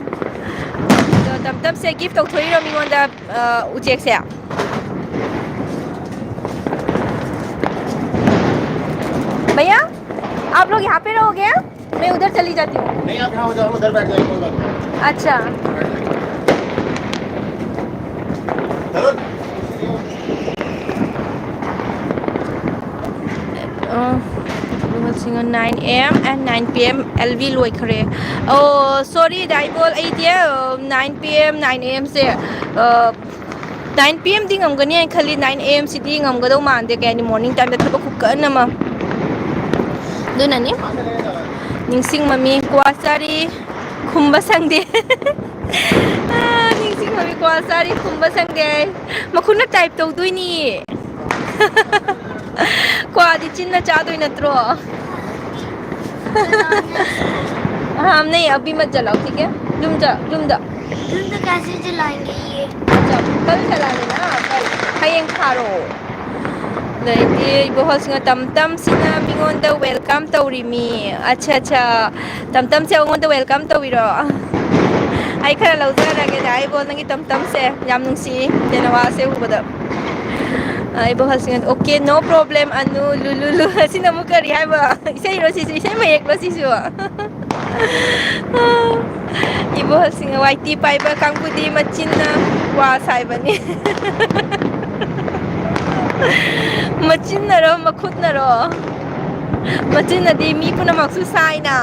ꯑꯗꯣ ꯇꯝ ꯇꯝꯁꯦ gift ꯇꯧꯊꯣꯛꯏꯔꯣ ꯃꯤꯉꯣꯟꯗ, ꯑ, ꯎꯆꯦꯛꯁꯦ? भैया, आप लोग यहाँ पे रहोगे? मैं उधर चली जाती हूँ। नहीं, आप यहाँ हो जाओ, उधर बैठ जाओ, कोई बात नहीं। अच्छा। चलो। ꯑ, nine A M and nine P M, L V ꯂꯣꯏꯈ꯭ꯔꯦ꯫ ꯑꯣ, sorry, ꯗꯥꯏꯕꯣꯜ, ꯑꯩꯗꯤ, ꯑ, nine P M, nine A M ꯁꯦ, ꯑ, nine P M ꯗꯤ ꯉꯝꯒꯅꯤ ꯍꯥꯏꯅ ꯈꯜꯂꯤ, nine A M ꯁꯤꯗꯤ ꯉꯝꯒꯗꯧ ꯃꯥꯟꯗꯦ, ꯀꯩ ꯍꯥꯏꯅꯤ, morning time ꯗ ꯊꯕꯛ ꯈꯨꯀꯟ ꯑꯃ꯫ ꯑꯗꯨꯅꯅꯤ꯫ ꯅꯤꯡꯁꯤꯡ ꯃꯃꯤ, ꯀ꯭ꯋꯥ ꯆꯥꯔꯤ, ꯈꯨꯝꯕ ꯁꯪꯗꯦ꯫ ꯑꯥ, ꯅꯤꯡꯁꯤꯡ ꯃꯃꯤ, ꯀ꯭ꯋꯥ ꯆꯥꯔꯤ, ꯈꯨꯝꯕ ꯁꯪꯗꯦ꯫ ꯃꯈꯨꯠꯅ type ꯇꯧꯗꯣꯏꯅꯤ꯫ ꯀ꯭ꯋꯥꯗꯤ ꯆꯤꯟꯅ ꯆꯥꯗꯣꯏ ꯅꯠꯇ꯭ꯔꯣ? हाँ, नहीं, अभी मत जलाओ, ठीक है? ꯌꯨꯝꯗ, ꯌꯨꯝꯗ꯫ ꯌꯨꯝꯗ ꯀꯥꯏꯁꯤ ꯖꯂꯥꯏꯟꯒꯦ ꯌꯦ꯫ अच्छा, कल जला लेना, कल। ꯍꯌꯦꯡ ꯊꯥꯔꯣ꯫ ꯑꯗꯩꯗꯤ ꯏꯕꯣꯍꯜꯁꯤꯅ ꯇꯝ ꯇꯝꯁꯤꯅ ꯃꯤꯉꯣꯟꯗ welcome ꯇꯧꯔꯤꯃꯤ꯫ ꯑꯠꯆꯥ, ꯑꯠꯆꯥ꯫ ꯇꯝ ꯇꯝꯁꯦ ꯑꯩꯉꯣꯟꯗ welcome ꯇꯧꯕꯤꯔꯣ꯫ ꯑꯩ ꯈꯔ ꯂꯧꯖꯔꯒꯦ, ꯗꯥ ꯏꯕꯣ, ꯅꯪꯒꯤ ꯇꯝ ꯇꯝꯁꯦ꯫ ꯌꯥꯝ ꯅꯨꯡꯁꯤꯌꯦ, ꯇꯦꯅꯋꯥꯁꯦ ꯎꯕꯗ꯫ ꯑ, ꯏꯕꯣꯍꯜꯁꯤꯡ ꯑꯗꯨ, "Okay, no problem, ꯑꯅꯨ, ꯂꯨꯂꯨꯂꯨ", ꯑꯁꯤꯅ ꯑꯃꯨꯛ ꯀꯔꯤ ꯍꯥꯏꯕ? ꯏꯁꯩꯔꯣ ꯁꯤꯁꯨ? ꯏꯁꯩ ꯃꯌꯦꯛꯂꯣ ꯁꯤꯁꯨ? ꯏꯕꯣꯍꯜꯁꯤꯡ, ꯋꯥꯏꯇꯤ ꯄꯥꯏꯕ ꯀꯥꯡꯕꯨꯗꯤ ꯃꯆꯤꯟꯅ ꯋꯥ ꯁꯥꯏꯕꯅꯤ꯫ ꯃꯆꯤꯟꯅꯔꯣ, ꯃꯈꯨꯠꯅꯔꯣ? ꯃꯆꯤꯟꯅꯗꯤ ꯃꯤ ꯄꯨꯝꯅꯃꯛꯁꯨ ꯁꯥꯏꯅ꯫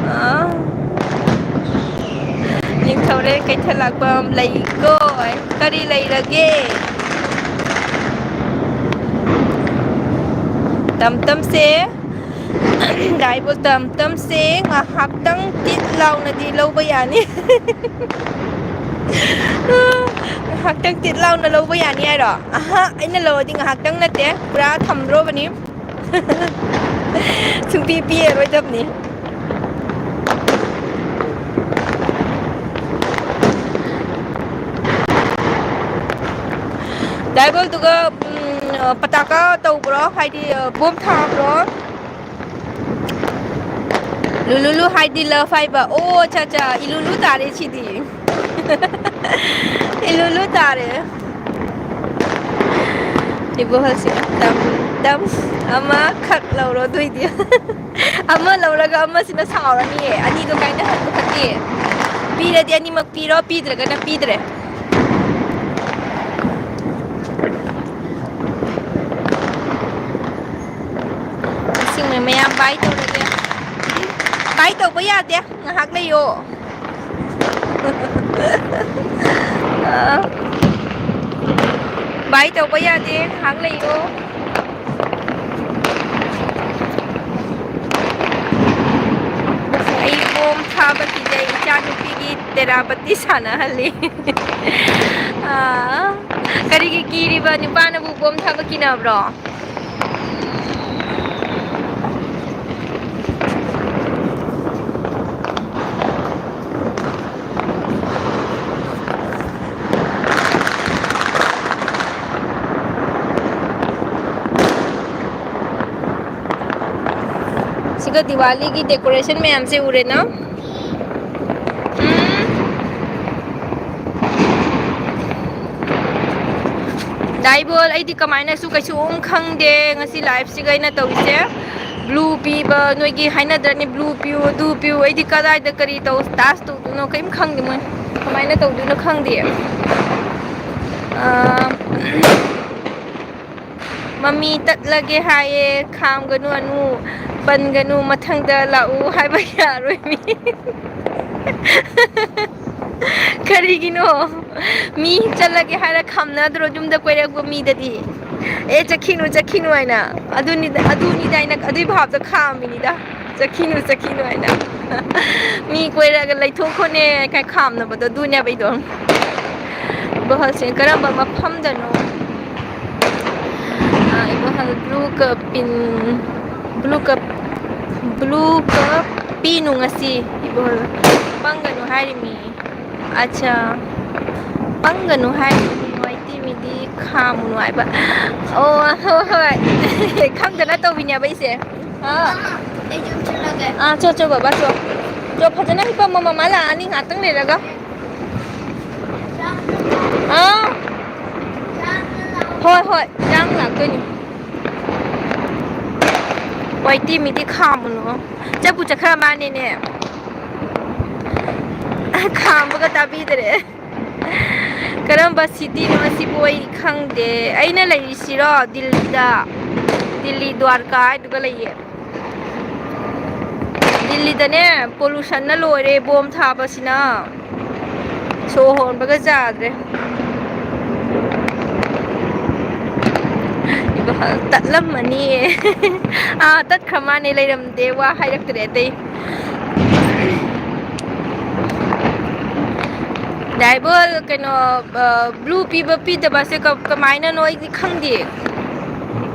ꯑꯥ꯫ ꯅꯤꯡꯊꯧꯔꯦꯜ ꯀꯩꯊꯦꯜ ꯂꯥꯛꯄꯝ ꯂꯩꯀꯣ꯫ ꯀꯔꯤ ꯂꯩꯔꯒꯦ? ꯇꯝ ꯇꯝꯁꯦ꯫ ꯗꯥꯏꯕꯣ, ꯇꯝ ꯇꯝꯁꯦ ꯉꯥꯏꯍꯥꯛꯇꯪ ꯇꯤꯠ ꯂꯥꯎꯅꯗꯤ ꯂꯧꯕ ꯌꯥꯅꯤ꯫ ꯉꯥꯏꯍꯥꯛꯇꯪ ꯇꯤꯠ ꯂꯥꯎꯅ ꯂꯧꯕ ꯌꯥꯅꯤ ꯍꯥꯏꯔꯣ? ꯑꯍꯥ, ꯑꯩꯅ ꯂꯧꯔꯗꯤ ꯉꯥꯏꯍꯥꯛꯇꯪ ꯅꯠꯇꯦ, ꯄꯨꯔꯥ ꯊꯝꯗ꯭ꯔꯣꯕꯅꯤ꯫ ꯁꯨꯡꯄꯤ ꯄꯤꯔꯔꯣꯏꯗꯕꯅꯤ꯫ ꯗꯥꯏꯕꯣꯜꯗꯨꯒ, ꯎꯝ, ꯄꯇꯥꯀꯥ ꯇꯧꯕ꯭ꯔꯣ? ꯍꯥꯏꯗꯤ, ꯕꯣꯝ ꯊꯥꯕ꯭ꯔꯣ? ꯂꯨꯂꯨꯂꯨ ꯍꯥꯏꯗꯤ love ꯍꯥꯏꯕ꯫ ꯑꯣ, ꯑꯠꯆꯥ, ꯑꯠꯆꯥ, ꯏꯂꯨꯂꯨ ꯇꯥꯔꯦ ꯁꯤꯗꯤ꯫ ꯏꯂꯨꯂꯨ ꯇꯥꯔꯦ꯫ ꯏꯕꯣꯍꯜꯁꯦ ꯇꯝ, ꯇꯝ, ꯑꯃꯈꯛ ꯂꯧꯔꯣ ꯑꯗꯨꯏꯗꯤ꯫ ꯑꯃ ꯂꯧꯔꯒ ꯑꯃꯁꯤꯅ ꯁꯥꯎꯔꯅꯤꯌꯦ꯫ ꯑꯅꯤꯗꯣ ꯀꯥꯏꯅꯍꯟꯕ ꯐꯠꯇꯦ꯫ ꯄꯤꯔꯗꯤ ꯑꯅꯤꯃꯛ ꯄꯤꯔꯣ, ꯄꯤꯗ꯭ꯔꯒꯅ ꯄꯤꯗ꯭ꯔꯦ꯫ ꯏꯁꯤꯡꯅ ꯃꯌꯥꯝ ꯕꯥꯏ ꯇꯧꯔꯒꯦ꯫ ꯕꯥꯏ ꯇꯧꯕ ꯌꯥꯗꯦ, ꯉꯥꯏꯍꯥꯛ ꯂꯩꯌꯣ꯫ ꯑ, ꯕꯥꯏ ꯇꯧꯕ ꯌꯥꯗꯦ, ꯉꯥꯏꯍꯥꯛ ꯂꯩꯌꯣ꯫ ꯑꯩ ꯕꯣꯝ ꯊꯥꯕ ꯀꯤꯖꯩ, ꯏꯆꯥꯅꯨꯄꯤꯒꯤ ꯇꯦꯔꯥꯄꯇꯤ ꯁꯥꯟꯅꯍꯜꯂꯤ꯫ ꯑꯥ, ꯀꯔꯤꯒꯤ ꯀꯤꯔꯤꯕ? ꯅꯨꯄꯥꯅꯕꯨ ꯕꯣꯝ ꯊꯥꯕ ꯀꯤꯅꯕ꯭ꯔꯣ? ꯁꯤꯒ ꯗꯤꯋꯥꯂꯤꯒꯤ decoration ꯃꯌꯥꯝꯁꯦ ꯎꯔꯦꯅ? ꯎꯝ꯫ ꯗꯥꯏꯕꯣꯜ, ꯑꯩꯗꯤ ꯀꯃꯥꯏꯅꯁꯨ ꯀꯩꯁꯨꯝ ꯈꯪꯗꯦ ꯉꯁꯤ ꯂꯥꯏꯐꯁꯤꯒ ꯑꯩꯅ ꯇꯧꯔꯤꯁꯦ꯫ ꯕ꯭ꯂꯨ ꯄꯤꯕ ꯅꯣꯏꯒꯤ ꯍꯥꯏꯅꯗ꯭ꯔꯅꯤ, ꯕ꯭ꯂꯨ ꯄꯤꯌꯨ, ꯑꯗꯨ ꯄꯤꯌꯨ, ꯑꯩꯗꯤ ꯀꯗꯥꯏꯗ ꯀꯔꯤ ꯇꯧ, ꯇꯥꯁ ꯇꯧꯗꯣꯏꯅꯣ ꯀꯔꯤꯝ ꯈꯪꯗꯦ, ꯃꯣꯏ ꯀꯃꯥꯏꯅ ꯇꯧꯗꯣꯏꯅꯣ ꯈꯪꯗꯦ꯫ ꯑꯥ, ꯃꯃꯤ ꯇꯠꯂꯒꯦ ꯍꯥꯏꯌꯦ, ꯈꯥꯝꯒꯅꯨ ꯑꯅꯨ, ꯄꯟꯒꯅꯨ, ꯃꯊꯪꯗ ꯂꯥꯛꯎ ꯍꯥꯏꯕ ꯌꯥꯔꯣꯏ ꯃꯤ꯫ ꯀꯔꯤꯒꯤꯅꯣ? ꯃꯤ ꯆꯠꯂꯒꯦ ꯍꯥꯏꯔ ꯈꯥꯝꯅꯗ꯭ꯔꯣ ꯌꯨꯝꯗ ꯀꯣꯏꯔꯛꯄ ꯃꯤꯗꯗꯤ? ꯑꯦ, ꯆꯠꯈꯤꯅꯨ, ꯆꯠꯈꯤꯅꯨ ꯍꯥꯏꯅ꯫ ꯑꯗꯨꯅꯤꯗ, ꯑꯗꯨꯅꯤꯗ ꯑꯩꯅ ꯑꯗꯨꯏ ꯚꯥꯞꯇ ꯈꯥꯝꯃꯤꯅꯤꯗ꯫ ꯆꯠꯈꯤꯅꯨ, ꯆꯠꯈꯤꯅꯨ ꯍꯥꯏꯅ꯫ ꯃꯤ ꯀꯣꯏꯔꯛꯑꯒ ꯂꯩꯊꯣꯛꯈꯣꯅꯦ ꯀꯥꯏ ꯈꯥꯝꯅꯕꯗꯣ ꯑꯗꯨꯅꯦꯕ ꯑꯩꯗꯣ꯫ ꯏꯕꯣꯍꯜꯁꯦ ꯀꯔꯝꯕ ꯃꯐꯝꯗꯅꯣ? ꯑꯥ, ꯏꯕꯣꯍꯜ blue ꯀꯞ ꯄꯤꯟ, blue ꯀꯞ, blue ꯀꯞ ꯄꯤꯅꯨ ꯉꯁꯤ꯫ ꯏꯕꯣꯍꯜ ꯄꯪꯒꯅꯨ ꯍꯥꯏꯔꯤꯃꯤ꯫ ꯑꯠꯆꯥ, ꯄꯪꯒꯅꯨ ꯍꯥꯏꯔꯤꯃꯤ꯫ ꯅꯨꯡꯉꯥꯏꯇꯦ ꯃꯤꯗꯤ ꯈꯥꯝꯃꯨꯅꯨ ꯍꯥꯏꯕ꯫ ꯑꯣ, ꯍꯣꯏ, ꯍꯣꯏ꯫ ꯈꯪꯗꯅ ꯇꯧꯕꯤꯅꯦꯕ ꯑꯩꯁꯦ꯫ ꯑꯥ꯫ ꯑꯩ ꯌꯨꯝ ꯆꯠꯂꯒꯦ꯫ ꯑꯥ, ꯆꯣ, ꯆꯣ, ꯕꯕꯥ, ꯆꯣ꯫ ꯆꯣ, ꯐꯖꯅ ꯍꯤꯞꯄꯝꯃꯣ, ꯃꯃꯥ ꯂꯥꯛꯑꯅꯤ ꯉꯥꯛꯇꯪ ꯂꯩꯔꯒ꯫ ꯑꯥ꯫ ꯍꯣꯏ, ꯍꯣꯏ, ꯏꯟꯖꯥꯡ ꯂꯥꯛꯇꯣꯏꯅꯤ꯫ ꯋꯥꯏꯇꯤ ꯃꯤꯗꯤ ꯈꯥꯝꯃꯨꯅꯨ꯫ ꯆꯠꯄꯨ ꯆꯠꯈ꯭ꯔ ꯃꯥꯅꯦꯅꯦ꯫ ꯈꯥꯝꯕꯒ ꯇꯥꯕꯤꯗ꯭ꯔꯦ꯫ ꯀꯔꯝꯕ ꯁꯤꯇꯤꯅꯣ ꯑꯁꯤꯕꯨ ꯑꯩ ꯈꯪꯗꯦ꯫ ꯑꯩꯅ ꯂꯩꯔꯤꯁꯤꯔꯣ ꯗꯤꯜꯂꯤꯗ? ꯗꯤꯜꯂꯤ ꯗ꯭ꯋꯥꯔꯀꯥ ꯍꯥꯏꯗꯨꯒ ꯂꯩꯌꯦ꯫ ꯗꯤꯜꯂꯤꯗꯅꯦ ꯄꯣꯂꯨꯁꯟꯅ ꯂꯣꯏꯔꯦ, ꯕꯣꯝ ꯊꯥꯕꯁꯤꯅ꯫ ꯁꯣ ꯍꯣꯟꯕꯒ ꯌꯥꯗ꯭ꯔꯦ꯫ ꯏꯕꯥ, ꯇꯠꯂꯝꯃꯅꯤꯌꯦ꯫ ꯑꯥ, ꯇꯠꯈ꯭ꯔ ꯃꯥꯅꯦ, ꯂꯩꯔꯝꯗꯦ, ꯋꯥ ꯍꯥꯏꯔꯛꯇ꯭ꯔꯦ ꯑꯇꯩ꯫ ꯗꯥꯏꯕꯣꯜ, ꯀꯩꯅꯣ, ꯑ, blue ꯄꯤꯕ ꯄꯤꯗꯕꯁꯦ ꯀ-, ꯀꯃꯥꯏꯅꯅꯣ ꯑꯩꯗꯤ ꯈꯪꯗꯦ꯫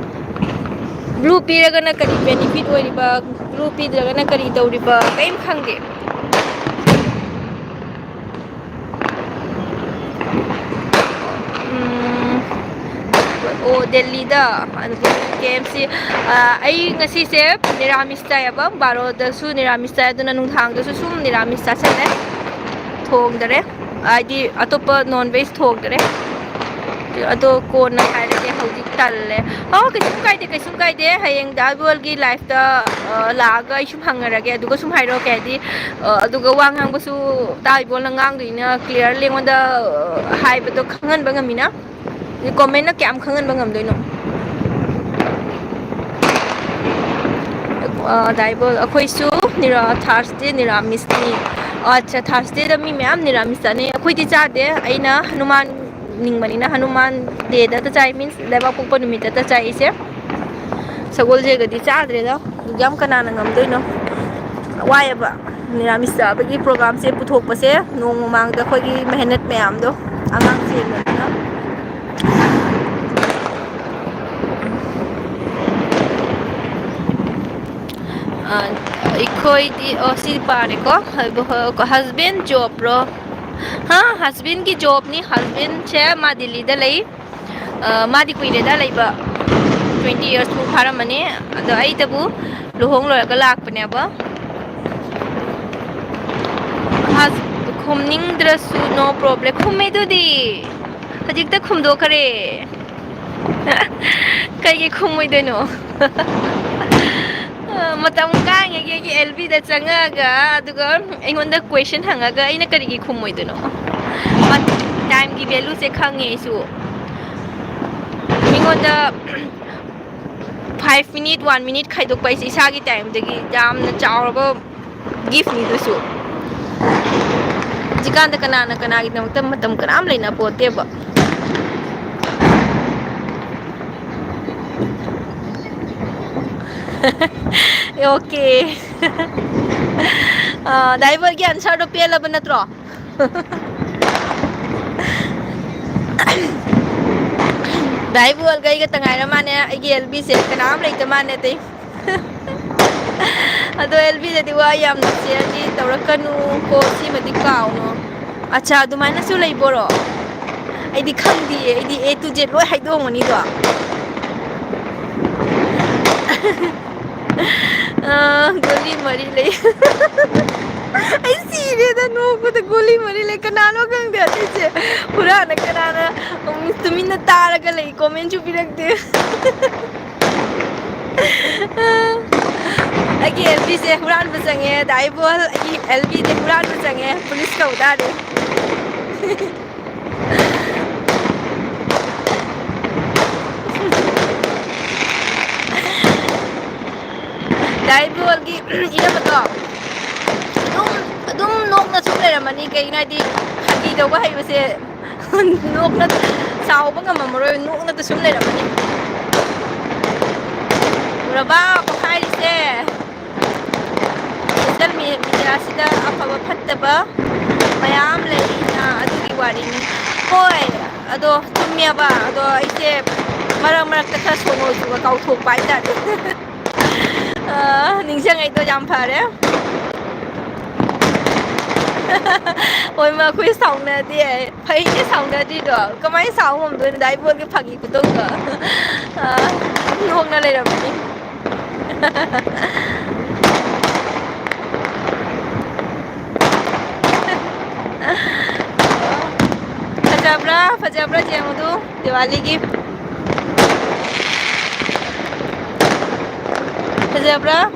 Blue ꯄꯤꯔꯒꯅ ꯀꯔꯤ benefit ꯑꯣꯏꯔꯤꯕ? Blue ꯄꯤꯗ꯭ꯔꯒꯅ ꯀꯔꯤ ꯇꯧꯔꯤꯕ? ꯀꯔꯤꯝ ꯈꯪꯗꯦ꯫ ꯎꯝ, ꯑꯣ, ꯗꯦꯜꯂꯤꯗ, ꯑꯗꯨꯗꯤ ꯀꯦ ꯑꯦꯐ ꯁꯤ, ꯑ, ꯑꯩ ꯉꯁꯤꯁꯦ ꯅꯤꯔꯥꯃꯤꯁ ꯆꯥꯏꯌꯦꯕ, ꯕꯥꯔꯣꯗꯁꯨ ꯅꯤꯔꯥꯃꯤꯁ ꯆꯥꯏ, ꯑꯗꯨꯅ ꯅꯨꯡꯗꯥꯡꯗꯁꯨ ꯁꯨꯝ ꯅꯤꯔꯥꯃꯤꯁ ꯆꯥꯁꯤꯜꯂꯦ, ꯊꯣꯡꯗꯔꯦ, ꯍꯥꯏꯗꯤ ꯑꯇꯣꯞꯄ non veg ꯊꯣꯡꯗꯔꯦ꯫ ꯑꯗꯣ ꯀꯣꯟꯅ ꯍꯥꯏꯔꯒꯦ, ꯍꯧꯖꯤꯛ ꯇꯜꯂꯦ꯫ ꯑꯣ, ꯀꯩꯁꯨꯝ ꯀꯥꯏꯗꯦ, ꯀꯩꯁꯨꯝ ꯀꯥꯏꯗꯦ꯫ ꯍꯌꯦꯡ ꯗꯥ ꯒꯣꯜꯒꯤ ꯂꯥꯏꯐꯇ, ꯑ, ꯂꯥꯛꯑꯒ ꯑꯩ ꯁꯨꯝ ꯍꯪꯅꯔꯒꯦ, ꯑꯗꯨꯒ ꯁꯨꯝ ꯍꯥꯏꯔꯛꯑꯣ꯫ ꯀꯩ ꯍꯥꯏꯗꯤ, ꯑ, ꯑꯗꯨꯒ ꯋꯥ ꯉꯥꯡꯕꯁꯨ ꯗꯥ ꯏꯕꯣꯜꯅ ꯉꯥꯡꯗꯣꯏꯅ clearly ꯑꯩꯉꯣꯟꯗ, ꯑ, ꯍꯥꯏꯕꯗꯣ ꯈꯪꯍꯟꯕ ꯉꯝꯃꯤꯅ꯫ ꯀꯣꯃꯦꯟꯅ ꯀꯌꯥꯝ ꯈꯪꯍꯟꯕ ꯉꯝꯗꯣꯏꯅꯣ? ꯑ, ꯗꯥ ꯏꯕꯣꯜ, ꯑꯩꯈꯣꯏꯁꯨ ꯅꯤꯔꯥ-, ꯊꯥꯔꯁꯗꯦ ꯅꯤꯔꯥꯃꯤꯁꯅꯤ꯫ ꯑꯣ, ꯑꯠꯆꯥ, ꯊꯥꯔꯁꯗꯦꯗ ꯃꯤ ꯃꯌꯥꯝ ꯅꯤꯔꯥꯃꯤꯁ ꯆꯥꯅꯩ꯫ ꯑꯩꯈꯣꯏꯗꯤ ꯆꯥꯗꯦ꯫ ꯑꯩꯅ ꯍꯅꯨꯃꯥꯟ ꯅꯤꯡꯕꯅꯤꯅ ꯍꯅꯨꯃꯥꯟ ꯗꯦꯗ ꯆꯥꯏ, means ꯂꯩꯕꯥꯛ ꯄꯣꯛꯄ ꯅꯨꯃꯤꯠꯇ ꯆꯥꯏ ꯑꯩꯁꯦ꯫ ꯁꯒꯣꯜꯁꯦꯒꯗꯤ ꯆꯥꯗ꯭ꯔꯦꯗ꯫ ꯑꯗꯨꯛ ꯌꯥꯝ ꯀꯅꯥꯅ ꯉꯝꯗꯣꯏꯅꯣ? ꯋꯥꯏꯌꯦꯕ꯫ ꯅꯤꯔꯥꯃꯤꯁ ꯆꯥꯕꯒꯤ ꯄ꯭ꯔꯣꯒꯥꯝꯁꯦ ꯄꯨꯊꯣꯛꯄꯁꯦ ꯅꯣꯡ ꯃꯃꯥꯡꯗ ꯑꯩꯈꯣꯏꯒꯤ ꯃꯦꯍꯅꯠ ꯃꯌꯥꯝꯗꯣ ꯑꯉꯥꯡ ꯆꯦꯟꯕꯅꯤꯅ꯫ ꯑ, ꯑꯩꯈꯣꯏꯗꯤ, ꯑꯣ, ꯁꯤ ꯄꯥꯔꯦꯀꯣ꯫ ꯍꯁꯕꯦꯟ ꯖꯣꯕꯔꯣ? ꯍꯥ, ꯍꯁꯕꯦꯟꯒꯤ ꯖꯣꯕꯅꯤ꯫ ꯍꯁꯕꯦꯟꯁꯦ ꯃꯥ ꯗꯤꯜꯂꯤꯗ ꯂꯩ꯫ ꯑ, ꯃꯥꯗꯤ ꯀꯨꯏꯔꯦꯗ ꯂꯩꯕ, twenty years ꯃꯨꯛ ꯐꯥꯔꯝꯃꯅꯤ꯫ ꯑꯗꯣ ꯑꯩꯗꯕꯨ ꯂꯨꯍꯣꯡ ꯂꯣꯏꯔꯒ ꯂꯥꯛꯄꯅꯦꯕ꯫ ꯑꯁ, ꯈꯨꯝꯅꯤꯡꯗ꯭ꯔꯁꯨ no problem꯫ ꯈꯨꯝꯃꯦꯗꯨꯗꯤ, ꯍꯧꯖꯤꯛꯇ ꯈꯨꯝꯗꯣꯛꯈꯔꯦ꯫ ꯀꯩꯒꯤ ꯈꯨꯝꯃꯣꯏꯗꯣꯏꯅꯣ? ꯑ, ꯃꯇꯝ ꯀꯥꯏꯉꯩꯒꯤ ꯑꯩꯒꯤ ꯑꯦꯜ ꯕꯤꯗ ꯆꯪꯉꯛꯑꯒ, ꯑꯗꯨꯒ ꯑꯩꯉꯣꯟꯗ question ꯍꯪꯉꯒ ꯑꯩꯅ ꯀꯔꯤꯒꯤ ꯈꯨꯝꯃꯣꯏꯗꯣꯏꯅꯣ? ꯃꯠ-, time ꯒꯤ value ꯁꯦ ꯈꯪꯉꯦ ꯑꯩꯁꯨ꯫ ꯃꯤꯉꯣꯟꯗ five minute, one minute ꯈꯥꯏꯗꯣꯛꯄ ꯍꯥꯏꯁꯦ ꯏꯁꯥꯒꯤ time ꯗꯒꯤ ꯌꯥꯝꯅ ꯆꯥꯎꯔꯕ gift ꯅꯤ ꯑꯗꯨꯁꯨ꯫ ꯍꯧꯖꯤꯛꯀꯥꯟꯗ ꯀꯅꯥꯅ ꯀꯅꯥꯒꯤꯗꯃꯛꯇ ꯃꯇꯝ ꯀꯅꯥꯝ ꯂꯩꯅ ꯄꯣꯠꯇꯦꯕ꯫ Okay꯫ ꯑ, ꯗꯥ ꯏꯕꯣꯜꯒꯤ answer ꯗꯣ ꯄꯦꯜꯂꯕ ꯅꯠꯇ꯭ꯔꯣ? ꯗꯥ ꯏꯕꯣꯜꯒ ꯑꯩꯒ ꯇꯉꯥꯏꯔ ꯃꯥꯅꯦ, ꯑꯩꯒꯤ ꯑꯦꯜ ꯕꯤꯁꯦ ꯀꯅꯥꯝ ꯂꯩꯇ ꯃꯥꯅꯦ ꯑꯇꯩ꯫ ꯑꯗꯣ ꯑꯦꯜ ꯕꯤꯗꯗꯤ ꯋꯥ ꯌꯥꯝꯅ share ꯗꯤ ꯇꯧꯔꯛꯀꯅꯨ ꯀꯣ, ꯁꯤꯃꯗꯤ ꯀꯥꯎꯅꯣ꯫ ꯑꯠꯆꯥ, ꯑꯗꯨꯃꯥꯏꯅꯁꯨ ꯂꯩꯕꯣꯔꯣ? ꯑꯩꯗꯤ ꯈꯪꯗꯤꯌꯦ, ꯑꯩꯗꯤ A to Z ꯂꯣꯏ ꯍꯥꯏꯗꯣꯛꯑꯝꯒꯅꯤꯗꯣ꯫ ꯑ, ꯒꯣꯂꯤ ꯃꯔꯤ ꯂꯩ꯫ ꯑꯩ ꯁꯤꯔꯦꯗ, ꯅꯣꯛꯄꯗ ꯒꯣꯂꯤ ꯃꯔꯤ ꯂꯩ꯫ ꯀꯅꯥꯅꯣ ꯈꯪꯗꯦ ꯑꯁꯤꯁꯦ꯫ ꯍꯨꯔꯥꯟꯅ ꯀꯅꯥꯅ, ꯎꯝ, ꯇꯨꯃꯤꯟꯅ ꯇꯥꯔꯒ ꯂꯩ, comment ꯁꯨ ꯄꯤꯔꯛꯇꯦ꯫ ꯑꯩꯒꯤ L B ꯁꯦ ꯍꯨꯔꯥꯟꯕ ꯆꯪꯉꯦ, ꯗꯥ ꯏꯕꯣꯜ, ꯑꯩꯒꯤ L B ꯁꯦ ꯍꯨꯔꯥꯟꯕ ꯆꯪꯉꯦ, ꯄꯨꯂꯤꯁ ꯀꯧ ꯇꯥꯔꯦ꯫ ꯗꯥ ꯏꯕꯣꯜꯒꯤ ꯏꯅꯝꯃꯗꯣ ꯑꯗꯨꯝ, ꯑꯗꯨꯝ ꯅꯣꯛꯅ ꯁꯨꯝ ꯂꯩꯔꯝꯃꯅꯤ꯫ ꯀꯩꯒꯤꯅꯣ ꯍꯥꯏꯗꯤ, ꯐꯥꯒꯤ ꯇꯧꯕ ꯍꯩꯕꯁꯦ ꯅꯣꯛꯅ ꯁꯥꯎꯕ ꯉꯝꯃꯝꯃꯔꯣꯏ, ꯅꯣꯛꯅꯗ ꯁꯨꯝ ꯂꯩꯔꯝꯃꯅꯤ꯫ ꯎꯔꯕ ꯄꯣꯈꯥꯏꯔꯤꯁꯦ? ꯁꯣꯁꯤꯌꯦꯜ ꯃꯦꯗꯤꯌꯥꯁꯤꯗ ꯑꯐꯕ ꯐꯠꯇꯕ ꯃꯌꯥꯝ ꯂꯩꯅ, ꯑꯗꯨꯒꯤ ꯋꯥꯔꯤꯅꯤ꯫ ꯍꯣꯏ, ꯑꯗꯣ ꯆꯨꯝꯃꯦꯕ꯫ ꯑꯗꯣ ꯑꯩꯁꯦ ꯃꯔꯛ ꯃꯔꯛꯇ ꯈꯔ ꯁꯣꯅꯣ ꯆꯨꯕ ꯀꯥꯎꯊꯣꯛꯄ ꯍꯥꯏꯇꯥꯔꯦ꯫ ꯑ, ꯅꯤꯡꯁꯤꯡꯉꯩꯗꯣ ꯌꯥꯝ ꯐꯔꯦ꯫ ꯍꯣꯏ, ꯃꯈꯣꯏ ꯁꯥꯎꯅꯗꯦ꯫ ꯐꯩꯅꯦ ꯁꯥꯎꯅꯗ꯭ꯔꯤꯗꯣ꯫ ꯀꯃꯥꯏꯅ ꯁꯥꯎ ꯉꯝꯗꯣꯏꯅꯣ? ꯗꯥ ꯏꯕꯣꯜꯒꯤ ꯐꯥꯒꯤ ꯈꯨꯇꯧꯗꯣ꯫ ꯑ, ꯅꯣꯛꯅ ꯂꯩꯔꯝꯃꯅꯤ꯫ ꯐꯖꯕ꯭ꯔꯥ? ꯐꯖꯕ꯭ꯔꯥ? ꯌꯦꯡꯉꯨꯗꯨ, ꯗꯤꯋꯥꯂꯤꯒꯤ꯫ ꯐꯖꯕ꯭ꯔꯥ?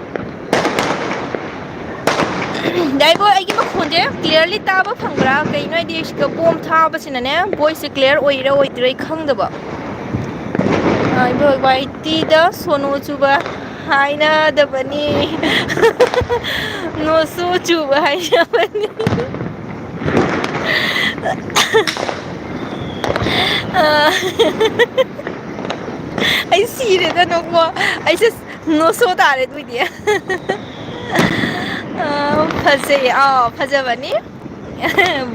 ꯗꯥꯏꯕꯣ, ꯑꯩꯒꯤ ꯃꯈꯣꯟꯁꯦ clearly ꯇꯥꯕ ꯐꯪꯕ꯭ꯔꯥ? ꯀꯩꯅꯣ ꯍꯥꯏꯗꯤ, ꯁꯤꯗ ꯀꯣꯝ ꯊꯥꯕꯁꯤꯅꯅꯦ, voice ꯁꯦ clear ꯑꯣꯏꯔꯤꯔꯥ ꯑꯣꯏꯗ꯭ꯔꯤꯔꯥ ꯑꯩ ꯈꯪꯗꯕ꯫ ꯑ, ꯏꯕꯣ, ꯋꯥꯏ ꯇꯤꯗ ꯁꯣꯅꯣ ꯆꯨꯕ ꯍꯥꯏꯅꯗꯕꯅꯤ꯫ ꯅꯣꯁꯨ ꯆꯨꯕ ꯍꯥꯏꯅꯕꯅꯤ꯫ ꯑ, ꯑꯩ ꯁꯤꯔꯦꯗ ꯅꯣꯛꯄ꯫ ꯑꯩꯁꯦ ꯅꯣꯁꯣ ꯇꯥꯔꯦ ꯑꯗꯨꯏꯗꯤ꯫ ꯑ, ꯐꯖꯩꯌꯦ꯫ ꯑꯥꯎ, ꯐꯖꯕꯅꯤ꯫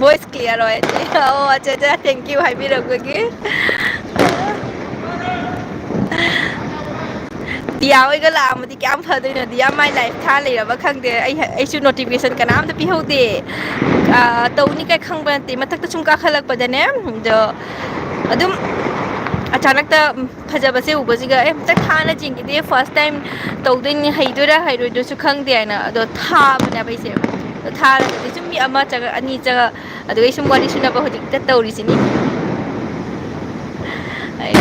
Voice clear ꯑꯣꯏ꯫ ꯑꯣ, ꯑꯠꯆꯥ, ꯑꯠꯆꯥ, thank you ꯍꯥꯏꯕꯤꯔꯛꯄꯒꯤ꯫ ꯗꯤꯌꯥ ꯍꯣꯏꯒ ꯂꯥꯛꯑꯝꯃꯗꯤ ꯀꯌꯥꯝ ꯐꯗꯣꯏꯅꯣ? ꯗꯤꯌꯥ ꯃꯥꯏ live ꯊꯥ ꯂꯩꯔꯕ ꯈꯪꯗꯦ꯫ ꯑꯩ, ꯑꯩꯁꯨ notification ꯀꯅꯥꯝꯇ ꯄꯤꯍꯧꯗꯦ꯫ ꯑ, ꯇꯧꯅꯤ ꯀꯥꯏ ꯈꯪꯕ ꯅꯠꯇꯦ꯫ ꯃꯊꯛꯇ ꯁꯨꯝ ꯀꯥꯈꯠꯂꯛꯄꯗꯅꯦ, ꯑꯗꯣ ꯑꯗꯨꯝ ꯑꯆꯥꯅꯛꯇ ꯐꯖꯕꯁꯦ ꯎꯕꯁꯤꯒ, "ꯑꯦ, ꯑꯝꯇ ꯊꯥꯅ ꯆꯦꯟꯈꯤꯗꯦ, first time ꯇꯧꯗꯣꯏꯅꯤ, ꯍꯩꯗꯣꯏꯔꯥ ꯍꯩꯔꯣꯏꯗꯣꯏꯁꯨ ꯈꯪꯗꯦ" ꯍꯥꯏꯅ꯫ ꯑꯗꯣ ꯊꯥꯕꯅꯦꯕ ꯑꯩꯁꯦ꯫ ꯑꯗꯣ ꯊꯥꯔꯒꯗꯤ ꯁꯨꯝ ꯃꯤ ꯑꯃ ꯆꯪꯉꯛ, ꯑꯅꯤ ꯆꯪꯉꯛ, ꯑꯗꯨꯒ ꯑꯩ ꯁꯨꯝ ꯋꯥꯔꯤ ꯁꯨꯅꯕ ꯍꯧꯖꯤꯛꯇ ꯇꯧꯔꯤꯁꯤꯅꯤ꯫ ꯑꯩ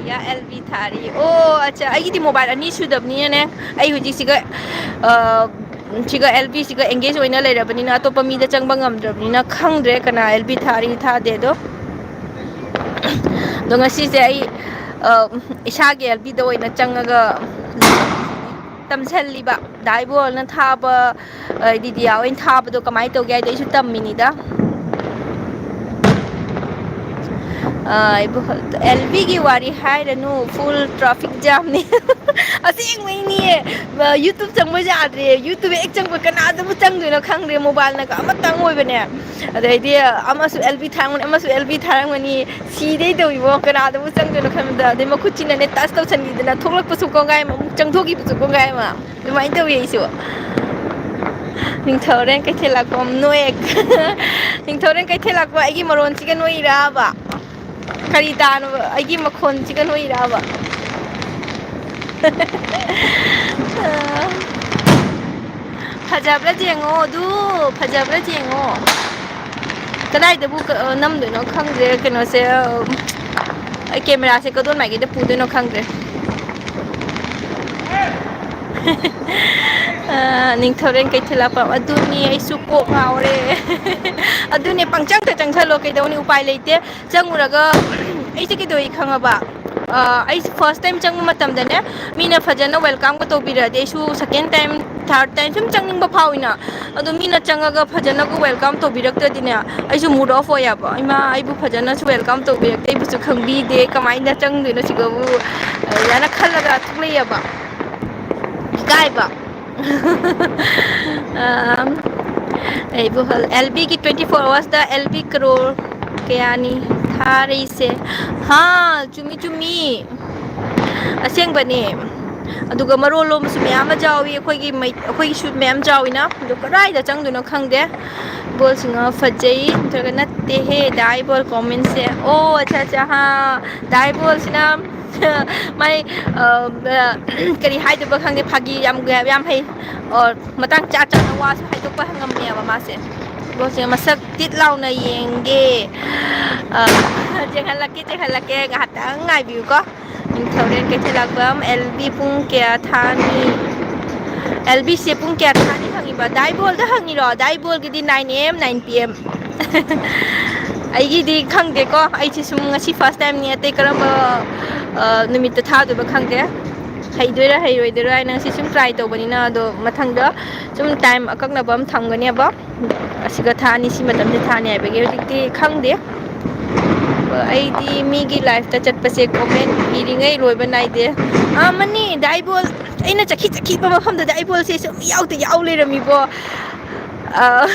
ꯌꯥ ꯑꯦꯜ ꯕꯤ ꯊꯥꯔꯤ꯫ ꯑꯣ, ꯑꯠꯆꯥ, ꯑꯩꯒꯤꯗꯤ ꯃꯣꯕꯥꯏꯜ ꯑꯅꯤ ꯁꯨꯗꯕꯅꯤꯅꯅꯦ, ꯑꯩ ꯍꯧꯖꯤꯛꯁꯤꯒ, ꯑ, ꯁꯤꯒ ꯑꯦꯜ ꯕꯤꯁꯤꯒ engage ꯑꯣꯏꯅ ꯂꯩꯔꯕꯅꯤꯅ, ꯑꯇꯣꯞꯄ ꯃꯤꯗ ꯆꯪꯕ ꯉꯝꯗ꯭ꯔꯕꯅꯤꯅ ꯈꯪꯗ꯭ꯔꯦ ꯀꯅꯥ ꯑꯦꯜ ꯕꯤ ꯊꯥꯔꯤ ꯊꯥꯗꯦ꯫ ꯑꯗꯣ, ꯑꯗꯣ ꯉꯁꯤꯁꯦ ꯑꯩ, ꯑ, ꯏꯁꯥꯒꯤ ꯑꯦꯜ ꯕꯤꯗ ꯑꯣꯏꯅ ꯆꯪꯉꯒ ꯇꯝꯁꯜꯂꯤꯕ꯫ ꯗꯥ ꯏꯕꯣꯜꯅ ꯊꯥꯕ, ꯑ, ꯗꯤꯗꯤꯌꯥ ꯍꯣꯏꯅ ꯊꯥꯕꯗꯣ ꯀꯃꯥꯏꯅ ꯇꯧꯒꯦ ꯍꯥꯏꯗꯣ ꯑꯩꯁꯨ ꯇꯝꯃꯤꯅꯤꯗ꯫ ꯑ, ꯏꯕꯣ-, ꯑꯦꯜ ꯕꯤꯒꯤ ꯋꯥꯔꯤ ꯍꯥꯏꯔꯅꯨ, full traffic jamꯅꯤ꯫ ꯑꯁꯦꯡꯕꯩꯅꯤꯌꯦ꯫ ꯑ, YouTube ꯆꯪꯕ ꯌꯥꯗ꯭ꯔꯦ꯫ YouTube ꯍꯦꯛ ꯆꯪꯕ ꯀꯅꯥꯗꯕꯨ ꯆꯪꯗꯣꯏꯅꯣ ꯈꯪꯗ꯭ꯔꯦ꯫ ꯃꯣꯕꯥꯏꯜꯅꯒ ꯑꯃꯇꯪ ꯑꯣꯏꯕꯅꯦ꯫ ꯑꯗꯩꯗꯤ ꯑꯃꯁꯨ ꯑꯦꯜ ꯕꯤ ꯊꯥꯔꯝꯒꯅꯤ, ꯑꯃꯁꯨ ꯑꯦꯜ ꯕꯤ ꯊꯥꯔꯝꯒꯅꯤ꯫ ꯁꯤꯗꯩ ꯇꯧꯏꯕꯣ, ꯀꯅꯥꯗꯕꯨ ꯆꯪꯗꯣꯏꯅꯣ ꯈꯟꯕꯗ꯫ ꯑꯗꯩ ꯃꯈꯨꯠꯁꯤꯅ ꯅꯦ touch ꯇꯧꯁꯟꯈꯤꯗꯅ ꯊꯣꯛꯂꯛꯄꯁꯨ ꯀꯣꯡꯒꯥꯏ ꯑꯃ, ꯑꯃꯨꯛ ꯆꯪꯊꯣꯛꯈꯤꯕꯁꯨ ꯀꯣꯡꯒꯥꯏ ꯑꯃ꯫ ꯑꯗꯨꯃꯥꯏꯅ ꯇꯧꯏ ꯑꯩꯁꯨ꯫ ꯅꯤꯡꯊꯧꯔꯦꯟ ꯀꯩꯊꯦꯜ ꯂꯥꯛꯄꯝ ꯅꯣꯏ꯫ ꯅꯤꯡꯊꯧꯔꯦꯟ ꯀꯩꯊꯦꯜ ꯂꯥꯛꯄ ꯑꯩꯒꯤ ꯃꯔꯣꯟꯁꯤꯒ ꯅꯣꯏꯔꯕ? ꯀꯔꯤ ꯇꯥꯅꯣ ꯑꯩꯒꯤ ꯃꯈꯣꯟꯁꯤꯒ ꯅꯣꯏꯔꯕ? ꯐꯖꯕ꯭ꯔꯥ ꯌꯦꯡꯉꯣ ꯑꯗꯨ, ꯐꯖꯕ꯭ꯔꯥ ꯌꯦꯡꯉꯣ꯫ ꯀꯗꯥꯏꯗꯕꯨ ꯀ-, ꯅꯝꯗꯣꯏꯅꯣ ꯈꯪꯗ꯭ꯔꯦ ꯀꯩꯅꯣꯁꯦ꯫ ꯑꯩ ꯀꯦꯃꯦꯔꯥꯁꯦ ꯀꯗꯣꯝ ꯃꯥꯏꯀꯩꯗ ꯄꯨꯗꯣꯏꯅꯣ ꯈꯪꯗ꯭ꯔꯦ꯫ ꯑ, ꯅꯤꯡꯊꯧꯔꯦꯟ ꯀꯩꯊꯦꯜ ꯂꯥꯛꯄꯝ꯫ ꯑꯗꯨꯅꯤ, ꯑꯩꯁꯨ ꯀꯣꯛ ꯉꯥꯎꯔꯦ꯫ ꯑꯗꯨꯅꯦ, ꯄꯪꯆꯪꯗ ꯆꯪꯁꯜꯂꯣ, ꯀꯩꯗꯧꯅꯤ, ꯎꯄꯥꯏ ꯂꯩꯇꯦ꯫ ꯆꯪꯉꯨꯔꯒ ꯑꯩꯁꯦ ꯀꯩꯗꯧꯏ ꯈꯪꯉꯕ? ꯑ, ꯑꯩꯁꯦ first time ꯆꯪꯕ ꯃꯇꯝꯗꯅꯦ, ꯃꯤꯅ ꯐꯖꯅ welcomeꯒ ꯇꯧꯕꯤꯔꯗꯤ, ꯑꯩꯁꯨ second time, third time ꯁꯨꯝ ꯆꯪꯅꯤꯡꯕ ꯐꯥꯎꯏꯅ꯫ ꯑꯗꯣ ꯃꯤꯅ ꯆꯪꯉꯒ ꯐꯖꯅꯒ welcome ꯇꯧꯕꯤꯔꯛꯇ꯭ꯔꯗꯤꯅꯦ, ꯑꯩꯁꯨ mood off ꯑꯣꯏꯌꯦꯕ꯫ "ꯏꯃꯥ, ꯑꯩꯕꯨ ꯐꯖꯅꯁꯨ welcome ꯇꯧꯕꯤꯔꯛꯇꯦ, ꯑꯩꯕꯨꯁꯨ ꯈꯪꯕꯤꯗꯦ, ꯀꯃꯥꯏꯅ ꯆꯪꯗꯣꯏꯅꯣ ꯁꯤꯒꯕꯨ?" ꯑꯗꯨꯃꯥꯏꯅ ꯈꯜꯂꯒ ꯊꯣꯛꯂꯛꯑꯦꯕ꯫ ꯏꯀꯥꯏꯕ꯫ ꯑꯝ, ꯑꯩꯕꯨ ꯍꯜ-, ꯑꯦꯜ ꯕꯤꯒꯤ twenty four hoursꯇ ꯑꯦꯜ ꯕꯤ ꯀꯔꯣꯔ ꯀꯌꯥꯅꯤ ꯊꯥꯔꯛꯏꯁꯦ? ꯍꯥ, ꯆꯨꯝꯃꯤ, ꯆꯨꯝꯃꯤ꯫ ꯑꯁꯦꯡꯕꯅꯦ꯫ ꯑꯗꯨꯒ ꯃꯔꯣꯜ ꯂꯣꯝꯕꯁꯨ ꯃꯌꯥꯝ ꯑꯃ ꯌꯥꯎꯏ, ꯑꯩꯈꯣꯏꯒꯤ ꯃꯩ-, ꯑꯩꯈꯣꯏꯒꯤꯁꯨ ꯃꯌꯥꯝ ꯌꯥꯎꯏꯅ꯫ ꯑꯗꯣ ꯀꯗꯥꯏꯗ ꯆꯪꯗꯣꯏꯅꯣ ꯈꯪꯗꯦ꯫ ꯕꯣꯜꯁꯤꯡ ꯑꯃ ꯐꯖꯩ, ꯅꯠꯇ꯭ꯔꯒꯅ ꯅꯠꯇꯦꯍꯦ ꯗꯥꯏꯕꯣꯜ ꯀꯣꯃꯦꯟꯁꯦ꯫ ꯑꯣ, ꯑꯠꯆꯥ, ꯑꯠꯆꯥ, ꯍꯥ꯫ ꯗꯥꯏꯕꯣꯜꯁꯤꯅ ꯃꯥꯏ, ꯑ, ꯑ, ꯀꯔꯤ ꯍꯥꯏꯗꯣꯏꯕ ꯈꯪꯗꯦ, ꯐꯥꯒꯤ ꯌꯥꯝ, ꯌꯥꯝ ꯍꯩ꯫ ꯑꯣ, ꯃꯇꯥꯡ ꯆꯥ ꯆꯥꯅ ꯋꯥꯁꯨ ꯍꯥꯏꯗꯣꯛꯄ ꯉꯝꯃꯦꯕ ꯃꯥꯁꯦ꯫ ꯕꯣꯁꯦ ꯃꯁꯛ ꯇꯤꯠ ꯂꯥꯎꯅ ꯌꯦꯡꯒꯦ꯫ ꯑ, ꯆꯦꯛꯍꯜꯂꯛꯀꯦ, ꯆꯦꯛꯍꯜꯂꯛꯀꯦ, ꯉꯥꯏꯍꯥꯛꯇꯪ ꯉꯥꯏꯕꯤꯌꯨꯀꯣ꯫ ꯅꯤꯡꯊꯧꯔꯦꯜ ꯀꯩꯊꯦꯜꯂꯥꯛꯄꯝ, ꯑꯦꯜ ꯕꯤ ꯄꯨꯡ ꯀꯌꯥ ꯊꯥꯅꯤ? ꯑꯦꯜ ꯕꯤꯁꯦ ꯄꯨꯡ ꯀꯌꯥ ꯊꯥꯅꯤ ꯍꯪꯉꯤꯕ? ꯗꯥꯏꯕꯣꯜꯗ ꯍꯪꯉꯤꯔꯣ? ꯗꯥꯏꯕꯣꯜꯒꯤꯗꯤ nine A M, nine P M꯫ ꯑꯩꯒꯤꯗꯤ ꯈꯪꯗꯦꯀꯣ, ꯑꯩꯁꯦ ꯁꯨꯝ ꯉꯁꯤ first timeꯅꯤ, ꯑꯇꯩ ꯀꯔꯝꯕ, ꯑ, ꯅꯨꯃꯤꯠꯇ ꯊꯥꯗꯣꯏꯕ ꯈꯪꯗꯦ꯫ ꯍꯩꯗꯣꯏꯔꯥ ꯍꯩꯔꯣꯏꯗꯣꯏꯔꯥ ꯍꯥꯏꯅ ꯉꯁꯤ ꯁꯨꯝ try ꯇꯧꯕꯅꯤꯅ, ꯑꯗꯣ ꯃꯊꯪꯗ ꯁꯨꯝ time ꯑꯀꯛꯅꯕ ꯑꯃ ꯊꯝꯒꯅꯦꯕ꯫ ꯑꯁꯤꯒ ꯊꯥꯅꯤ, ꯁꯤ ꯃꯇꯝꯁꯦ ꯊꯥꯅꯤ ꯍꯥꯏꯕꯒꯤ꯫ ꯍꯧꯖꯤꯛꯇꯤ ꯈꯪꯗꯦ꯫ ꯑꯩꯗꯤ ꯃꯤꯒꯤ liveꯇ ꯆꯠꯄꯁꯦ comment ꯏꯔꯤꯉꯩ ꯂꯣꯏꯕ ꯅꯥꯏꯗꯦ꯫ ꯑꯥ, ꯃꯅꯤ, ꯗꯥꯏꯕꯣꯜ, ꯑꯩꯅ ꯆꯠꯈꯤ, ꯆꯠꯈꯤꯕ ꯃꯐꯝꯗꯨꯗ ꯑꯩꯕꯣꯜꯁꯦ ꯁꯨꯝ ꯌꯥꯎꯗ ꯌꯥꯎ ꯂꯩꯔꯝꯃꯤꯕꯣ꯫ ꯑꯥ,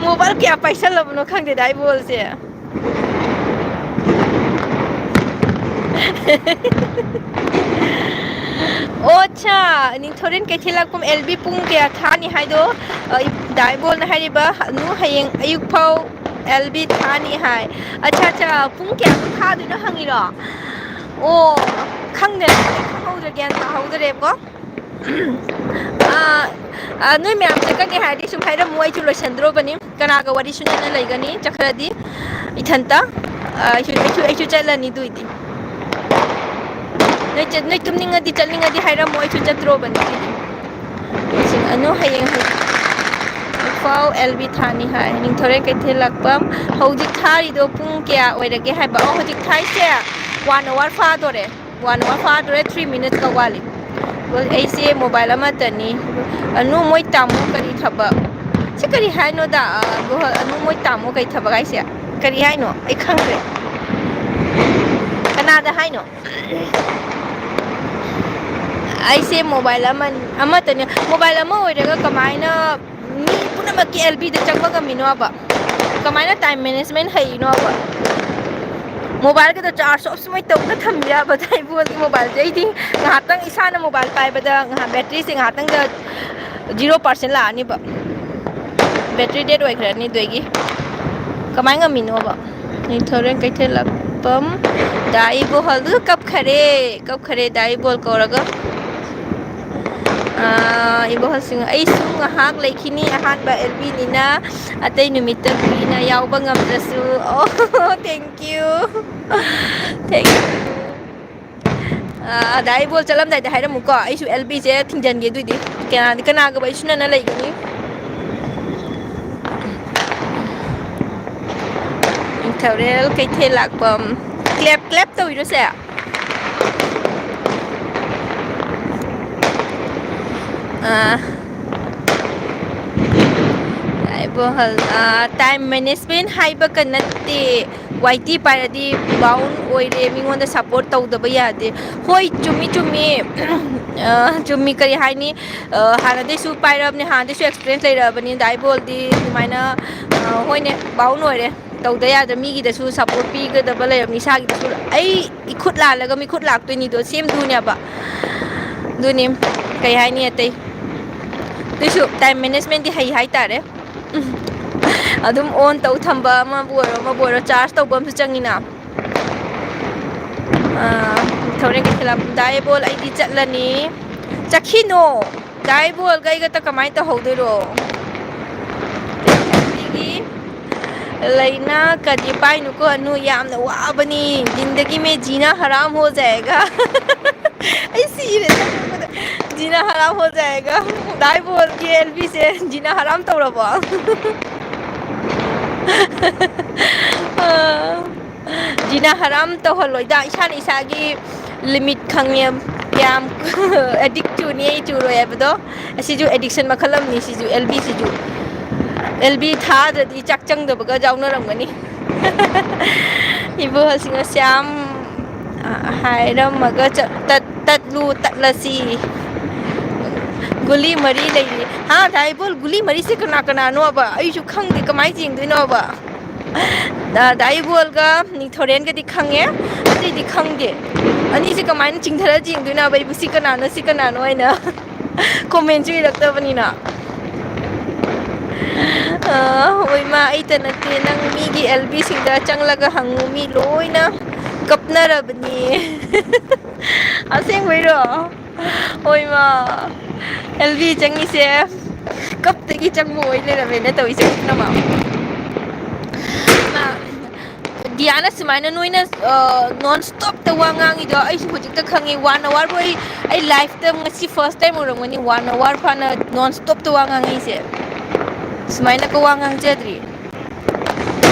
mobile ꯀꯌꯥ ꯄꯥꯏꯁꯜꯂꯕꯅꯣ ꯈꯪꯗꯦꯗ ꯑꯩꯕꯣꯜꯁꯦ꯫ ꯑꯣ, ꯑꯠꯆꯥ, ꯅꯤꯡꯊꯧꯔꯦꯟ ꯀꯩꯊꯦꯜꯂꯛꯄꯝ ꯑꯦꯜ ꯕꯤ ꯄꯨꯡ ꯀꯌꯥ ꯊꯥꯅꯤ ꯍꯥꯏꯗꯣ, ꯑ, ꯗꯥꯏꯕꯣꯜꯅ ꯍꯥꯏꯔꯤꯕ, "ꯅꯨ, ꯍꯌꯦꯡ ꯑꯌꯨꯛ ꯐꯥꯎ ꯑꯦꯜ ꯕꯤ ꯊꯥꯅꯤ" ꯍꯥꯏ꯫ ꯑꯠꯆꯥ, ꯑꯠꯆꯥ, ꯄꯨꯡ ꯀꯌꯥꯗ ꯊꯥꯗꯣꯏꯅꯣ ꯍꯪꯉꯤꯔꯣ? ꯑꯣ, ꯈꯪꯗꯦ, ꯈꯪꯍꯧꯗ꯭ꯔꯦ, ꯒ꯭ꯌꯥꯟ ꯇꯥꯍꯧꯗ꯭ꯔꯦꯕꯀꯣ꯫ ꯑꯥ, ꯑꯥ, ꯅꯣꯏ ꯃꯌꯥꯝ ꯆꯠꯀꯅꯤ ꯍꯥꯏꯔꯗꯤ ꯁꯨꯝ ꯍꯥꯏꯔꯝꯃꯨ, ꯑꯩꯁꯨ ꯂꯣꯏꯁꯟꯗ꯭ꯔꯣꯕꯅꯤ꯫ ꯀꯅꯥꯒ ꯋꯥꯔꯤ ꯁꯨꯅꯅ ꯂꯩꯒꯅꯤ? ꯆꯠꯈ꯭ꯔꯗꯤ ꯏꯊꯟꯇ, ꯑꯥ, ꯑꯩꯁꯨ, ꯑꯩꯁꯨ, ꯑꯩꯁꯨ ꯆꯠꯂꯅꯤ ꯑꯗꯨꯏꯗꯤ꯫ ꯅꯣꯏ ꯆꯠ-, ꯅꯣꯏ ꯇꯨꯝꯅꯤꯡꯉꯗꯤ, ꯆꯠꯅꯤꯡꯉꯗꯤ ꯍꯥꯏꯔꯝꯃꯣ, ꯑꯩꯁꯨ ꯆꯠꯇ꯭ꯔꯣꯕꯅꯤ ꯑꯗꯨꯏꯗꯤ꯫ ꯑꯅꯨ ꯍꯌꯦꯡ ꯍꯧꯖꯤꯛ ꯐꯥꯎ ꯑꯦꯜ ꯕꯤ ꯊꯥꯅꯤ ꯍꯥꯏ꯫ ꯅꯤꯡꯊꯧꯔꯦꯜ ꯀꯩꯊꯦꯜ ꯂꯥꯛꯄꯝ꯫ ꯍꯧꯖꯤꯛ ꯊꯥꯔꯤꯗꯣ ꯄꯨꯡ ꯀꯌꯥ ꯑꯣꯏꯔꯒꯦ ꯍꯥꯏꯕ? ꯑꯣ, ꯍꯧꯖꯤꯛ ꯊꯥꯏꯁꯦ one hour ꯐꯥꯗꯣꯔꯦ꯫ One hour ꯐꯥꯗꯣꯔꯦ, three minutesꯀ ꯋꯥꯠꯂꯤ꯫ ꯑꯩꯁꯦ mobile ꯑꯃꯠꯇꯅꯤ꯫ ꯑꯅꯨ ꯃꯣꯏ ꯇꯥꯃꯣ ꯀꯔꯤ ꯊꯕꯛ? ꯁꯤ ꯀꯔꯤ ꯍꯥꯏꯅꯣꯗ? ꯑ, ꯒꯣꯍ-, ꯑꯅꯨ ꯃꯣꯏ ꯇꯥꯃꯣ ꯀꯔꯤ ꯊꯕꯛ ꯍꯥꯏꯁꯦ? ꯀꯔꯤ ꯍꯥꯏꯅꯣ? ꯑꯩ ꯈꯪꯗ꯭ꯔꯦ꯫ ꯀꯅꯥꯗ ꯍꯥꯏꯅꯣ? ꯑꯩꯁꯦ mobile ꯑꯃ, ꯑꯃꯠꯇꯅꯦ꯫ Mobile ꯑꯃ ꯑꯣꯏꯔꯒ ꯀꯃꯥꯏꯅ ꯃꯤ ꯄꯨꯝꯅꯃꯛꯀꯤ ꯑꯦꯜ ꯕꯤꯗ ꯆꯪꯕ ꯉꯝꯃꯤꯅꯣꯕ? ꯀꯃꯥꯏꯅ time management ꯍꯩꯔꯤꯅꯣꯕ? Mobileꯒꯗꯣ charge off ꯁꯨꯃꯥꯏꯅ ꯇꯧꯅ ꯊꯝꯕ ꯌꯥꯕ ꯗꯥꯏꯕꯣꯜꯒꯤ mobileꯁꯦ? ꯑꯩꯗꯤ ꯉꯥꯏꯍꯥꯛꯇꯪ ꯏꯁꯥꯅ mobile ꯄꯥꯏꯕꯗ ꯉꯥꯏꯍꯥꯛ batteryꯁꯦ ꯉꯥꯏꯍꯥꯛꯇꯪꯗ zero percent ꯂꯥꯛꯑꯅꯤꯕ꯫ Battery dead ꯑꯣꯏꯈ꯭ꯔꯅꯤ ꯑꯗꯨꯗꯒꯤ꯫ ꯀꯃꯥꯏ ꯉꯝꯃꯤꯅꯣꯕ? ꯅꯤꯡꯊꯧꯔꯦꯜ ꯀꯩꯊꯦꯜ ꯂꯥꯛꯄꯝ ꯗꯥ ꯏꯕꯣꯍꯜꯗꯨ ꯀꯞꯈꯔꯦ, ꯀꯞꯈꯔꯦ ꯗꯥ ꯏꯕꯣꯜ ꯀꯧꯔꯒ꯫ ꯑꯥ, ꯏꯕꯣꯍꯜꯁꯤꯡ, ꯑꯩꯁꯨ ꯉꯥꯏꯍꯥꯛ ꯂꯩꯈꯤꯅꯤ, ꯑꯍꯥꯟꯕ ꯑꯦꯜ ꯕꯤꯅꯤꯅ ꯑꯇꯩ ꯅꯨꯃꯤꯠꯇ ꯀꯨꯏꯅ ꯌꯥꯎꯕ ꯉꯝꯗ꯭ꯔꯁꯨ꯫ ꯑꯣ, thank you, thank you꯫ ꯑꯥ, ꯑꯗꯥ ꯏꯕꯣꯜ ꯆꯠꯂꯝꯗꯥꯏꯗ ꯍꯥꯏꯔꯝꯃꯨꯀꯣ, ꯑꯩꯁꯨ ꯑꯦꯜ ꯕꯤꯁꯦ ꯊꯤꯡꯖꯤꯟꯒꯦ ꯑꯗꯨꯏꯗꯤ꯫ ꯀꯅꯥ-, ꯀꯅꯥꯒꯕꯨ ꯑꯩꯁꯨ ꯅꯅ ꯂꯩꯒꯅꯤ꯫ ꯅꯤꯡꯊꯧꯔꯦꯜ ꯀꯩꯊꯦꯜ ꯂꯥꯛꯄꯝ꯫ Clap, clap ꯇꯧꯔꯤꯔꯣ ꯁꯦ? ꯑꯥ, ꯏꯕꯣꯍꯜ, ꯑꯥ, time management ꯍꯥꯏꯕꯒ ꯅꯠꯇꯦ꯫ ꯋꯥꯏ ꯇꯤ ꯄꯥꯏꯔꯗꯤ bound ꯑꯣꯏꯔꯦ, ꯃꯤꯉꯣꯟꯗ support ꯇꯧꯗꯕ ꯌꯥꯗꯦ꯫ ꯍꯣꯏ, ꯆꯨꯝꯃꯤ, ꯆꯨꯝꯃꯤ꯫ ꯑꯥ, ꯆꯨꯝꯃꯤ, ꯀꯔꯤ ꯍꯥꯏꯅꯤ? ꯑꯥ, ꯍꯥꯟꯅꯗꯩꯁꯨ ꯄꯥꯏꯔꯕꯅꯤ, ꯍꯥꯟꯅꯗꯩꯁꯨ experience ꯂꯩꯔꯕꯅꯤ꯫ ꯗꯥ ꯏꯕꯣꯜꯗꯤ ꯑꯗꯨꯃꯥꯏꯅ, ꯑꯥ, ꯍꯣꯏꯅꯦ, bound ꯑꯣꯏꯔꯦ꯫ ꯇꯧꯗ ꯌꯥꯗ ꯃꯤꯒꯤꯗꯁꯨ support ꯄꯤꯒꯗꯕ ꯂꯩꯔꯕꯅꯤ, ꯏꯁꯥꯒꯤꯗꯁꯨ꯫ ꯑꯩ ꯏꯈꯨꯠ ꯂꯥꯜꯂꯒ ꯃꯤꯈꯨꯠ ꯂꯥꯛꯇꯣꯏꯅꯤꯗꯣ, ꯁꯦꯝꯗꯨꯅꯦꯕ꯫ ꯑꯗꯨꯅꯤ, ꯀꯩ ꯍꯥꯏꯅꯤ ꯑꯇꯩ꯫ ꯑꯗꯨꯏꯁꯨ time management ꯇꯤ ꯍꯩ ꯍꯥꯏꯇꯥꯔꯦ꯫ ꯑꯗꯨꯝ on ꯇꯧ ꯊꯝꯕ, ꯑꯃꯕꯨ ꯑꯣꯏꯔꯣ, ꯑꯃꯕꯨ ꯑꯣꯏꯔꯣ, charge ꯇꯧꯕ ꯑꯃꯁꯨ ꯆꯪꯉꯤꯅ꯫ ꯑꯥ, ꯊꯧꯔꯦꯟ ꯀꯩꯊꯦꯜ ꯂꯥꯛꯄꯝ, ꯗꯥ ꯏꯕꯣꯜ, ꯑꯩꯗꯤ ꯆꯠꯂꯅꯤ꯫ ꯆꯠꯈꯤꯅꯣ꯫ ꯗꯥ ꯏꯕꯣꯜꯒ ꯑꯩꯒꯇ ꯀꯃꯥꯏꯅ ꯇꯧꯍꯧꯗꯣꯏꯔꯣ? ꯑꯩꯒꯤ ꯂꯩꯅꯥ ꯀꯔꯤ ꯄꯥꯏꯅꯨꯀꯣ ꯑꯅꯨ, ꯌꯥꯝꯅ ꯋꯥꯕꯅꯤ꯫ ꯖꯤꯟꯗꯒꯤ ꯃꯦ ꯖꯤꯅꯥ ꯍꯔꯥꯝ ꯍꯣ ꯖꯥꯌꯦꯒꯥ꯫ ꯑꯩ ꯁꯤꯔꯦ ꯅꯣꯛꯄꯗ꯫ ꯖꯤꯅꯥ ꯍꯔꯥꯝ ꯍꯣ ꯖꯥꯌꯦꯒꯥ꯫ ꯗꯥ ꯏꯕꯣꯜꯒꯤ ꯑꯦꯜ ꯕꯤꯁꯦ ꯖꯤꯅꯥ ꯍꯔꯥꯝ ꯇꯧꯔꯕꯣ? ꯑꯥ, ꯖꯤꯅꯥ ꯍꯔꯥꯝ ꯇꯧꯍꯜꯂꯣꯏꯗ, ꯏꯁꯥꯅ ꯏꯁꯥꯒꯤ limit ꯈꯪꯉꯦ, ꯀꯌꯥꯝ addict ꯆꯨꯅꯤ ꯑꯩ ꯆꯨꯔꯣꯏ ꯍꯥꯏꯕꯗꯣ꯫ ꯑꯁꯤꯁꯨ addiction ꯃꯈꯜ ꯑꯃꯅꯤ, ꯁꯤꯁꯨ ꯑꯦꯜ ꯕꯤꯁꯤꯁꯨ꯫ ꯑꯦꯜ ꯕꯤ ꯊꯥꯗ꯭ꯔꯗꯤ ꯆꯥꯛ ꯆꯪꯗꯕꯒ ꯌꯥꯎꯅꯔꯝꯒꯅꯤ꯫ ꯏꯕꯣꯍꯜꯁꯤꯡꯅ ꯁ꯭ꯌꯥꯝ ꯍꯥꯏꯔꯝꯃꯒ ꯆꯠ-, ꯇꯠ-, ꯇꯠꯂꯨ, ꯇꯠꯂꯁꯤ꯫ ꯒꯨꯂꯤ ꯃꯔꯤ ꯂꯩꯔꯤ꯫ ꯍꯥ, ꯗꯥ ꯏꯕꯣꯜ, ꯒꯨꯂꯤ ꯃꯔꯤꯁꯦ ꯀꯅꯥ ꯀꯅꯥꯅꯣꯕ? ꯑꯩꯁꯨ ꯈꯪꯗꯦ, ꯀꯃꯥꯏꯅ ꯌꯦꯡꯗꯣꯏꯅꯣꯕ? ꯗꯥ, ꯗꯥ ꯏꯕꯣꯜꯒ ꯅꯤꯡꯊꯧꯔꯦꯟꯒꯗꯤ ꯈꯪꯉꯦ, ꯑꯇꯩꯗꯤ ꯈꯪꯗꯦ꯫ ꯑꯅꯤꯁꯦ ꯀꯃꯥꯏꯅ ꯆꯤꯡꯊꯔ ꯌꯦꯡꯗꯣꯏꯅꯣꯕ ꯑꯩꯕꯨ, ꯁꯤ ꯀꯅꯥꯅꯣ, ꯁꯤ ꯀꯅꯥꯅꯣ ꯍꯥꯏꯅ? Comment ꯁꯨ ꯏꯔꯛꯇꯕꯅꯤꯅ꯫ ꯑ, ꯍꯣꯏ ꯃꯥ, ꯑꯩꯇ ꯅꯠꯇꯦ, ꯅꯪ ꯃꯤꯒꯤ ꯑꯦꯜ ꯕꯤꯁꯤꯡꯗ ꯆꯪꯂꯒ ꯍꯪꯉꯨ, ꯃꯤ ꯂꯣꯏꯅ ꯀꯞꯅꯔꯕꯅꯤ꯫ ꯑꯁꯦꯡꯕꯩꯔꯣ? ꯍꯣꯏ ꯃꯥ, ꯑꯦꯜ ꯕꯤ ꯆꯪꯉꯤꯁꯦ ꯀꯞꯇꯒꯤ ꯆꯪꯕ ꯑꯣꯏ ꯂꯩꯔꯝꯃꯦꯅ ꯇꯧꯔꯤꯁꯦ ꯄꯨꯝꯅꯃꯛ꯫ ꯃꯥ, ꯗꯤꯌꯥꯅ ꯁꯨꯃꯥꯏꯅ ꯅꯣꯏꯅ, ꯑ, non stopꯇ ꯋꯥ ꯉꯥꯡꯉꯤꯗꯣ ꯑꯩꯁꯨ ꯍꯧꯖꯤꯛꯇ ꯈꯪꯉꯤ꯫ One hourꯕꯨ ꯑꯩ, ꯑꯩ lifeꯇ ꯉꯁꯤ first time ꯎꯔꯝꯒꯅꯤ, one hour ꯐꯥꯅ non stopꯇ ꯋꯥ ꯉꯥꯡꯉꯛꯏꯁꯦ꯫ ꯁꯨꯃꯥꯏꯅꯒ ꯋꯥ ꯉꯥꯡꯖꯗ꯭ꯔꯤ꯫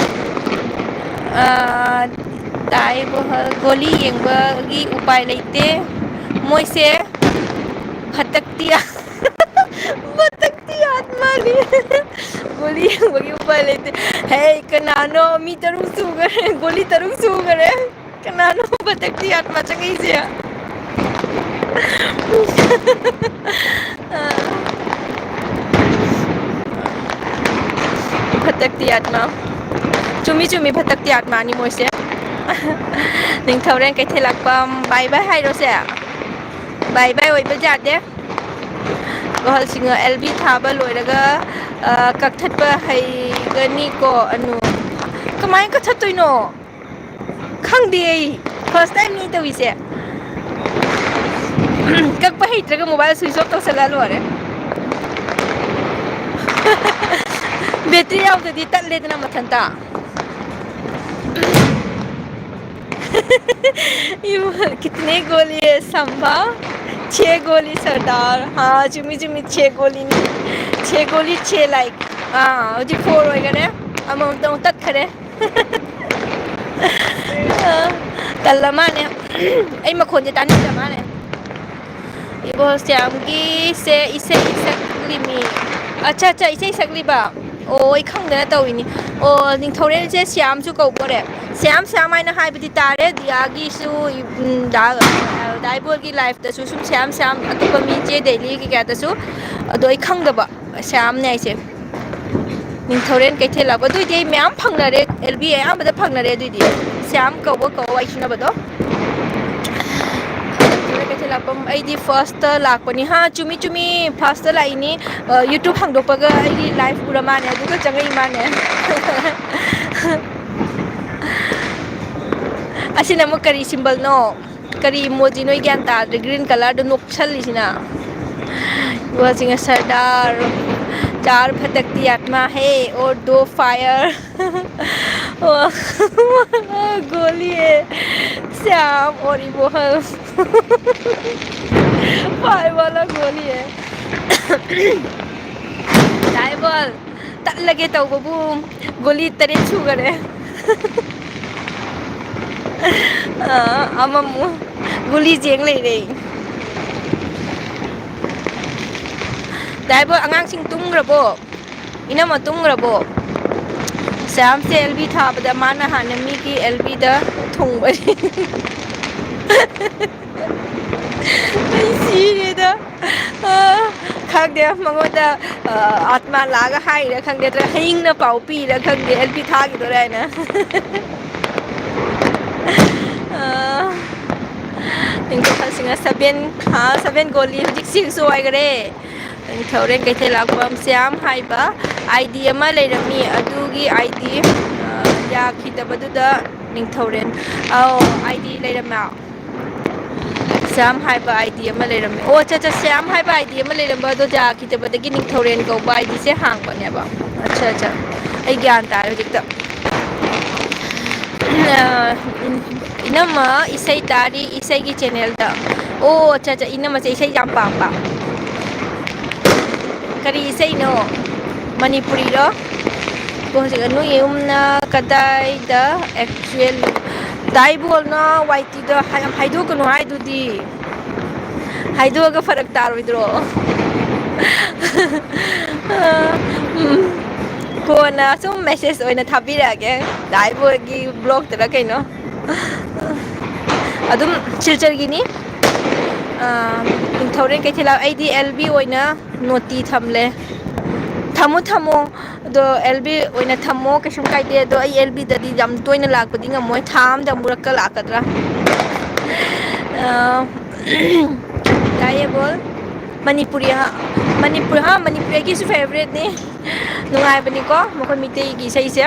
ꯑ, ꯇꯥꯏ ꯕꯍꯜ, ꯒꯣꯂꯤ ꯌꯦꯡꯕꯒꯤ ꯎꯄꯥꯏ ꯂꯩꯇꯦ꯫ ꯃꯣꯏꯁꯦ ꯐꯠꯇꯛꯇꯤ ꯐꯠꯇꯛꯇꯤ ꯑꯥꯠꯃꯥꯅꯤ꯫ ꯒꯣꯂꯤ ꯌꯦꯡꯕꯒꯤ ꯎꯄꯥꯏ ꯂꯩꯇꯦ꯫ ꯍꯦ, ꯀꯅꯥꯅꯣ? ꯃꯤ ꯇꯔꯨꯛ ꯁꯨꯈꯔꯦ, ꯒꯣꯂꯤ ꯇꯔꯨꯛ ꯁꯨꯈꯔꯦ꯫ ꯀꯅꯥꯅꯣ ꯐꯠꯇꯛꯇꯤ ꯑꯥꯠꯃꯥ ꯆꯪꯉꯛꯏꯁꯦ? ꯑ, ꯐꯠꯇꯛꯇꯤ ꯑꯥꯠꯃꯥ꯫ ꯆꯨꯝꯃꯤ, ꯆꯨꯝꯃꯤ, ꯐꯠꯇꯛꯇꯤ ꯑꯥꯠꯃꯥꯅꯤ ꯃꯣꯏꯁꯦ꯫ ꯅꯤꯡꯊꯧꯔꯦꯟ ꯀꯩꯊꯦꯜꯂꯛꯄꯝ, bye bye ꯍꯥꯏꯔꯣꯁꯦ꯫ Bye bye ꯑꯣꯏꯕ ꯌꯥꯗꯦ꯫ ꯋꯥꯍꯜꯁꯤꯡ ꯑꯦꯜ ꯕꯤ ꯊꯥꯕ ꯂꯣꯏꯔꯒ, ꯑ, ꯀꯛꯊꯠꯄ ꯍꯩꯒꯅꯤꯀꯣ, ꯑꯅꯨ꯫ ꯀꯃꯥꯏꯅ ꯀꯛꯊꯠꯇꯣꯏꯅꯣ? ꯈꯪꯗꯦ ꯑꯩ꯫ First timeꯅꯤ ꯇꯧꯔꯤꯁꯦ꯫ ꯀꯛꯄ ꯍꯩꯇ꯭ꯔꯒ mobile switch off ꯇꯧꯁꯜꯂ ꯂꯣꯏꯔꯦ꯫ Battery ꯌꯥꯎꯗꯗꯤ ꯇꯠꯂꯦꯗꯅ ꯃꯊꯟꯇ꯫ ꯏꯕꯨ, ꯀꯤꯇꯅꯦ ꯒꯣꯂꯤ ꯍꯦ ꯁꯝꯚꯥ? ꯆꯦ ꯒꯣꯂꯤ ꯁꯔꯗꯥꯔ꯫ ꯑꯥ, ꯆꯨꯝꯃꯤ, ꯆꯨꯝꯃꯤ, ꯆꯦ ꯒꯣꯂꯤꯅꯤ꯫ ꯆꯦ ꯒꯣꯂꯤ, ꯆꯦ like꯫ ꯑꯥ, ꯍꯧꯖꯤꯛ four ꯑꯣꯏꯈꯔꯦ꯫ ꯑꯃꯃꯝꯇ ꯑꯃꯨꯛ ꯇꯠꯈꯔꯦ꯫ ꯑꯥ, ꯇꯜꯂ ꯃꯥꯜꯂꯦ꯫ ꯑꯩ ꯃꯈꯣꯟꯁꯦ ꯇꯥꯅꯤꯡꯗ ꯃꯥꯜꯂꯦ꯫ ꯏꯕꯣ ꯁ꯭ꯌꯥꯝꯒꯤꯁꯦ ꯏꯁꯩ ꯁꯛꯂꯤꯃꯤ꯫ ꯑꯠꯆꯥ, ꯑꯠꯆꯥ, ꯏꯁꯩ ꯁꯛꯂꯤꯕ? ꯑꯣ, ꯑꯩ ꯈꯪꯗꯅ ꯇꯧꯏꯅꯤ꯫ ꯑꯣ, ꯅꯤꯡꯊꯧꯔꯦꯜꯁꯦ ꯁ꯭ꯌꯥꯝꯁꯨ ꯀꯧꯕꯣꯔꯦ꯫ ꯁ꯭ꯌꯥꯝ, ꯁ꯭ꯌꯥꯝ ꯍꯥꯏꯅ ꯍꯥꯏꯕꯗꯤ ꯇꯥꯔꯦ꯫ ꯗꯤꯌꯥꯒꯤꯁꯨ, ꯎꯝ, ꯗꯥ-, ꯗꯥꯏꯕꯣꯜꯒꯤ liveꯇꯁꯨ ꯁꯨꯝ ꯁ꯭ꯌꯥꯝ, ꯁ꯭ꯌꯥꯝ, ꯑꯇꯣꯞꯄ ꯃꯤ ꯆꯦ ꯗꯦꯂꯤ ꯀꯩꯀꯥꯗꯁꯨ꯫ ꯑꯗꯣ ꯑꯩ ꯈꯪꯗꯕ ꯁ꯭ꯌꯥꯝꯅꯦ ꯍꯥꯏꯁꯦ꯫ ꯅꯤꯡꯊꯧꯔꯦꯟ ꯀꯩꯊꯦꯜ ꯂꯥꯛꯄ꯫ ꯑꯗꯨꯏꯗꯤ ꯑꯩ ꯃꯌꯥꯝ ꯐꯪꯅꯔꯦ, ꯑꯦꯜ ꯕꯤ ꯑꯌꯥꯝꯕꯗ ꯐꯪꯅꯔꯦ ꯑꯗꯨꯏꯗꯤ꯫ ꯁ꯭ꯌꯥꯝ ꯀꯧꯕ ꯀꯧꯕ ꯋꯥꯏ ꯁꯤꯟꯅꯕꯗꯣ꯫ ꯀꯩꯊꯦꯜ ꯂꯥꯛꯄꯝ, ꯑꯩꯗꯤ ꯐꯥꯔꯁꯇ ꯂꯥꯛꯄꯅꯤ꯫ ꯍꯥ, ꯆꯨꯝꯃꯤ, ꯆꯨꯝꯃꯤ, ꯐꯥꯔꯁꯇ ꯂꯥꯛꯏꯅꯤ꯫ ꯑ, YouTube ꯍꯥꯡꯗꯣꯛꯄꯒ ꯑꯩꯒꯤ ꯂꯥꯏꯐ ꯎꯔ ꯃꯥꯅꯦ, ꯑꯗꯨꯒ ꯆꯪꯉꯛꯏ ꯃꯥꯅꯦ꯫ ꯑꯁꯤꯅ ꯑꯃꯨꯛ ꯀꯔꯤ ꯁꯤꯝꯕꯜꯅꯣ? ꯀꯔꯤ ꯏꯃꯣꯖꯤꯅꯣ? ꯑꯩ ꯒ꯭ꯌꯥꯟ ꯇꯥꯗ꯭ꯔꯦ꯫ ꯒ꯭ꯔꯤꯟ ꯀꯂꯔꯗꯣ ꯅꯣꯛꯁꯜꯂꯤꯁꯤꯅ꯫ ꯋꯥꯁꯤꯡ ꯁꯔꯗꯥꯔ, ꯆꯥꯔ ꯐꯇꯛꯇꯤ ꯑꯥꯠꯃꯥ ꯍꯦ ꯑꯣꯔ ꯗꯣ ꯐꯥꯌꯔ꯫ ꯒꯣꯂꯤ ꯍꯦ ꯁ꯭ꯌꯥꯝ ꯑꯣꯔ ꯏꯃꯣꯍꯜ꯫ ꯄꯥꯏ ꯋꯥꯂꯥ ꯒꯣꯂꯤ ꯍꯦ꯫ ꯗꯥꯏꯕꯣꯜ, ꯇꯠꯂꯒꯦ ꯇꯧꯕꯕꯨ ꯒꯣꯂꯤ ꯇꯔꯦꯠ ꯁꯨꯈꯔꯦ꯫ ꯑ, ꯑꯃꯃꯨꯛ ꯒꯨꯂꯤ ꯆꯦꯡ ꯂꯩꯔꯦ꯫ ꯗꯥꯏꯕꯣꯜ, ꯑꯉꯥꯡꯁꯤꯡ ꯇꯨꯝꯈ꯭ꯔꯕꯣ? ꯏꯅꯝꯃ ꯇꯨꯝꯈ꯭ꯔꯕꯣ? ꯁ꯭ꯌꯥꯝꯁꯦ ꯑꯦꯜ ꯕꯤ ꯊꯥꯕꯗ ꯃꯥꯅ ꯍꯥꯟꯅ ꯃꯤꯒꯤ ꯑꯦꯜ ꯕꯤꯗ ꯊꯨꯡꯕꯅꯤ꯫ ꯑꯩ ꯁꯤꯔꯦꯗ꯫ ꯑ, ꯈꯪꯗꯦ, ꯃꯉꯣꯟꯗ, ꯑ, ꯑꯥꯠꯃꯥ ꯂꯥꯛꯑꯒ ꯍꯥꯏꯔꯤꯔꯥ ꯈꯪꯗꯦ, ꯅꯠꯇ꯭ꯔꯒ ꯍꯌꯤꯡꯅ ꯄꯥꯎ ꯄꯤꯔꯥ ꯈꯪꯗꯦ, ꯑꯦꯜ ꯄꯤ ꯊꯥꯈꯤꯗꯣꯔꯦ ꯍꯥꯏꯅ꯫ ꯑ, ꯅꯤꯡꯊꯧ ꯁꯤꯡꯍ ꯁꯚꯦꯟ, ꯍꯥ, ꯁꯚꯦꯟ ꯒꯣꯂꯤ ꯍꯧꯖꯤꯛ ꯁꯤꯛꯁ ꯑꯣꯏꯈꯔꯦ꯫ ꯅꯤꯡꯊꯧꯔꯦꯟ ꯀꯩꯊꯦꯜꯂꯥꯛꯄꯝ ꯁ꯭ꯌꯥꯝ ꯍꯥꯏꯕ ꯑꯥꯏ ꯗꯤ ꯑꯃ ꯂꯩꯔꯝꯃꯤ, ꯑꯗꯨꯒꯤ ꯑꯥꯏ ꯗꯤ, ꯑ, ꯌꯥꯈꯤꯗꯕꯗꯨꯗ ꯅꯤꯡꯊꯧꯔꯦꯟ, ꯑꯧ, ꯑꯥꯏ ꯗꯤ ꯂꯩꯔꯝꯃꯦ꯫ ꯁ꯭ꯌꯥꯝ ꯍꯥꯏꯕ ꯑꯥꯏ ꯗꯤ ꯑꯃ ꯂꯩꯔꯝꯃꯦ꯫ ꯑꯣ, ꯑꯠꯆꯥ, ꯑꯠꯆꯥ, ꯁ꯭ꯌꯥꯝ ꯍꯥꯏꯕ ꯑꯥꯏ ꯗꯤ ꯑꯃ ꯂꯩꯔꯝꯕ ꯑꯗꯣ ꯌꯥꯈꯤꯗꯕꯗꯒꯤ ꯅꯤꯡꯊꯧꯔꯦꯟ ꯀꯧꯕ ꯑꯥꯏ ꯗꯤꯁꯦ ꯍꯥꯡꯕꯅꯦꯕ꯫ ꯑꯠꯆꯥ, ꯑꯠꯆꯥ, ꯑꯩ ꯒ꯭ꯌꯥꯟ ꯇꯥꯔꯦ ꯍꯧꯖꯤꯛꯇ꯫ ꯑ, ꯏꯅꯝꯃ ꯏꯁꯩ ꯇꯥꯔꯤ ꯏꯁꯩꯒꯤ ꯆꯦꯅꯦꯜꯗ꯫ ꯑꯣ, ꯑꯠꯆꯥ, ꯑꯠꯆꯥ, ꯏꯅꯝꯃꯁꯦ ꯏꯁꯩ ꯌꯥꯝ ꯄꯥꯝꯕ꯫ ꯀꯔꯤ ꯏꯁꯩꯅꯣ? ꯃꯅꯤꯄꯨꯔꯤꯔꯣ? ꯍꯧꯖꯤꯛ ꯅꯣꯏ ꯌꯨꯝꯅ ꯀꯗꯥꯏꯗ ꯑꯦꯛꯆꯨꯋꯦꯜ? ꯗꯥꯏꯕꯣꯜꯅ ꯋꯥꯏ ꯇꯤꯗ ꯌꯥꯝ ꯍꯥꯏꯗꯣꯛꯀꯅꯨ ꯍꯥꯏꯗꯨꯗꯤ꯫ ꯍꯥꯏꯗꯣꯛꯑꯒ ꯐꯔꯛ ꯇꯥꯔꯣꯏꯗ꯭ꯔꯣ? ꯎꯝ꯫ ꯀꯣꯟꯅ ꯁꯨꯝ ꯃꯦꯁꯦꯖ ꯑꯣꯏꯅ ꯊꯥꯕꯤꯔꯛꯑꯒꯦ꯫ ꯗꯥꯏꯕꯣꯜꯒꯤ ꯕ꯭ꯂꯣꯛꯇꯔ ꯀꯩꯅꯣ꯫ ꯑꯗꯨꯝ ꯁꯤꯜꯆꯔꯒꯤꯅꯤ꯫ ꯑ, ꯅꯤꯡꯊꯧꯔꯦꯟ ꯀꯩꯊꯦꯜ ꯂꯥꯛ-, ꯑꯩꯗꯤ ꯑꯦꯜ ꯕꯤ ꯑꯣꯏꯅ ꯅꯣꯇꯤ ꯊꯝꯂꯦ꯫ ꯊꯝꯃꯣ, ꯊꯝꯃꯣ꯫ ꯑꯗꯣ ꯑꯦꯜ ꯕꯤ ꯑꯣꯏꯅ ꯊꯝꯃꯣ, ꯀꯩꯁꯨꯝ ꯀꯥꯏꯗꯦ꯫ ꯑꯗꯣ ꯑꯩ ꯑꯦꯜ ꯕꯤꯗꯗꯤ ꯌꯥꯝ ꯇꯣꯏꯅ ꯂꯥꯛꯄꯗꯤ ꯉꯝꯃꯣꯏ꯫ ꯊꯥ ꯑꯃꯗ ꯑꯃꯨꯔꯛꯀ ꯂꯥꯛꯀꯗ꯭ꯔꯥ? ꯑ, ꯇꯥꯏꯌꯦ ꯕꯣꯜ꯫ ꯃꯅꯤꯄꯨꯔꯤ ꯍꯥ, ꯃꯅꯤꯄꯨꯔ ꯍꯥ, ꯃꯅꯤꯄꯨꯔꯤ ꯑꯩꯒꯤꯁꯨ ꯐꯦꯕꯔꯦꯠꯅꯤ꯫ ꯅꯨꯡꯉꯥꯏꯕꯅꯤꯀꯣ ꯃꯈꯣꯏ ꯃꯤꯇꯩꯒꯤ ꯏꯁꯩꯁꯦ꯫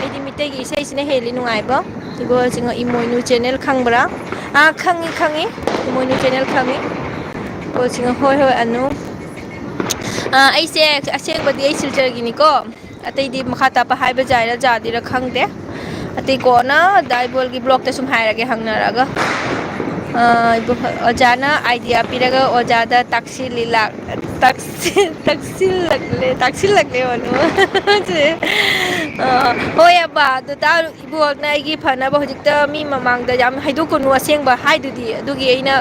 ꯑꯩꯗꯤ ꯃꯤꯇꯩꯒꯤ ꯏꯁꯩꯁꯤꯅ ꯍꯦꯜꯂꯤ ꯅꯨꯡꯉꯥꯏꯕ꯫ ꯏꯒꯣꯜꯁꯤꯡ ꯏꯃꯣꯏꯅꯨ ꯆꯦꯅꯦꯜ ꯈꯪꯕ꯭ꯔꯥ? ꯑꯥ, ꯈꯪꯉꯤ, ꯈꯪꯉꯤ꯫ ꯏꯃꯣꯏꯅꯨ ꯆꯦꯅꯦꯜ ꯈꯪꯉꯤ꯫ ꯏꯒꯣꯜꯁꯤꯡ ꯍꯣꯏ, ꯍꯣꯏ, ꯑꯅꯨ꯫ ꯑꯥ, ꯑꯩꯁꯦ ꯑꯁꯦꯡꯕꯗꯤ ꯑꯩ ꯁꯤꯜꯆꯔꯒꯤꯅꯤꯀꯣ꯫ ꯑꯇꯩꯗꯤ ꯃꯈꯥ ꯇꯥꯕ ꯍꯥꯏꯕ ꯌꯥꯏꯔ ꯌꯥꯗꯤꯔ ꯈꯪꯗꯦ꯫ ꯑꯇꯩ ꯀꯣꯟꯅ ꯗꯥꯏꯕꯣꯜꯒꯤ ꯕ꯭ꯂꯣꯛꯇ ꯁꯨꯝ ꯍꯥꯏꯔꯒꯦ ꯍꯪꯅꯔꯒ꯫ ꯑꯥ, ꯏꯕꯣ-, ꯑꯣꯖꯥꯅ ꯑꯥꯏꯗꯤꯌꯥ ꯄꯤꯔꯒ ꯑꯣꯖꯥꯗ ꯇꯥꯛꯁꯤꯜꯂꯤ ꯂꯥꯛ-, ꯇꯥꯛꯁꯤ-, ꯇꯥꯛꯁꯤꯜꯂꯛꯂꯦ, ꯇꯥꯛꯁꯤꯜꯂꯛꯂꯦ ꯑꯣꯅꯨ꯫ ꯑꯥ, ꯍꯣꯏ ꯑꯕ, ꯑꯗꯨ ꯇꯥ-, ꯏꯕꯣꯛꯅ ꯑꯩꯒꯤ ꯐꯅꯕ ꯍꯧꯖꯤꯛꯇ ꯃꯤ ꯃꯃꯥꯡꯗ ꯌꯥꯝ ꯍꯥꯏꯗꯣꯛꯀꯅꯨ ꯑꯁꯦꯡꯕ ꯍꯥꯏꯗꯨꯗꯤ, ꯑꯗꯨꯒꯤ ꯑꯩꯅ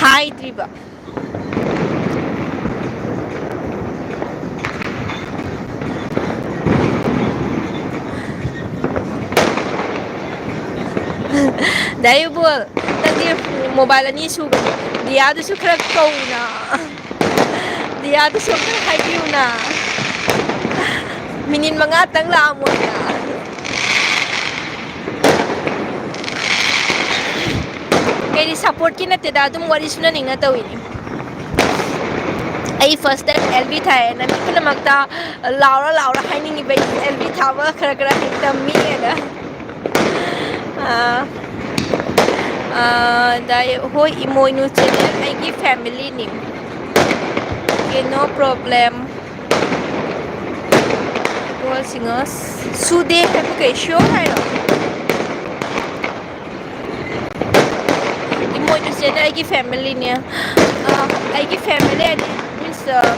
ꯍꯥꯏꯗ꯭ꯔꯤꯕ꯫ ꯗꯥ ꯏꯕꯣꯜ, ꯅꯪꯗꯤ ꯃꯣꯕꯥꯏꯜ ꯑꯅꯤ ꯁꯨꯕꯅꯤ, ꯗꯤꯌꯥꯗꯨꯁꯨ ꯈꯔ ꯀꯧꯅ, ꯗꯤꯌꯥꯗꯨꯁꯨ ꯑꯝꯇ ꯍꯥꯏꯕꯤꯌꯨꯅ, ꯃꯤꯅꯤꯠ ꯃꯉꯥꯇꯪ ꯂꯥꯛꯑꯝꯃꯣꯅ꯫ ꯀꯩꯗꯤ ꯁꯞꯄꯣꯔꯠꯀꯤ ꯅꯠꯇꯦꯗ, ꯑꯗꯨꯝ ꯋꯥꯔꯤ ꯁꯨꯅꯅꯤꯡꯅ ꯇꯧꯏꯅꯤ꯫ ꯑꯩ ꯐꯥꯔꯁꯇ ꯑꯦꯜ ꯕꯤ ꯊꯥꯏꯌꯦꯅ ꯃꯤ ꯄꯨꯝꯅꯃꯛꯇ ꯂꯥꯎꯔ ꯂꯥꯎꯔ ꯍꯥꯏꯅꯤꯡꯉꯤꯕ, ꯑꯩ ꯑꯦꯜ ꯕꯤ ꯊꯥꯕ ꯈꯔ ꯈꯔ ꯍꯩꯇꯝꯃꯤꯅ꯫ ꯑꯥ, ꯑꯥ, ꯗꯥꯏ-, ꯍꯣꯏ, ꯏꯃꯣꯏꯅꯨ ꯆꯦꯅꯦꯜ ꯑꯩꯒꯤ ꯐꯦꯃꯤꯂꯤꯅꯤ꯫ Okay, no problem. ꯁꯤꯡꯉꯣ ꯁꯨꯗꯦ ꯍꯥꯏꯕ ꯀꯩ ꯁꯤꯌꯣꯔ ꯍꯥꯏꯔꯣ? ꯏꯃꯣꯏꯅꯨꯁꯦ ꯑꯩꯒꯤ ꯐꯦꯃꯤꯂꯤꯅꯦ꯫ ꯑ, ꯑꯩꯒꯤ ꯐꯦꯃꯤꯂꯤ ꯍꯥꯏꯗꯤ, ꯃꯤꯟꯁ, ꯑ,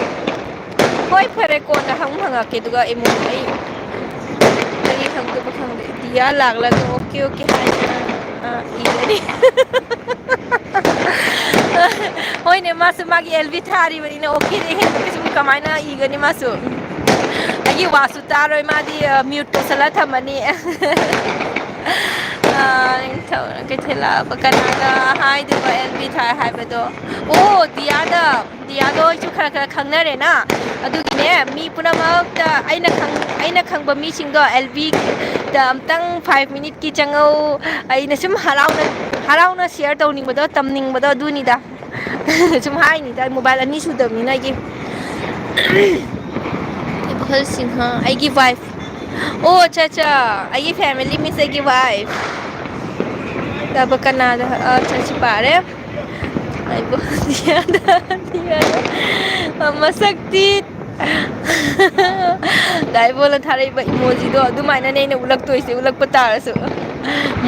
ꯍꯣꯏ, ꯐꯔꯦ, ꯀꯣꯟꯅ ꯍꯪ ꯍꯪꯉꯛꯀꯦ, ꯑꯗꯨꯒ ꯏꯃꯣꯏꯅꯨ ꯑꯩ ꯀꯔꯤ ꯍꯪꯗꯣꯏꯕ ꯈꯪꯗꯦ꯫ ꯗꯤꯌꯥ ꯂꯥꯛꯂꯒ ꯑꯣꯀꯦ, ꯑꯣꯀꯦ ꯍꯥꯏꯗꯅ, ꯑ, ꯏꯒꯅꯤ꯫ ꯍꯣꯏꯅꯦ, ꯃꯥꯁꯨ ꯃꯥꯒꯤ ꯑꯦꯜ ꯕꯤ ꯊꯥꯔꯤꯕꯅꯤꯅ ꯑꯣꯀꯦꯗꯤ ꯍꯦꯟꯕ ꯀꯩꯁꯨ ꯀꯃꯥꯏꯅ ꯏꯒꯅꯤ ꯃꯥꯁꯨ? ꯑꯩꯒꯤ ꯋꯥꯁꯨ ꯇꯥꯔꯣꯏ, ꯃꯥꯗꯤ, ꯑ, ꯃ꯭ꯌꯨꯠ ꯇꯧꯁꯜꯂ ꯊꯝꯃꯅꯤ꯫ ꯑ, ꯅꯤꯡꯊꯧ ꯀꯩꯊꯦꯜ ꯂꯥꯛꯄ ꯀꯅꯥꯅ ꯍꯥꯏꯗꯣꯏꯕ ꯑꯦꯜ ꯕꯤ ꯊꯥꯏ ꯍꯥꯏꯕꯗꯣ? ꯑꯣ, ꯗꯤꯌꯥꯗ, ꯑꯦꯔꯤꯌꯥꯗꯣ ꯑꯩꯁꯨ ꯈꯔ ꯈꯔ ꯈꯪꯅꯔꯦꯅ, ꯑꯗꯨꯒꯤꯅꯦ, ꯃꯤ ꯄꯨꯝꯅꯃꯛꯇ ꯑꯩꯅ ꯈꯪ-, ꯑꯩꯅ ꯈꯪꯕ ꯃꯤꯁꯤꯡꯗꯣ ꯑꯦꯜ ꯕꯤꯗ ꯑꯝꯇꯪ ꯐꯥꯏꯚ ꯃꯤꯅꯤꯠꯀꯤ ꯆꯪꯉꯧ, ꯑꯩꯅ ꯁꯨꯝ ꯍꯔꯥꯎꯅ, ꯍꯔꯥꯎꯅ ꯁꯤꯌꯔ ꯇꯧꯅꯤꯡꯕꯗꯣ, ꯇꯝꯅꯤꯡꯕꯗꯣ ꯑꯗꯨꯅꯤꯗ꯫ ꯁꯨꯝ ꯍꯥꯏꯅꯤꯗ, ꯃꯣꯕꯥꯏꯜ ꯑꯅꯤ ꯁꯨꯗꯕꯅꯤꯅ ꯑꯩꯒꯤ꯫ ꯏꯕꯣꯍꯜ ꯁꯤꯡꯍ, ꯑꯩꯒꯤ ꯋꯥꯏꯐ꯫ ꯑꯣ, ꯑꯠꯆꯥ, ꯑꯠꯆꯥ, ꯑꯩꯒꯤ ꯐꯦꯃꯤꯂꯤ ꯃꯤꯟꯁ ꯑꯩꯒꯤ ꯋꯥꯏꯐ꯫ ꯇꯕ ꯀꯅꯥꯗ? ꯑꯠꯆꯥ, ꯁꯤ ꯄꯥꯔꯦ꯫ ꯑꯩꯕꯨ ꯃꯁꯛꯇꯤ ꯗꯥꯏꯕꯣꯅ ꯊꯥꯔꯛꯏꯕ ꯏꯃꯣꯖꯤꯗꯣ ꯑꯗꯨꯃꯥꯏꯅꯅꯦ ꯑꯩꯅ ꯎꯠꯂꯛꯇꯣꯏꯁꯦ, ꯎꯠꯂꯛꯄ ꯇꯥꯔꯁꯨ꯫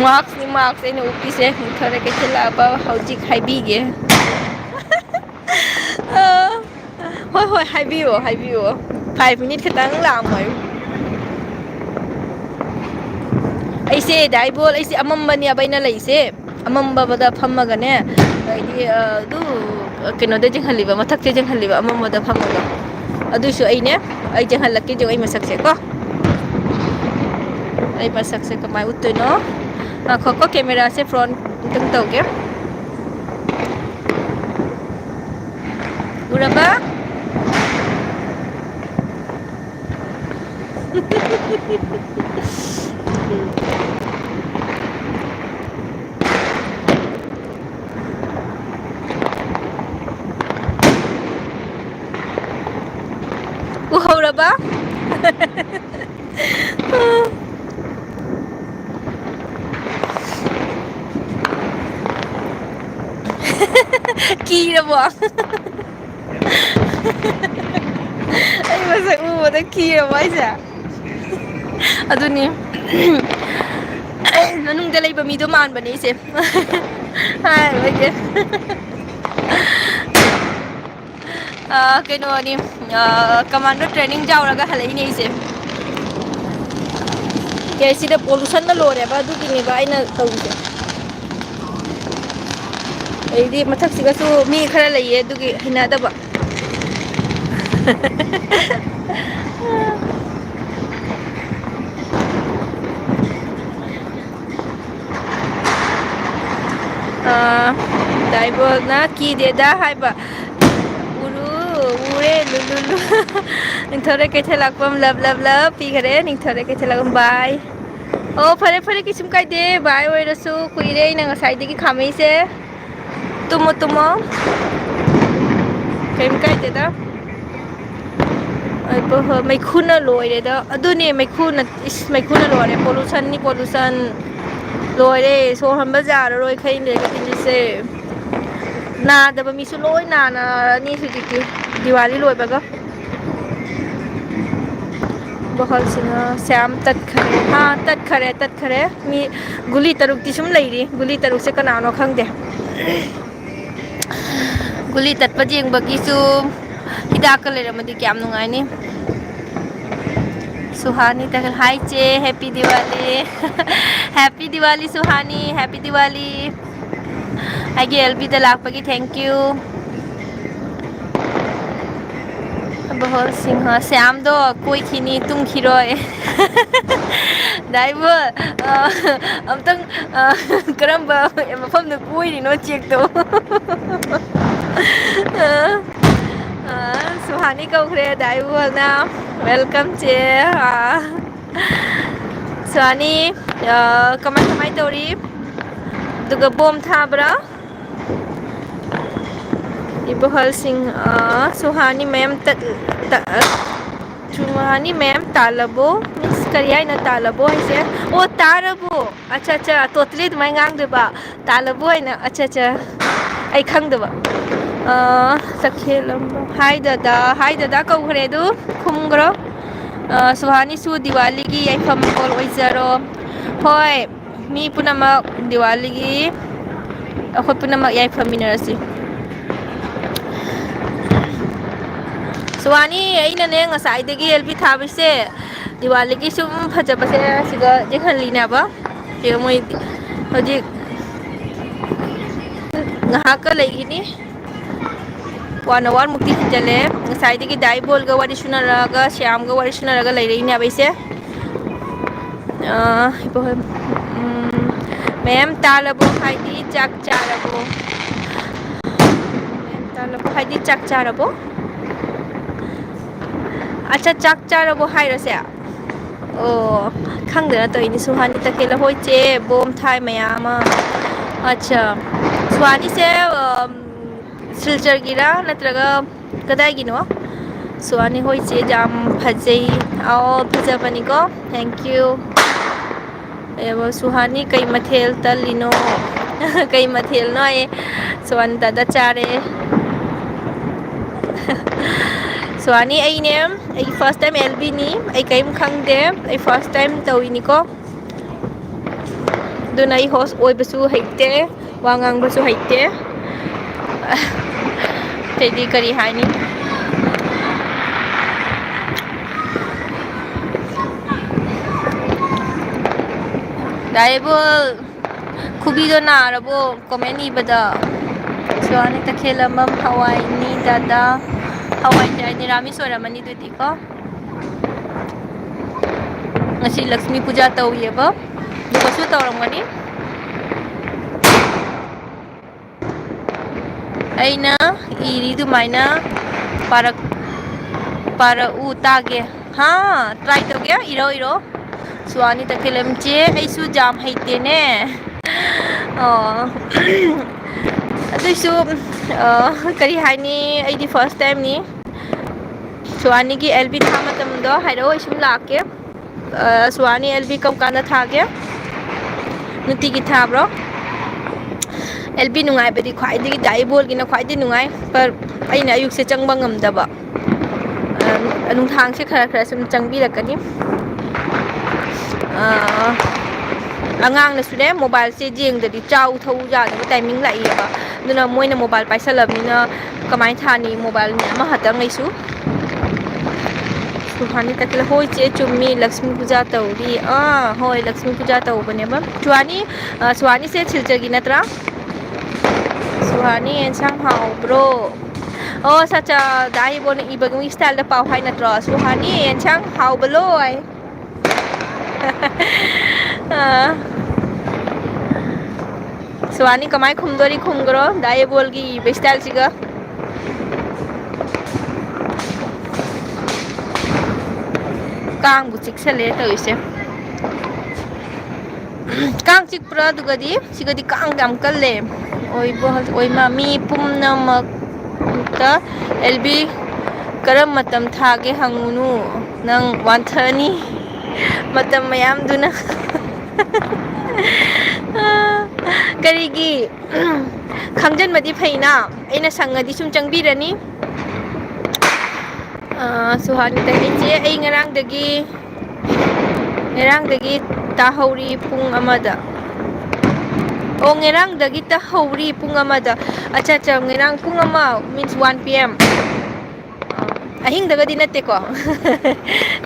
ꯃꯥꯛꯁꯅꯤ, ꯃꯥꯛꯁ ꯑꯩꯅ ꯎꯠꯄꯤꯁꯦ꯫ ꯈꯔ ꯀꯩꯊꯦꯜ ꯂꯥꯛꯄ ꯍꯧꯖꯤꯛ ꯍꯥꯏꯕꯤꯒꯦ꯫ ꯑ, ꯍꯣꯏ, ꯍꯣꯏ, ꯍꯥꯏꯕꯤꯌꯣ, ꯍꯥꯏꯕꯤꯌꯣ꯫ ꯐꯥꯏꯚ ꯃꯤꯅꯤꯠ ꯈꯤꯇꯪ ꯂꯥꯛꯑꯝꯃꯣ꯫ ꯑꯩꯁꯦ ꯗꯥꯏꯕꯣꯜ, ꯑꯩꯁꯦ ꯑꯃꯝꯕꯅꯦꯕ ꯑꯩꯅ ꯂꯩꯁꯦ꯫ ꯑꯃꯝꯕꯕꯗ ꯐꯝꯃꯒꯅꯦ, ꯑꯗꯩꯗꯤ, ꯑ, ꯑꯗꯨ, ꯀꯩꯅꯣꯗ ꯌꯦꯡꯍꯜꯂꯤꯕ, ꯃꯊꯛꯇ ꯌꯦꯡꯍꯜꯂꯤꯕ ꯑꯃꯝꯕꯗ ꯐꯝꯃꯒ꯫ ꯑꯗꯨꯏꯁꯨ ꯑꯩꯅꯦ, ꯑꯩ ꯌꯦꯡꯍꯜꯂꯛꯀꯦ, ꯌꯦꯡꯉꯣ ꯑꯩ ꯃꯁꯛꯁꯦ ꯀꯣ꯫ ꯑꯩ ꯃꯁꯛꯁꯦ ꯀꯃꯥꯏ ꯎꯠꯇꯣꯏꯅꯣ? ꯉꯥꯏꯈꯣꯀꯣ, ꯀꯦꯃꯦꯔꯥꯁꯦ ꯐ꯭ꯔꯣꯟ ꯑꯝꯇꯪ ꯇꯧꯒꯦ꯫ ꯎꯔꯕ? ꯎꯍꯧꯔꯕ? ꯀꯤꯔꯕꯣ? ꯑꯩ ꯃꯁꯛ ꯎꯕꯗ ꯀꯤꯔꯕꯣ ꯍꯥꯏꯁꯦ? ꯑꯗꯨꯅꯤ꯫ ꯃꯅꯨꯡꯗ ꯂꯩꯕ ꯃꯤꯗꯣ ꯃꯥꯟꯕꯅꯦ ꯑꯩꯁꯦ꯫ ꯍꯥꯏꯔꯣꯏꯒꯦ꯫ ꯑ, ꯀꯩꯅꯣꯅꯤ, ꯑ, ꯀꯃꯥꯟꯗꯣ ꯇ꯭ꯔꯦꯅꯤꯡ ꯌꯥꯎꯔꯒ ꯍꯜꯂꯛꯏꯅꯦ ꯑꯩꯁꯦ꯫ ꯀꯦ ꯁꯤꯗ ꯄꯣꯂꯨꯁꯟꯅ ꯂꯣꯏꯔꯦꯕ, ꯑꯗꯨꯒꯤꯅꯦꯕ ꯑꯩꯅ ꯇꯧꯔꯤꯁꯦ꯫ ꯑꯗꯩꯗꯤ ꯃꯊꯛꯁꯤꯒꯁꯨ ꯃꯤ ꯈꯔ ꯂꯩꯌꯦ, ꯑꯗꯨꯒꯤ ꯍꯩꯅꯗꯕ꯫ ꯑ, ꯗꯥꯏꯕꯣꯜꯅ ꯀꯤꯗꯦꯗ ꯍꯥꯏꯕ꯫ ꯅꯤꯡꯊꯧꯔꯦ ꯀꯩꯊꯦꯜ ꯂꯥꯛꯄꯝ love, love, love ꯄꯤꯈꯔꯦ꯫ ꯅꯤꯡꯊꯧꯔꯦ ꯀꯩꯊꯦꯜ ꯂꯥꯛꯄꯝ bye꯫ ꯑꯣ, ꯐꯔꯦ, ꯐꯔꯦ, ꯀꯩꯁꯨꯝ ꯀꯥꯏꯗꯦ꯫ Bye ꯑꯣꯏꯔꯁꯨ ꯀꯨꯏꯔꯦ ꯑꯩꯅ ꯉꯁꯥꯏꯗꯒꯤ ꯈꯥꯝꯃꯛꯏꯁꯦ꯫ ꯇꯨꯝꯃꯣ, ꯇꯨꯝꯃꯣ꯫ ꯀꯩꯝ ꯀꯥꯏꯗꯦꯗ꯫ ꯑꯩ ꯄꯣ-, ꯍꯣ, ꯃꯩꯈꯨꯅ ꯂꯣꯏꯔꯦꯗ꯫ ꯑꯗꯨꯅꯦ, ꯃꯩꯈꯨꯅ, ꯏꯁ, ꯃꯩꯈꯨꯅ ꯂꯣꯏꯔꯦ꯫ Pollution ꯅꯤ, pollution꯫ ꯂꯣꯏꯔꯦ꯫ ꯁꯣꯔ ꯍꯣꯟꯕ ꯌꯥꯔꯔꯣꯏ ꯈꯩꯅꯦ ꯇꯤꯜꯂꯤꯁꯦ꯫ ꯅꯥꯗꯕ ꯃꯤꯁꯨ ꯂꯣꯏ ꯅꯥꯅꯔꯅꯤ ꯍꯧꯖꯤꯛꯇꯤ, ꯗꯤꯋꯥꯂꯤ ꯂꯣꯏꯕꯒ꯫ ꯕꯍꯜꯁꯤꯅ ꯁ꯭ꯌꯥꯝ ꯇꯠꯈꯔꯦ꯫ ꯑꯥ, ꯇꯠꯈꯔꯦ, ꯇꯠꯈꯔꯦ꯫ ꯃꯤ ꯒꯨꯂꯤ ꯇꯔꯨꯛꯇꯤ ꯁꯨꯝ ꯂꯩꯔꯤ꯫ ꯒꯨꯂꯤ ꯇꯔꯨꯛꯁꯦ ꯀꯅꯥꯅꯣ ꯈꯪꯗꯦ꯫ ꯒꯨꯂꯤ ꯇꯠꯄ ꯌꯦꯡꯕꯒꯤꯁꯨ ꯍꯤꯗꯥꯛꯀ ꯂꯩꯔꯝꯃꯗꯤ ꯀꯌꯥꯝ ꯅꯨꯡꯉꯥꯏꯅꯤ꯫ ꯁꯨꯍꯥꯅꯤ ꯇꯒ ꯍꯥꯏ ꯆꯦ, Happy Diwali꯫ Happy Diwali ꯁꯨꯍꯥꯅꯤ, Happy Diwali꯫ ꯑꯩꯒꯤ ꯑꯦꯜ ꯕꯤꯗ ꯂꯥꯛꯄꯒꯤ thank you꯫ ꯕꯍꯣꯜ ꯁꯤꯡꯍ, ꯁ꯭ꯌꯥꯝꯗꯣ ꯀꯣꯏꯈꯤꯅꯤ, ꯇꯨꯝꯈꯤꯔꯣꯏ꯫ ꯗꯥꯏꯕꯣ, ꯑ, ꯑꯝꯇꯪ, ꯑ, ꯀꯔꯝꯕ ꯃꯐꯝꯗ ꯀꯣꯏꯔꯤꯅꯣ check ꯇꯧ꯫ ꯑ, ꯑ, ꯁꯨꯍꯥꯅꯤ ꯀꯧꯈ꯭ꯔꯦ ꯗꯥꯏꯕꯣꯅ꯫ Welcome ꯆꯦ꯫ ꯑ, ꯁꯨꯍꯥꯅꯤ, ꯑ, ꯀꯃꯥꯏ ꯀꯃꯥꯏ ꯇꯧꯔꯤ? ꯑꯗꯨꯒ ꯕꯣꯝ ꯊꯥꯕ꯭ꯔꯥ? ꯏꯕꯣꯍꯜꯁꯤꯡ, ꯑ, ꯁꯨꯍꯥꯅꯤ ꯃꯌꯥꯝ ꯇꯠ-, ꯇ-, ꯑ, ꯁꯨꯍꯥꯅꯤ ꯃꯌꯥꯝ ꯇꯥꯜꯂꯕꯣ? Means ꯀꯔꯤ ꯍꯥꯏꯅꯣ ꯇꯥꯜꯂꯕꯣ ꯍꯥꯏꯁꯦ? ꯑꯣ, ꯇꯥꯔꯕꯣ? ꯑꯠꯆꯥ, ꯑꯠꯆꯥ, totally ꯑꯗꯨꯃꯥꯏꯅ ꯉꯥꯡꯗꯣꯏꯕ꯫ ꯇꯥꯜꯂꯕꯣ ꯍꯥꯏꯅ, ꯑꯠꯆꯥ, ꯑꯠꯆꯥ꯫ ꯑꯩ ꯈꯪꯗꯕ꯫ ꯑ, ꯆꯈꯦꯂꯝꯕ꯫ Hi ꯗꯗꯥ, hi ꯗꯗꯥ ꯀꯧꯈ꯭ꯔꯦ ꯑꯗꯨ ꯈꯨꯝꯈ꯭ꯔꯣ꯫ ꯑ, ꯁꯨꯍꯥꯅꯤꯁꯨ ꯗꯤꯋꯥꯂꯤꯒꯤ ꯌꯥꯏꯐꯝ ꯃꯪꯒꯣꯜ ꯑꯣꯏꯖꯔꯣ꯫ ꯍꯣꯏ꯫ ꯃꯤ ꯄꯨꯝꯅꯃꯛ ꯗꯤꯋꯥꯂꯤꯒꯤ ꯑꯩꯈꯣꯏ ꯄꯨꯝꯅꯃꯛ ꯌꯥꯏꯐꯃꯤꯟꯅꯔꯁꯤ꯫ ꯁꯨꯍꯥꯅꯤ, ꯑꯩꯅꯅꯦ ꯉꯁꯥꯏꯗꯒꯤ ꯑꯦꯜ ꯕꯤ ꯊꯥꯕꯁꯦ ꯗꯤꯋꯥꯂꯤꯒꯤ ꯁꯨꯝ ꯐꯖꯕꯁꯦ ꯁꯤꯗ ꯌꯦꯡꯍꯜꯂꯤꯅꯦꯕ꯫ ꯁꯤꯗ ꯃꯣꯏ ꯍꯧꯖꯤꯛ ꯉꯥꯏꯍꯥꯛꯀ ꯂꯩꯈꯤꯅꯤ꯫ One hour ꯃꯨꯛꯇꯤ ꯍꯦꯟꯖꯜꯂꯦ꯫ ꯉꯁꯥꯏꯗꯒꯤ ꯗꯥꯏꯕꯣꯜꯒ ꯋꯥꯔꯤ ꯁꯨꯅꯔꯒ, ꯁ꯭ꯌꯥꯝꯒ ꯋꯥꯔꯤ ꯁꯨꯅꯔꯒ ꯂꯩꯔꯛꯏꯅꯦꯕ ꯑꯩꯁꯦ꯫ ꯑ, ꯎꯝ, ꯃꯦꯝ ꯇꯥꯂꯕꯣ ꯍꯥꯏꯗꯤ ꯆꯥꯛ ꯆꯥꯔꯕꯣ? ꯃꯦꯝ ꯇꯥꯂꯕꯣ ꯍꯥꯏꯗꯤ ꯆꯥꯛ ꯆꯥꯔꯕꯣ? ꯑꯠꯆꯥ, ꯆꯥꯛ ꯆꯥꯔꯕꯣ ꯍꯥꯏꯔꯣꯁꯦ? ꯑꯣ, ꯈꯪꯗꯅ ꯇꯧꯔꯤꯅꯤ꯫ ꯁꯨꯍꯥꯅꯤ ꯇꯈꯦꯜ, ꯍꯣꯏ ꯆꯦ, ꯕꯣꯝ ꯊꯥꯏ ꯃꯌꯥꯝ ꯑꯃ꯫ ꯑꯠꯆꯥ, ꯁꯨꯍꯥꯅꯤꯁꯦ, ꯑꯝ, ꯁꯤꯜꯆꯔꯒꯤꯔꯥ ꯅꯠꯇ꯭ꯔꯒ ꯀꯗꯥꯏꯒꯤꯅꯣ? ꯁꯨꯍꯥꯅꯤ, ꯍꯣꯏ ꯆꯦ, ꯌꯥꯝ ꯐꯖꯩ꯫ ꯑꯣ, ꯐꯖꯕꯅꯤꯀꯣ꯫ Thank you꯫ ꯑꯦꯕ, ꯁꯨꯍꯥꯅꯤ, ꯀꯩ ꯃꯊꯦꯜ ꯇꯜꯂꯤꯅꯣ? ꯀꯩ ꯃꯊꯦꯜꯅꯣ ꯍꯥꯏꯌꯦ꯫ ꯁꯨꯍꯥꯅꯤ ꯗꯥꯗꯥ ꯆꯥꯔꯦ꯫ ꯁꯨꯍꯥꯅꯤ, ꯑꯩꯅꯦ, ꯑꯩ first time L B ꯅꯤ꯫ ꯑꯩ ꯀꯔꯤꯝ ꯈꯪꯗꯦ꯫ ꯑꯩ first time ꯇꯧꯔꯤꯅꯤꯀꯣ꯫ ꯑꯗꯨꯅ ꯑꯩ host ꯑꯣꯏꯕꯁꯨ ꯍꯩꯇꯦ, ꯋꯥ ꯉꯥꯡꯕꯁꯨ ꯍꯩꯇꯦ꯫ ꯑꯇꯩꯗꯤ ꯀꯔꯤ ꯍꯥꯏꯅꯤ? ꯗꯥꯏꯕꯣꯜ, ꯈꯨꯕꯤꯗꯣ ꯅꯥꯔꯕꯣ? Comment ꯏꯕꯗ꯫ ꯁꯨꯍꯥꯅꯤ ꯇꯈꯦꯜꯂꯝꯕꯝ, ꯍꯋꯥꯏꯅꯤ ꯗꯥꯗꯥ꯫ ꯍꯋꯥꯏ ꯆꯥꯏ, ꯅꯤꯔꯥꯃꯤꯁ ꯑꯣꯏꯔꯝꯃꯅꯤ ꯑꯗꯨꯗꯤꯀꯣ꯫ ꯉꯁꯤ ꯂꯛꯁꯃꯤ ꯄꯨꯖꯥ ꯇꯧꯏꯌꯦꯕ, ꯑꯗꯨꯒꯁꯨ ꯇꯧꯔꯝꯒꯅꯤ꯫ ꯑꯩꯅ ꯏꯔꯤ ꯑꯗꯨꯃꯥꯏꯅ ꯄꯥꯔꯛ-, ꯄꯥꯔꯛꯎ ꯇꯥꯒꯦ꯫ ꯍꯥ, try ꯇꯧꯒꯦ꯫ ꯏꯔꯣ, ꯏꯔꯣ꯫ ꯁꯨꯍꯥꯅꯤ ꯇꯈꯦꯜꯂꯝ ꯆꯦ, ꯑꯩꯁꯨ ꯌꯥꯝ ꯍꯩꯇꯦꯅꯦ꯫ ꯑꯣ꯫ ꯑꯗꯨꯏꯁꯨ, ꯑ, ꯀꯔꯤ ꯍꯥꯏꯅꯤ, ꯑꯩꯗꯤ first time ꯅꯤ꯫ ꯁꯨꯍꯥꯅꯤꯒꯤ L B ꯊꯥ ꯃꯇꯝꯗꯣ ꯍꯥꯏꯔꯛꯑꯣ, ꯑꯩ ꯁꯨꯝ ꯂꯥꯛꯀꯦ꯫ ꯑ, ꯁꯨꯍꯥꯅꯤ, L B ꯀꯔꯝ ꯀꯥꯟꯗ ꯊꯥꯒꯦ? ꯅꯨꯡꯇꯤꯒꯤ ꯊꯥꯕ꯭ꯔꯣ? L B ꯅꯨꯡꯉꯥꯏꯕꯗꯤ ꯈ꯭ꯋꯥꯏꯗꯒꯤ ꯗꯥꯏꯕꯣꯜꯒꯤꯅ ꯈ꯭ꯋꯥꯏꯗꯒꯤ ꯅꯨꯡꯉꯥꯏ꯫ But ꯑꯩꯅ ꯑꯌꯨꯛꯁꯦ ꯆꯪꯕ ꯉꯝꯗꯕ꯫ ꯑ, ꯅꯨꯡꯗꯥꯡꯁꯦ ꯈꯔ ꯈꯔ ꯁꯨꯝ ꯆꯪꯕꯤꯔꯛꯀꯅꯤ꯫ ꯑ, ꯑꯉꯥꯡꯅꯁꯨꯅꯦ, mobile ꯁꯦ ꯌꯦꯡꯗꯗꯤ ꯆꯥꯎ ꯊꯛꯎ ꯌꯥꯗꯕ timing ꯂꯥꯛꯏꯌꯦꯕ꯫ ꯑꯗꯨꯅ ꯃꯣꯏꯅ mobile ꯄꯥꯏꯁꯜꯂꯕꯅꯤꯅ ꯀꯃꯥꯏꯅ ꯊꯥꯅꯤ mobile ꯃꯌꯥꯝ ꯑꯃ ꯈꯛꯇꯪ ꯑꯩꯁꯨ? ꯁꯨꯍꯥꯅꯤ ꯇꯈꯦꯜ, ꯍꯣꯏ ꯆꯦ, ꯆꯨꯝꯃꯤ, ꯂꯛꯁꯃꯤ ꯄꯨꯖꯥ ꯇꯧꯔꯤ꯫ ꯑꯥ, ꯍꯣꯏ, ꯂꯛꯁꯃꯤ ꯄꯨꯖꯥ ꯇꯧꯕꯅꯦꯕ꯫ ꯁꯨꯍꯥꯅꯤ, ꯑ, ꯁꯨꯍꯥꯅꯤꯁꯦ ꯁꯤꯜꯆꯔꯒꯤ ꯅꯠꯇ꯭ꯔꯥ? ꯁꯨꯍꯥꯅꯤ, ꯑꯦꯟꯁꯥꯡ ꯍꯥꯎꯕ꯭ꯔꯣ? ꯑꯣ, ꯁꯥꯆꯥ, ꯗꯥ ꯏꯕꯣꯅ ꯏꯕꯒꯤ style ꯗ ꯄꯥꯎ ꯍꯥꯏ ꯅꯠꯇ꯭ꯔꯣ? ꯁꯨꯍꯥꯅꯤ, ꯑꯦꯟꯁꯥꯡ ꯍꯥꯎꯕ ꯂꯣꯏ꯫ ꯑꯥ꯫ ꯁꯨꯍꯥꯅꯤ ꯀꯃꯥꯏ ꯈꯨꯝꯗꯣꯔꯤ ꯈꯨꯝꯒ꯭ꯔꯣ, ꯗꯥ ꯏꯕꯣꯜꯒꯤ ꯏꯕ style ꯁꯤꯒ꯫ ꯀꯥꯡꯕꯨ ꯆꯤꯛꯁꯜꯂꯦ ꯇꯧꯔꯤꯁꯦ꯫ ꯀꯥꯡ ꯆꯤꯛꯄ꯭ꯔꯥ? ꯑꯗꯨꯒꯗꯤ ꯁꯤꯒꯗꯤ ꯀꯥꯡ ꯌꯥꯝ ꯀꯜꯂꯦ꯫ ꯑꯣꯏꯕ, ꯑꯣꯏꯃ, ꯃꯤ ꯄꯨꯝꯅꯃꯛꯇ ꯑꯦꯜ ꯕꯤ ꯀꯔꯝ ꯃꯇꯝ ꯊꯥꯒꯦ ꯍꯪꯉꯨꯅꯨ, ꯅꯪ ꯋꯥꯟꯊꯅꯤ꯫ ꯃꯇꯝ ꯃꯌꯥꯝꯗꯨꯅ꯫ ꯀꯔꯤꯒꯤ? ꯈꯪꯖꯟꯕꯗꯤ ꯐꯩꯅ, ꯑꯩꯅ ꯁꯪꯉꯗꯤ ꯁꯨꯝ ꯆꯪꯕꯤꯔꯅꯤ꯫ ꯑ, ꯁꯨꯍꯥꯅꯤꯗ, ꯏꯆꯦ, ꯑꯩ ꯉꯔꯥꯡꯗꯒꯤ, ꯉꯔꯥꯡꯗꯒꯤ ꯇꯥꯍꯧꯔꯤ ꯄꯨꯡ ꯑꯃꯗ꯫ ꯑꯣ, ꯉꯔꯥꯡꯗꯒꯤ ꯇꯥꯍꯧꯔꯤ ꯄꯨꯡ ꯑꯃꯗ꯫ ꯑꯠꯆꯥ, ꯑꯠꯆꯥ, ꯉꯔꯥꯡ ꯄꯨꯡ ꯑꯃ, means one P M꯫ ꯑꯍꯤꯡꯗꯒꯗꯤ ꯅꯠꯇꯦꯀꯣ꯫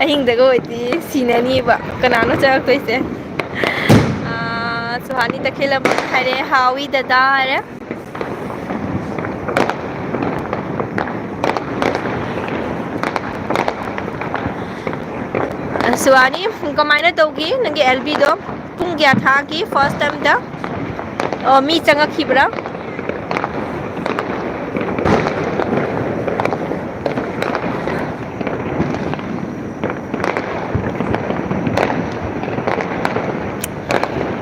ꯑꯍꯤꯡꯗꯒ ꯑꯣꯏꯗꯤ ꯁꯤꯅꯅꯤꯕ꯫ ꯀꯅꯥꯅꯣ ꯆꯪꯉꯛꯇꯣꯏꯁꯦ? ꯑꯥ, ꯁꯨꯍꯥꯅꯤ ꯇꯈꯦꯜꯂꯝꯕ ꯍꯥꯏꯔꯦ, ꯍꯥꯎꯏ ꯗꯗꯥ ꯍꯥꯏꯔꯦ꯫ ꯁꯨꯍꯥꯅꯤ, ꯀꯃꯥꯏꯅ ꯇꯧꯈꯤ ꯅꯪꯒꯤ ꯑꯦꯜ ꯕꯤꯗꯣ? ꯄꯨꯡ ꯀꯌꯥ ꯊꯥꯈꯤ first time ꯗ? ꯑꯣ, ꯃꯤ ꯆꯪꯉꯛꯈꯤꯕ꯭ꯔꯥ?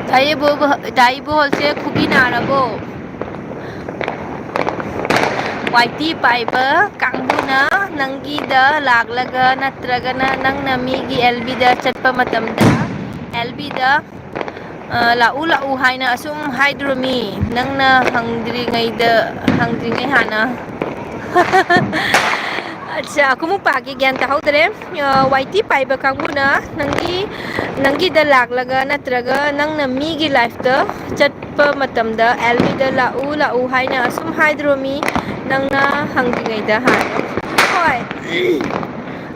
ꯗꯥ ꯏꯕꯣ-, ꯗꯥ ꯏꯕꯣꯍꯜꯁꯦ ꯈꯨꯕꯤ ꯅꯥꯔꯕꯣ? ꯋꯥꯏꯇꯤ ꯄꯥꯏꯕ ꯀꯥꯡꯕꯨꯅ ꯅꯪꯒꯤꯗ ꯂꯥꯛꯂꯒ ꯅꯠꯇ꯭ꯔꯒꯅ ꯅꯪꯅ ꯃꯤꯒꯤ ꯑꯦꯜ ꯕꯤꯗ ꯆꯠꯄ ꯃꯇꯝꯗ, ꯑꯦꯜ ꯕꯤꯗ, ꯑ, "ꯂꯥꯛꯎ, ꯂꯥꯛꯎ" ꯍꯥꯏꯅ ꯑꯁꯨꯝ ꯍꯥꯏꯗ꯭ꯔꯣꯃꯤ, ꯅꯪꯅ ꯍꯪꯗ꯭ꯔꯤꯉꯩꯗ, ꯍꯪꯗ꯭ꯔꯤꯉꯩ ꯍꯥꯟꯅ? ꯑꯠꯆꯥ, ꯈꯨꯃꯨꯛ ꯄꯥꯒꯦ, ꯒ꯭ꯌꯥꯟ ꯇꯥꯍꯧꯗ꯭ꯔꯦ꯫ ꯑ, ꯋꯥꯏꯇꯤ ꯄꯥꯏꯕ ꯀꯥꯡꯕꯨꯅ ꯅꯪꯒꯤ, ꯅꯪꯒꯤꯗ ꯂꯥꯛꯂꯒ ꯅꯠꯇ꯭ꯔꯒ ꯅꯪꯅ ꯃꯤꯒꯤ ꯂꯥꯏꯐꯇ ꯆꯠꯄ ꯃꯇꯝꯗ ꯑꯦꯜ ꯕꯤꯗ "ꯂꯥꯛꯎ, ꯂꯥꯛꯎ" ꯍꯥꯏꯅ ꯑꯁꯨꯝ ꯍꯥꯏꯗ꯭ꯔꯣꯃꯤ, ꯅꯪꯅ ꯍꯪꯗ꯭ꯔꯤꯉꯩꯗ ꯍꯥꯟꯅ? ꯍꯣꯏ꯫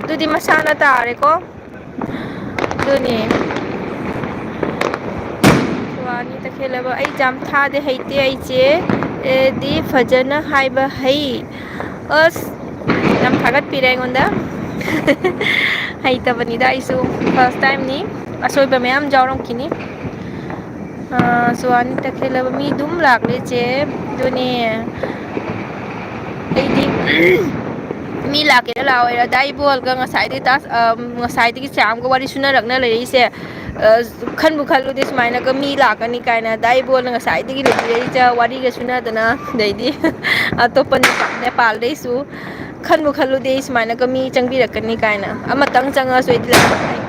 ꯑꯗꯨꯗꯤ ꯃꯁꯥꯅ ꯇꯥꯔꯦꯀꯣ꯫ ꯑꯗꯨꯅꯦ꯫ ꯋꯥꯅꯤ ꯇꯈꯦꯜꯂꯕ, ꯑꯩ ꯖꯥꯝ ꯊꯥꯗꯦ, ꯍꯩꯇꯦ ꯑꯩ ꯆꯦ꯫ ꯑꯦꯗꯤ ꯐꯖꯅ ꯍꯥꯏꯕ ꯍꯩ꯫ ꯑꯁ, ꯌꯥꯝ ꯊꯥꯒꯠꯄꯤꯔꯦ ꯑꯩꯉꯣꯟꯗ꯫ ꯍꯩꯇꯕꯅꯤꯗ ꯑꯩꯁꯨ, first time ꯅꯤ꯫ ꯑꯁꯣꯏꯕ ꯃꯌꯥꯝ ꯌꯥꯎꯔꯝꯈꯤꯅꯤ꯫ ꯑꯥ, ꯁꯨꯍꯥꯅꯤ ꯇꯈꯦꯜꯂꯕ, ꯃꯤ ꯑꯗꯨꯝ ꯂꯥꯛꯂꯦ ꯆꯦ꯫ ꯑꯗꯨꯅꯦ꯫ ꯑꯩꯗꯤ ꯃꯤ ꯂꯥꯛꯀꯦꯔꯥ ꯂꯥꯛꯑꯣꯏꯔꯥ, ꯗꯥ ꯏꯕꯣꯜꯒ ꯉꯁꯥꯏꯗꯒꯤ ꯇꯥꯁ-, ꯑ, ꯉꯁꯥꯏꯗꯒꯤ ꯆꯥꯝꯒ ꯋꯥꯔꯤ ꯁꯨꯅꯔꯛꯅ ꯂꯩꯔꯛꯏꯁꯦ, ꯑ, ꯈꯟꯕꯨ ꯈꯜꯂꯨꯗꯦ ꯁꯨꯃꯥꯏꯅꯒ ꯃꯤ ꯂꯥꯛꯀꯅꯤ ꯀꯥꯏꯅ꯫ ꯗꯥ ꯏꯕꯣꯜꯅ ꯉꯁꯥꯏꯗꯒꯤ ꯂꯩꯕꯤꯔꯛꯏꯁꯦ ꯋꯥꯔꯤꯒ ꯁꯨꯅꯗꯅ, ꯑꯗꯩꯗꯤ ꯑꯇꯣꯞꯄ ꯅꯦꯄꯥ-, ꯅꯦꯄꯥꯜꯗꯩꯁꯨ꯫ ꯈꯟꯕꯨ ꯈꯜꯂꯨꯗꯦ ꯑꯩ ꯁꯨꯃꯥꯏꯅꯒ ꯃꯤ ꯆꯪꯕꯤꯔꯛꯀꯅꯤ ꯀꯥꯏꯅ꯫ ꯑꯃꯇꯪ ꯆꯪꯉꯁꯨ ꯑꯩꯗꯤ ꯂꯥꯏꯕꯛ ꯐꯩ꯫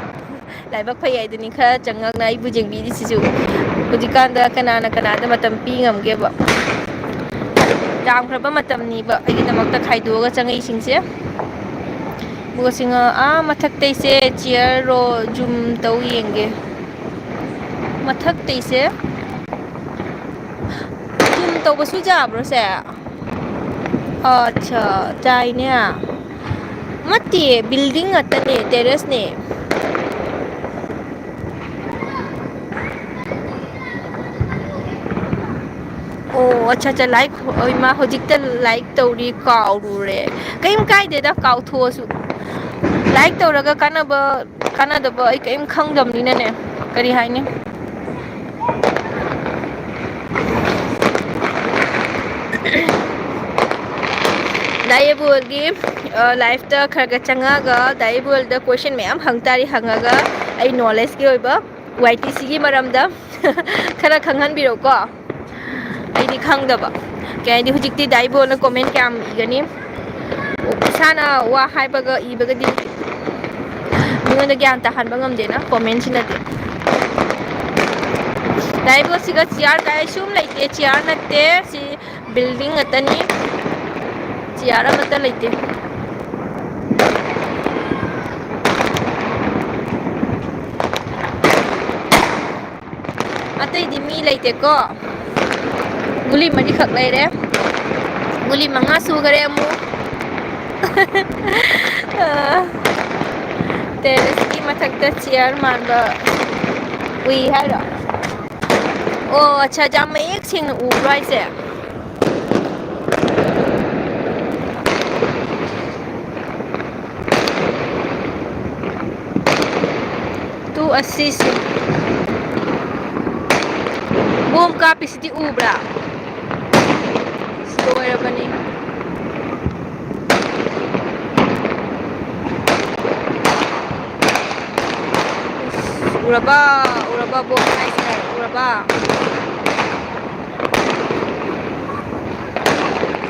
ꯂꯥꯏꯕꯛ ꯐꯩ ꯍꯥꯏꯗꯨꯅꯤ, ꯈꯔ ꯆꯪꯉꯛꯅ ꯑꯩꯕꯨ ꯌꯦꯡꯕꯤꯔꯤꯁꯤꯁꯨ꯫ ꯍꯧꯖꯤꯛꯀꯥꯟꯗ ꯀꯅꯥꯅ ꯀꯅꯥꯗ ꯃꯇꯝ ꯄꯤ ꯉꯝꯒꯦꯕ? ꯌꯥꯝꯈ꯭ꯔꯕ ꯃꯇꯝꯅꯤꯕ ꯑꯩꯒꯤꯗꯃꯛꯇ ꯈꯥꯏꯗꯣꯛꯑꯒ ꯆꯪꯉꯛꯏꯁꯤꯡꯁꯦ꯫ ꯑꯗꯨꯒ ꯁꯤꯡꯉ-, ꯑꯥ ꯃꯊꯛꯇꯩꯁꯦ ꯆꯤꯌꯔꯔꯣ ꯖꯨꯝ ꯇꯧ ꯌꯦꯡꯒꯦ꯫ ꯃꯊꯛꯇꯩꯁꯦ ꯖꯨꯝ ꯇꯧꯕꯁꯨ ꯌꯥꯕ꯭ꯔꯣ ꯁꯦ? ꯑꯠꯆꯥ, ꯌꯥꯏꯅꯦ꯫ ꯅꯠꯇꯦ, building ꯉꯥꯛꯇꯅꯦ, terrace ꯅꯦ꯫ ꯑꯣ, ꯑꯠꯆꯥ, ꯑꯠꯆꯥ, ꯂꯥꯏꯛ, ꯍꯣ-, ꯏꯃꯥ, ꯍꯧꯖꯤꯛꯇ ꯂꯥꯏꯛ ꯇꯧꯔꯤ, ꯀꯥꯎꯔꯨꯔꯦ꯫ ꯀꯩꯝ ꯀꯥꯏꯗꯦꯗ, ꯀꯥꯎꯊꯣꯛꯑꯁꯨ꯫ ꯂꯥꯏꯛ ꯇꯧꯔꯒ ꯀꯥꯟꯅꯕ, ꯀꯥꯟꯅꯗꯕ ꯑꯩ ꯀꯩꯝ ꯈꯪꯗꯕꯅꯤꯅꯅꯦ꯫ ꯀꯔꯤ ꯍꯥꯏꯅꯤ? ꯗꯥ ꯏꯕꯣꯜꯒꯤ, ꯑ, live ꯇ ꯈꯔ ꯈꯔ ꯆꯪꯉꯛꯑꯒ ꯗꯥ ꯏꯕꯣꯜꯗ question ꯃꯌꯥꯝ ꯍꯪ ꯇꯥꯔꯤ, ꯍꯪꯉꯒ ꯑꯩ knowledge ꯀꯤ ꯑꯣꯏꯕ ꯋꯥꯏ ꯇꯤ ꯁꯤꯒꯤ ꯃꯔꯝꯗ ꯈꯔ ꯈꯪꯍꯟꯕꯤꯔꯛꯎꯀꯣ꯫ ꯑꯩꯗꯤ ꯈꯪꯗꯕ꯫ ꯀꯩ ꯍꯥꯏꯗꯤ ꯍꯧꯖꯤꯛꯇꯤ ꯗꯥ ꯏꯕꯣꯜꯅ comment ꯀꯌꯥꯝ ꯏꯒꯅꯤ? ꯏꯁꯥꯅ ꯋꯥ ꯍꯥꯏꯕꯒ ꯏꯕꯒꯗꯤ ꯃꯤꯉꯣꯟꯗ ꯒ꯭ꯌꯥꯟ ꯇꯥꯍꯟꯕ ꯉꯝꯗꯦꯅ comment ꯁꯤꯅꯗꯤ꯫ ꯗꯥ ꯏꯕꯣꯜꯁꯤꯒ chair ꯀꯥꯏꯁꯨ ꯑꯃ ꯂꯩꯇꯦ, chair ꯅꯠꯇꯦ ꯁꯤ꯫ Building ꯉꯥꯛꯇꯅꯤ, chair ꯑꯃꯠꯇ ꯂꯩꯇꯦ꯫ ꯑꯇꯩꯗꯤ ꯃꯤ ꯂꯩꯇꯦꯀꯣ꯫ ꯒꯨꯂꯤ ꯃꯔꯤꯈꯛ ꯂꯩꯔꯦ꯫ ꯒꯨꯂꯤ ꯃꯉꯥ ꯁꯨꯈꯔꯦ ꯑꯃꯨꯛ꯫ ꯑ, terrace ꯀꯤ ꯃꯊꯛꯇ chair ꯃꯥꯟꯕ ꯎꯏ ꯍꯥꯏꯔꯣ? ꯑꯣ, ꯑꯠꯆꯥ, ꯌꯥꯝ ꯃꯌꯦꯛ ꯁꯦꯡꯅ ꯎꯕ꯭ꯔꯣ ꯍꯥꯏꯁꯦ? ꯇꯨ ꯑꯁꯤꯁꯤ꯫ ꯕꯣꯝ ꯀꯥꯞꯄꯤꯁꯤꯗꯤ ꯎꯕ꯭ꯔꯥ? ꯂꯣꯏꯔꯕꯅꯤ꯫ ꯎꯔꯕ? ꯎꯔꯕ ꯕꯣꯝ ꯍꯥꯏꯁꯦ? ꯎꯔꯕ?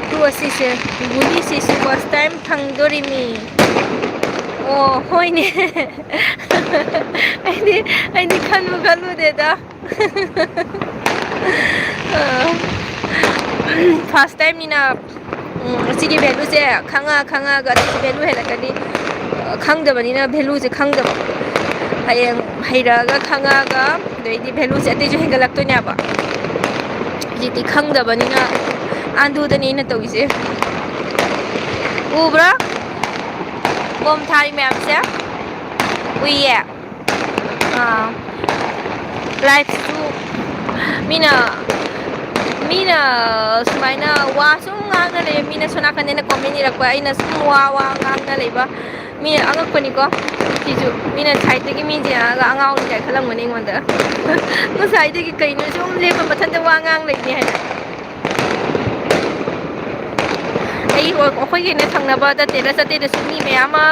ꯑꯗꯨ ꯑꯁꯤꯁꯦ, ꯒꯨꯂꯤꯁꯤꯁꯨ first time ꯐꯪꯗꯣꯔꯤꯃꯤ꯫ ꯑꯣ, ꯍꯣꯏꯅꯦ꯫ ꯑꯩꯗꯤ, ꯑꯩꯗꯤ ꯈꯟꯕꯨ ꯈꯜꯂꯨꯗꯦꯗ꯫ First timeꯅꯤꯅ, ꯎꯝ, ꯑꯁꯤꯒꯤ valueꯁꯦ ꯈꯪꯉ-, ꯈꯪꯉꯒ ꯑꯗꯨꯒꯤ value ꯍꯦꯜꯂꯛꯀꯅꯤ꯫ ꯈꯪꯗꯕꯅꯤꯅ valueꯁꯦ ꯈꯪꯗꯕ꯫ ꯍꯌꯦꯡ ꯍꯩꯔꯛꯑꯒ ꯈꯪꯉꯛꯑꯒ ꯑꯗꯩꯗꯤ valueꯁꯦ ꯑꯇꯩꯁꯨ ꯍꯦꯟꯒꯠꯂꯛꯇꯣꯏꯅꯦꯕ꯫ ꯍꯧꯖꯤꯛꯇꯤ ꯈꯪꯗꯕꯅꯤꯅ ꯑꯟꯗꯨꯗꯅꯤ ꯑꯩꯅ ꯇꯧꯔꯤꯁꯦ꯫ ꯎꯕ꯭ꯔꯥ? ꯕꯣꯝ ꯊꯥꯔꯤ ꯃꯌꯥꯝꯁꯦ꯫ ꯎꯏꯌꯦ꯫ ꯑꯥ, liveꯁꯨ ꯃꯤꯅ, ꯃꯤꯅ ꯁꯨꯃꯥꯏꯅ ꯋꯥ ꯁꯨꯝ ꯉꯥꯡꯅ ꯂꯩ, ꯃꯤꯅ ꯁꯣꯝ ꯅꯥꯀꯟꯗ ꯑꯩꯅ comment ꯏꯔꯛꯄ, ꯑꯩꯅ ꯁꯨꯝ ꯋꯥ, ꯋꯥ ꯉꯥꯡꯅ ꯂꯩꯕ꯫ ꯃꯤ ꯑꯉꯛꯄꯅꯤꯀꯣ ꯁꯤꯁꯨ, ꯃꯤꯅ sideꯇꯒꯤ ꯃꯤ ꯌꯦꯡꯉꯒ ꯑꯉꯥꯎꯕꯤ ꯀꯥꯏ ꯈꯜꯂꯝꯒꯅꯤ ꯑꯩꯉꯣꯟꯗ꯫ ꯉꯁꯥꯏꯗꯒꯤ ꯀꯩꯅꯣ ꯁꯨꯝ ꯂꯦꯞꯄ ꯃꯊꯟꯇ ꯋꯥ ꯉꯥꯡ ꯂꯩꯅꯤ ꯍꯥꯏꯅ꯫ ꯑꯩ, ꯑꯩꯈꯣꯏꯒꯤꯅꯦ ꯊꯪꯅꯕꯗ terrace ꯑꯇꯩꯗꯁꯨ ꯃꯤ ꯃꯌꯥꯝ ꯑꯃ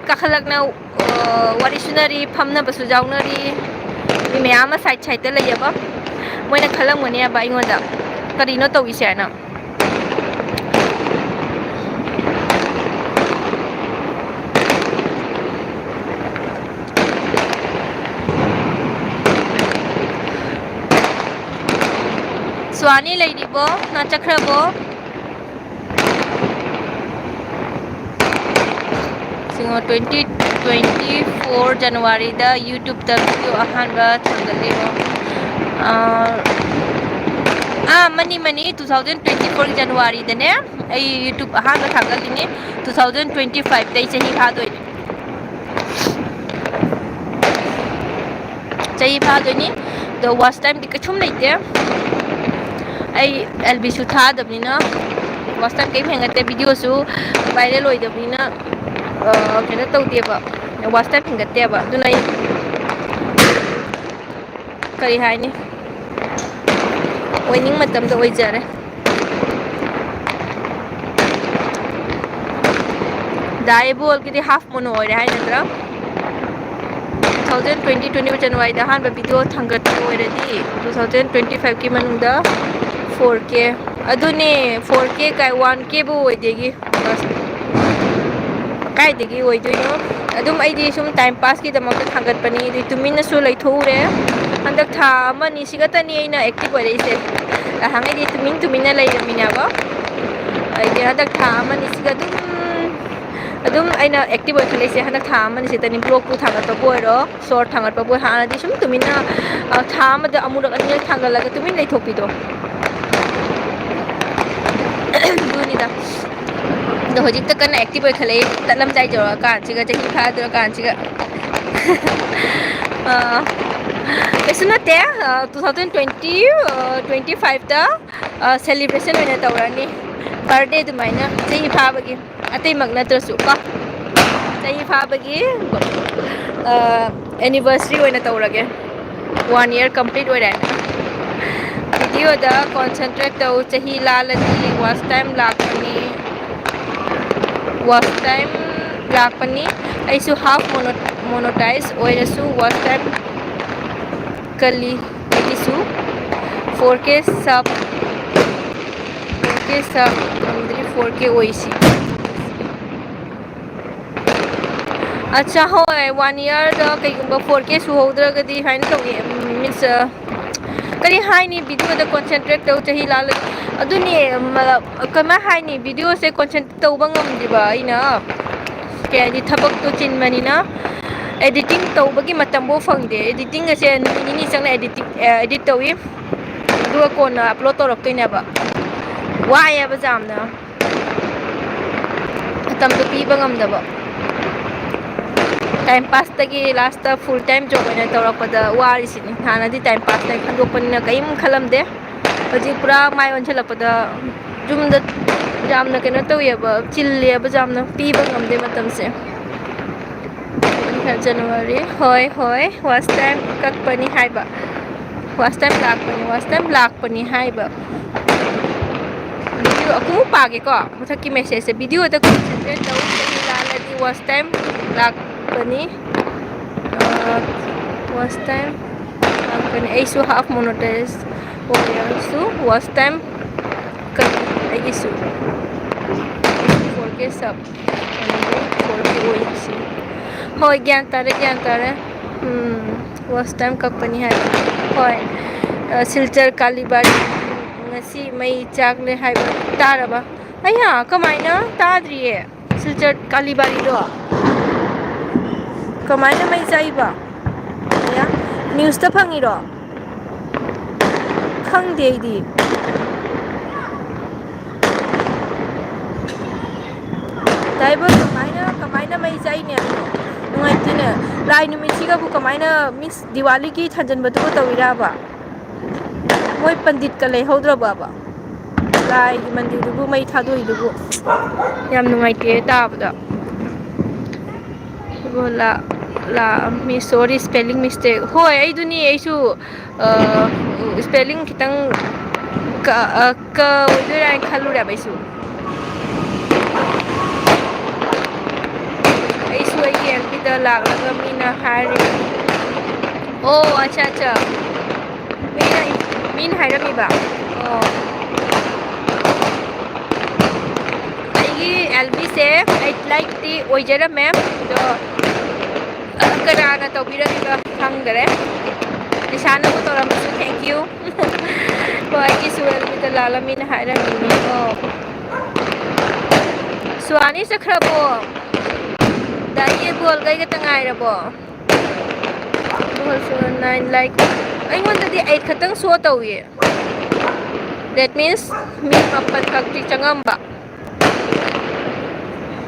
ꯀꯥꯈꯠꯂꯛꯅ ꯑ, ꯋꯥꯔꯤ ꯁꯨꯅꯔꯤ, ꯐꯝꯅꯕꯁꯨ ꯌꯥꯎꯅꯔꯤ꯫ ꯃꯤ ꯃꯌꯥꯝ ꯑꯃ side sideꯇ ꯂꯩꯌꯦꯕ꯫ ꯃꯣꯏꯅ ꯈꯜꯂꯝꯒꯅꯦꯕ ꯑꯩꯉꯣꯟꯗ, "ꯀꯔꯤꯅꯣ ꯇꯧꯔꯤꯁꯦ?" ꯍꯥꯏꯅ꯫ ꯁ꯭ꯋꯥꯅꯤ ꯂꯩꯔꯤꯕꯣ? ꯃꯥ ꯆꯠꯈ꯭ꯔꯕꯣ? ꯁꯤꯉꯣ, twenty twenty four Januaryꯗ YouTubeꯇ video ꯑꯍꯥꯟꯕ ꯊꯥꯒꯠꯂꯤꯉꯣ꯫ ꯑꯥ, ꯑꯥ, ꯃꯅꯤ, ꯃꯅꯤ, two thousand twenty four Januaryꯗꯅꯦ ꯑꯩ YouTube ꯑꯍꯥꯟꯕ ꯊꯥꯒꯠꯂꯤꯅꯦ꯫ Two thousand twenty fiveꯇ ꯑꯩ ꯆꯍꯤ ꯐꯥꯗꯣꯏꯅꯦ꯫ ꯆꯍꯤ ꯐꯥꯗꯣꯏꯅꯤ꯫ ꯑꯗꯣ watch timeꯗꯤ ꯀꯩꯁꯨꯝ ꯂꯩꯇꯦ꯫ ꯑꯩ ꯑꯦꯜ ꯕꯤꯁꯨ ꯊꯥꯗꯕꯅꯤꯅ watch time ꯀꯩꯝ ꯍꯦꯟꯒꯠꯇꯦ꯫ Videoꯁꯨ viral ꯑꯣꯏꯗꯕꯅꯤꯅ, ꯑ, ꯀꯩꯅꯣ ꯇꯧꯗꯦꯕ, watch time ꯍꯦꯟꯒꯠꯇꯦꯕ꯫ ꯑꯗꯨꯅ ꯑꯩ ꯀꯔꯤ ꯍꯥꯏꯅꯤ, ꯑꯣꯏꯅꯤꯡ ꯃꯇꯝꯗ ꯑꯣꯏꯖꯔꯦ꯫ ꯗꯥ ꯏꯕꯣꯜꯒꯤꯗꯤ half mono ꯑꯣꯏꯔꯦ ꯍꯥꯏ ꯅꯠꯇ꯭ꯔꯥ? ꯊꯥꯎꯖꯟ ꯇ꯭ꯋꯦꯟꯇꯤ ꯇ꯭ꯋꯦꯟꯇꯤ ꯋꯥꯏꯗ ꯑꯍꯥꯟꯕ ꯚꯤꯗꯤꯑꯣ ꯊꯥꯡꯒꯠꯄ ꯑꯣꯏꯔꯗꯤ, ꯇꯨ ꯊꯥꯎꯖꯟ ꯇ꯭ꯋꯦꯟꯇꯤ ꯐꯥꯏꯚꯀꯤ ꯃꯅꯨꯡꯗ ꯐꯣꯔ ꯀꯦ, ꯑꯗꯨꯅꯦ, ꯐꯣꯔ ꯀꯦ ꯀꯥꯏ, ꯋꯥꯟ ꯀꯦꯕꯨ ꯑꯣꯏꯗꯦꯒꯤ꯫ ꯑꯁ, ꯀꯥꯏꯗꯒꯤ ꯑꯣꯏꯗꯣꯏꯅꯣ? ꯑꯗꯨꯝ ꯑꯩꯗꯤ ꯁꯨꯝ ꯇꯥꯏꯝ ꯄꯥꯁꯀꯤꯗꯃꯛꯇ ꯊꯥꯡꯒꯠꯄꯅꯤ꯫ ꯑꯗꯨ ꯇꯨꯃꯤꯟꯅꯁꯨ ꯂꯩꯊꯣꯛꯎꯔꯦ꯫ ꯍꯟꯗꯛ ꯊꯥ ꯑꯃ ꯑꯅꯤ ꯁꯤ ꯈꯛꯇꯅꯤ ꯑꯩꯅ ꯑꯦꯛꯇꯤꯚ ꯑꯣꯏꯔꯛꯏꯁꯦ꯫ ꯅꯍꯥꯟꯈꯩꯗꯤ ꯇꯨꯃꯤꯟ ꯇꯨꯃꯤꯟꯅ ꯂꯩꯔꯝꯃꯤꯅꯦꯕ꯫ ꯑꯩꯗꯤ ꯍꯟꯗꯛ ꯊꯥ ꯑꯃ ꯑꯅꯤꯁꯤꯒ ꯑꯗꯨꯝ, ꯑꯗꯨꯝ ꯑꯩꯅ ꯑꯦꯛꯇꯤꯚ ꯑꯣꯏꯈꯠꯂꯛꯏꯁꯦ ꯍꯟꯗꯛ ꯊꯥ ꯑꯃ ꯑꯅꯤꯁꯤꯗꯅꯤ꯫ ꯕ꯭ꯂꯣꯒꯄꯨ ꯊꯥꯡꯒꯠꯄꯕꯨ ꯑꯣꯏꯔꯣ, ꯁꯣꯔꯠ ꯊꯥꯡꯒꯠꯄꯕꯨ ꯑꯣꯏ, ꯍꯥꯟꯅꯗꯤ ꯁꯨꯝ ꯇꯨꯃꯤꯟꯅ, ꯑ, ꯊꯥ ꯑꯃꯗ ꯑꯃꯨꯔꯛ ꯑꯅꯤꯔꯛ ꯊꯥꯡꯒꯠꯂꯒ ꯇꯨꯃꯤꯟ ꯂꯩꯊꯣꯛꯄꯤꯗꯣ꯫ ꯑꯗꯨꯅꯤꯗ꯫ ꯑꯗꯣ ꯍꯧꯖꯤꯛꯇ ꯀꯟꯅ ꯑꯦꯛꯇꯤꯚ ꯑꯣꯏꯈꯠꯂꯛꯏ, ꯇꯠꯂꯝꯗꯥꯏ ꯌꯧꯔꯛꯑꯀꯥꯟꯁꯤꯒ, ꯆꯍꯤ ꯐꯥꯗꯣꯔꯀꯥꯟꯁꯤꯒ꯫ ꯑ, ꯀꯩꯁꯨ ꯅꯠꯇꯦ, ꯑ, ꯇꯨ ꯊꯥꯎꯖꯟ ꯇ꯭ꯋꯦꯟꯇꯤ, ꯑ, ꯇ꯭ꯋꯦꯟꯇꯤ ꯐꯥꯏꯚꯇ, ꯑ, ꯁꯦꯂꯦꯕ꯭ꯔꯦꯁꯟ ꯑꯣꯏꯅ ꯇꯧꯔꯅꯤ, ꯕꯥꯔꯗꯦ ꯑꯗꯨꯃꯥꯏꯅ, ꯆꯍꯤ ꯐꯥꯕꯒꯤ꯫ ꯑꯇꯩꯃꯛ ꯅꯠꯇ꯭ꯔꯁꯨ ꯀꯣ, ꯆꯍꯤ ꯐꯥꯕꯒꯤ, ꯑ, ꯑꯦꯅꯤꯚꯔꯁꯔꯤ ꯑꯣꯏꯅ ꯇꯧꯔꯒꯦ꯫ ꯋꯥꯟ ꯏꯌꯔ ꯀꯝꯄ꯭ꯂꯤꯠ ꯑꯣꯏꯔꯦ꯫ ꯚꯤꯗꯤꯑꯣꯗ ꯀꯣꯟꯁꯦꯟꯇ꯭ꯔꯦꯠ ꯇꯧ, ꯆꯍꯤ ꯂꯥꯜꯂꯗꯤ ꯋꯥꯆ ꯇꯥꯏꯝ ꯂꯥꯛꯄꯅꯤ, ꯋꯥꯆ ꯇꯥꯏꯝ ꯂꯥꯛꯄꯅꯤ꯫ ꯑꯩꯁꯨ ꯍꯥꯐ ꯃꯣꯅꯣ-, ꯃꯣꯅꯣꯇꯥꯏꯖ ꯑꯣꯏꯔꯁꯨ ꯋꯥꯆ ꯇꯥꯏꯝ ꯀꯜꯂꯤ꯫ ꯑꯩꯒꯤꯁꯨ ꯐꯣꯔ ꯀꯦ ꯁꯕ, ꯐꯣꯔ ꯀꯦ ꯁꯕ ꯉꯝꯗ꯭ꯔꯤ, ꯐꯣꯔ ꯀꯦ ꯑꯣꯏꯁꯤ꯫ ꯑꯠꯆꯥ, ꯍꯣꯏ, ꯋꯥꯟ ꯏꯌꯔꯗ ꯀꯩꯒꯨꯝꯕ ꯐꯣꯔ ꯀꯦ ꯁꯨꯍꯧꯗ꯭ꯔꯒꯗꯤ ꯁꯨꯃꯥꯏꯅ ꯇꯧꯏ, ꯃꯤꯟꯁ, ꯀꯔꯤ ꯍꯥꯏꯅꯤ, ꯚꯤꯗꯤꯑꯣꯗ ꯀꯣꯟꯁꯦꯟꯇ꯭ꯔꯦꯠ ꯇꯧ, ꯆꯍꯤ ꯂꯥꯜꯂ-, ꯑꯗꯨꯅꯦ, ꯃ-, ꯀꯃꯥꯏ ꯍꯥꯏꯅꯤ, ꯚꯤꯗꯤꯑꯣꯁꯦ ꯀꯣꯟꯁꯦꯟꯇ꯭ꯔꯦꯠ ꯇꯧꯕ ꯉꯝꯗ꯭ꯔꯤꯕ ꯑꯩꯅ, ꯀꯩ ꯍꯥꯏꯅꯤ, ꯊꯕꯛꯇꯣ ꯆꯤꯟꯕꯅꯤꯅ ꯑꯦꯗꯤꯇꯤꯡ ꯇꯧꯕꯒꯤ ꯃꯇꯝꯐꯥꯎ ꯐꯪꯗꯦ꯫ ꯑꯦꯗꯤꯇꯤꯡ ꯑꯁꯦ ꯅꯨꯃꯤꯠ ꯅꯤꯅꯤ ꯆꯪꯅ ꯑꯦꯗꯤꯇꯤꯡ, ꯑꯦ, ꯑꯦꯗꯤꯠ ꯇꯧꯏ, ꯑꯗꯨꯒ ꯀꯣꯟꯅ ꯑꯞꯂꯣꯗ ꯇꯧꯔꯛꯇꯣꯏꯅꯦꯕ꯫ ꯋꯥꯏꯌꯦꯕ ꯌꯥꯝꯅ꯫ ꯃꯇꯝꯗꯣ ꯄꯤꯕ ꯉꯝꯗꯕ꯫ ꯇꯥꯏꯝ ꯄꯥꯁꯇꯒꯤ ꯂꯥꯁꯇ ꯐꯨꯜ ꯇꯥꯏꯝ ꯖꯣꯕ ꯑꯣꯏꯅ ꯇꯧꯔꯛꯄꯗ ꯋꯥꯔꯤꯁꯤꯅꯤ꯫ ꯍꯥꯟꯅꯗꯤ ꯇꯥꯏꯝ ꯄꯥꯁꯇ ꯈꯟꯗꯣꯛꯄꯅꯤꯅ ꯀꯔꯤꯝ ꯈꯜꯂꯝꯗꯦ꯫ ꯍꯧꯖꯤꯛ ꯄꯨꯔꯥ ꯃꯥꯏ ꯑꯣꯟꯁꯤꯜꯂꯛꯄꯗ ꯌꯨꯝꯗ ꯌꯥꯝꯅ ꯀꯩꯅꯣ ꯇꯧꯋꯦꯕ, ꯆꯤꯜꯂꯦꯕ ꯌꯥꯝꯅ, ꯄꯤꯕ ꯉꯝꯗꯦ ꯃꯇꯝꯁꯦ꯫ ꯖꯅꯋꯥꯔꯤ, ꯍꯣꯏ, ꯍꯣꯏ, ꯋꯥꯁ ꯇꯥꯏꯝ ꯀꯛꯄꯅꯤ ꯍꯥꯏꯕ, ꯋꯥꯁ ꯇꯥꯏꯝ ꯂꯥꯛꯄꯅꯤ, ꯋꯥꯁ ꯇꯥꯏꯝ ꯂꯥꯛꯄꯅꯤ ꯍꯥꯏꯕ꯫ ꯚꯤꯗꯤꯑꯣ ꯑꯃꯨꯛ ꯄꯥꯒꯦꯀꯣ, ꯃꯊꯛꯀꯤ ꯃꯦꯁꯦꯖꯁꯦ, "ꯚꯤꯗꯤꯑꯣꯗ ꯀꯣꯟꯁꯦꯟꯇ꯭ꯔꯦꯠ ꯇꯧ, ꯆꯍꯤ ꯂꯥꯜꯂꯗꯤ ꯋꯥꯁ ꯇꯥꯏꯝ ꯂꯥꯛꯄꯅꯤ"꯫ ꯑ, Watch time ꯀꯛꯄꯅꯤ꯫ ꯑꯩꯁꯨ half monetize ꯑꯣꯏꯔꯁꯨ watch time ꯀꯛꯄꯤ ꯑꯩꯒꯤꯁꯨ꯫ Four K sub, four K ꯑꯣꯏꯔꯤꯁꯤ꯫ ꯍꯣꯏ, ꯒ꯭ꯌꯥꯟ ꯇꯥꯔꯦ, ꯒ꯭ꯌꯥꯟ ꯇꯥꯔꯦ꯫ ꯎꯝ, watch time ꯀꯛꯄꯅꯤ ꯍꯥꯏꯕ꯫ ꯍꯣꯏ꯫ ꯑ, ꯁꯤꯜꯆꯔ ꯀꯥꯂꯤꯕꯥꯔꯤ ꯉꯁꯤ ꯃꯩ ꯆꯥꯛꯂꯦ ꯍꯥꯏꯕ ꯇꯥꯔꯕ? ꯑꯩꯌꯥ, ꯀꯃꯥꯏꯅ? ꯇꯥꯗ꯭ꯔꯤꯌꯦ꯫ ꯁꯤꯜꯆꯔ ꯀꯥꯂꯤꯕꯥꯔꯤꯗꯣ ꯀꯃꯥꯏꯅ ꯃꯩ ꯆꯥꯛꯏꯕ? ꯑꯌꯥ, ꯅ꯭ꯌꯨꯁꯇ ꯐꯪꯉꯤꯔꯣ? ꯈꯪꯗꯦ ꯑꯩꯗꯤ꯫ ꯗꯥꯏꯕꯔ ꯀꯃꯥꯏꯅ, ꯀꯃꯥꯏꯅ ꯃꯩ ꯆꯥꯛꯏꯅꯦ? ꯅꯨꯡꯉꯥꯏꯇꯦꯅꯦ꯫ ꯂꯥꯏ ꯅꯨꯃꯤꯠꯁꯤꯒꯕꯨ ꯀꯃꯥꯏꯅ, ꯃꯤꯟꯁ, ꯗꯤꯋꯥꯂꯤꯒꯤ ꯊꯥꯟꯖꯟꯕꯗꯨꯒ ꯇꯧꯔꯤꯔꯕ? ꯃꯣꯏ ꯄꯟꯗꯤꯠꯀ ꯂꯩꯍꯧꯗ꯭ꯔꯕꯕ? ꯂꯥꯏꯒꯤ ꯃꯟꯗꯤꯔꯗꯨꯕꯨ ꯃꯩ ꯊꯥꯗꯣꯛꯏꯗꯨꯕꯨ꯫ ꯌꯥꯝ ꯅꯨꯡꯉꯥꯏꯇꯦ ꯇꯥꯕꯗ꯫ ꯂꯥ-, ꯂꯥ-, ꯃꯤ, sorry, spelling mistake꯫ ꯍꯣꯏ, ꯑꯩꯗꯨꯅꯤ, ꯑꯩꯁꯨ, ꯑ, spelling ꯈꯤꯇꯪ ꯀ-, ꯑ, ꯀ ꯑꯣꯏꯗꯣꯏꯔꯥ ꯍꯥꯏꯅ ꯈꯜꯂꯨꯔꯦꯕ ꯑꯩꯁꯨ꯫ ꯑꯩꯁꯨ ꯑꯩꯒꯤ ꯑꯦꯜ ꯄꯤꯗ ꯂꯥꯛꯂꯒ ꯃꯤꯅ ꯍꯥꯏꯔꯤꯕꯅꯤ꯫ ꯑꯣ, ꯑꯠꯆꯥ, ꯑꯠꯆꯥ꯫ ꯃꯤꯅ, ꯃꯤꯅ ꯍꯥꯏꯔꯝꯃꯤꯕ? ꯑꯣ꯫ ꯑꯩꯒꯤ ꯑꯦꯜ ꯕꯤꯁꯦ ꯑꯩꯠ ꯂꯥꯏꯛꯇꯤ ꯑꯣꯏꯖꯔꯝꯃꯦ, ꯑꯗꯣ ꯀꯅꯥꯅ ꯇꯧꯕꯤꯔꯝꯃꯤꯕ ꯈꯪꯗꯔꯦ꯫ ꯏꯁꯥꯅꯕꯨ ꯇꯧꯔꯝꯃꯁꯨ thank you꯫ ꯍꯣꯏ, ꯑꯩꯒꯤꯁꯨ ꯑꯦꯜ ꯕꯤꯗ ꯂꯥꯛꯂꯝꯃꯤꯅ ꯍꯥꯏꯔꯝꯃꯤꯅꯦ꯫ ꯑꯣ꯫ ꯁꯨꯍꯥꯅꯤ ꯆꯠꯈ꯭ꯔꯕꯣ? ꯗꯥꯏ ꯏꯕꯣꯜꯒ ꯑꯩꯒꯇ ꯉꯥꯏꯔꯕꯣ? ꯏꯕꯣꯜꯁꯨ nine like꯫ ꯑꯩꯉꯣꯟꯗꯗꯤ eight ꯈꯛꯇꯪ show ꯇꯧꯏ꯫ That means ꯃꯤ ꯃꯥꯄꯟ ꯈꯛꯇꯤ ꯆꯪꯉꯝꯕ꯫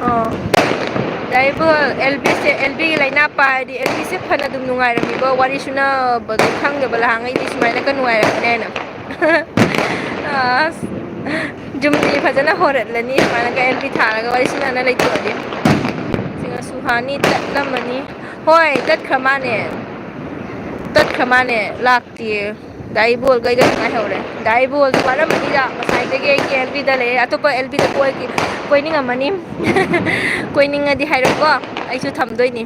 ꯑꯣ꯫ ꯗꯥ ꯏꯕꯣꯜ, ꯑꯦꯜ ꯕꯤꯁꯦ, ꯑꯦꯜ ꯕꯤꯒꯤ ꯂꯥꯏꯅꯥ ꯄꯥꯏꯔꯗꯤ ꯑꯦꯜ ꯕꯤꯁꯦ ꯐꯅ ꯑꯗꯨꯝ ꯅꯨꯡꯉꯥꯏꯔꯝꯃꯤꯕ, ꯋꯥꯔꯤ ꯁꯨꯅꯕꯗꯣ ꯈꯪꯗꯕ ꯂꯍꯥꯡꯉꯩꯗꯤ ꯁꯨꯃꯥꯏꯅꯒ ꯅꯨꯡꯉꯥꯏꯔꯝꯒꯅꯤ ꯍꯥꯏꯅ꯫ ꯑꯁ, ꯖꯨꯝꯗꯤ ꯐꯖꯅ ꯍꯣꯔꯠꯂꯅꯤ ꯁꯨꯃꯥꯏꯅꯒ ꯑꯦꯜ ꯕꯤ ꯊꯥꯔꯒ ꯋꯥꯔꯤ ꯁꯨꯅꯅ ꯂꯩꯊꯣꯛꯑꯗꯤ꯫ ꯁꯤꯒ ꯁꯨꯍꯥꯅꯤ ꯇꯠꯂꯝꯃꯅꯤ꯫ ꯍꯣꯏ, ꯇꯠꯈ꯭ꯔ ꯃꯥꯅꯦ꯫ ꯇꯠꯈ꯭ꯔ ꯃꯥꯅꯦ, ꯂꯥꯛꯇꯤꯌꯦ꯫ ꯗꯥ ꯏꯕꯣꯜꯒ ꯑꯩꯒ ꯉꯥꯏꯍꯧꯔꯦ꯫ ꯗꯥ ꯏꯕꯣꯜꯁꯨ ꯋꯥꯔꯝꯃꯅꯤꯗ, ꯉꯁꯥꯏꯗꯒꯤ ꯑꯩꯒꯤ ꯑꯦꯜ ꯕꯤꯗ ꯂꯩꯔꯦ꯫ ꯑꯇꯣꯞꯄ ꯑꯦꯜ ꯕꯤꯗ ꯀꯣꯏ-, ꯀꯣꯏꯅꯤꯡꯉꯝꯃꯅꯤ꯫ ꯀꯣꯏꯅꯤꯡꯉꯗꯤ ꯍꯥꯏꯔꯛꯎꯀꯣ, ꯑꯩꯁꯨ ꯊꯝꯗꯣꯏꯅꯤ꯫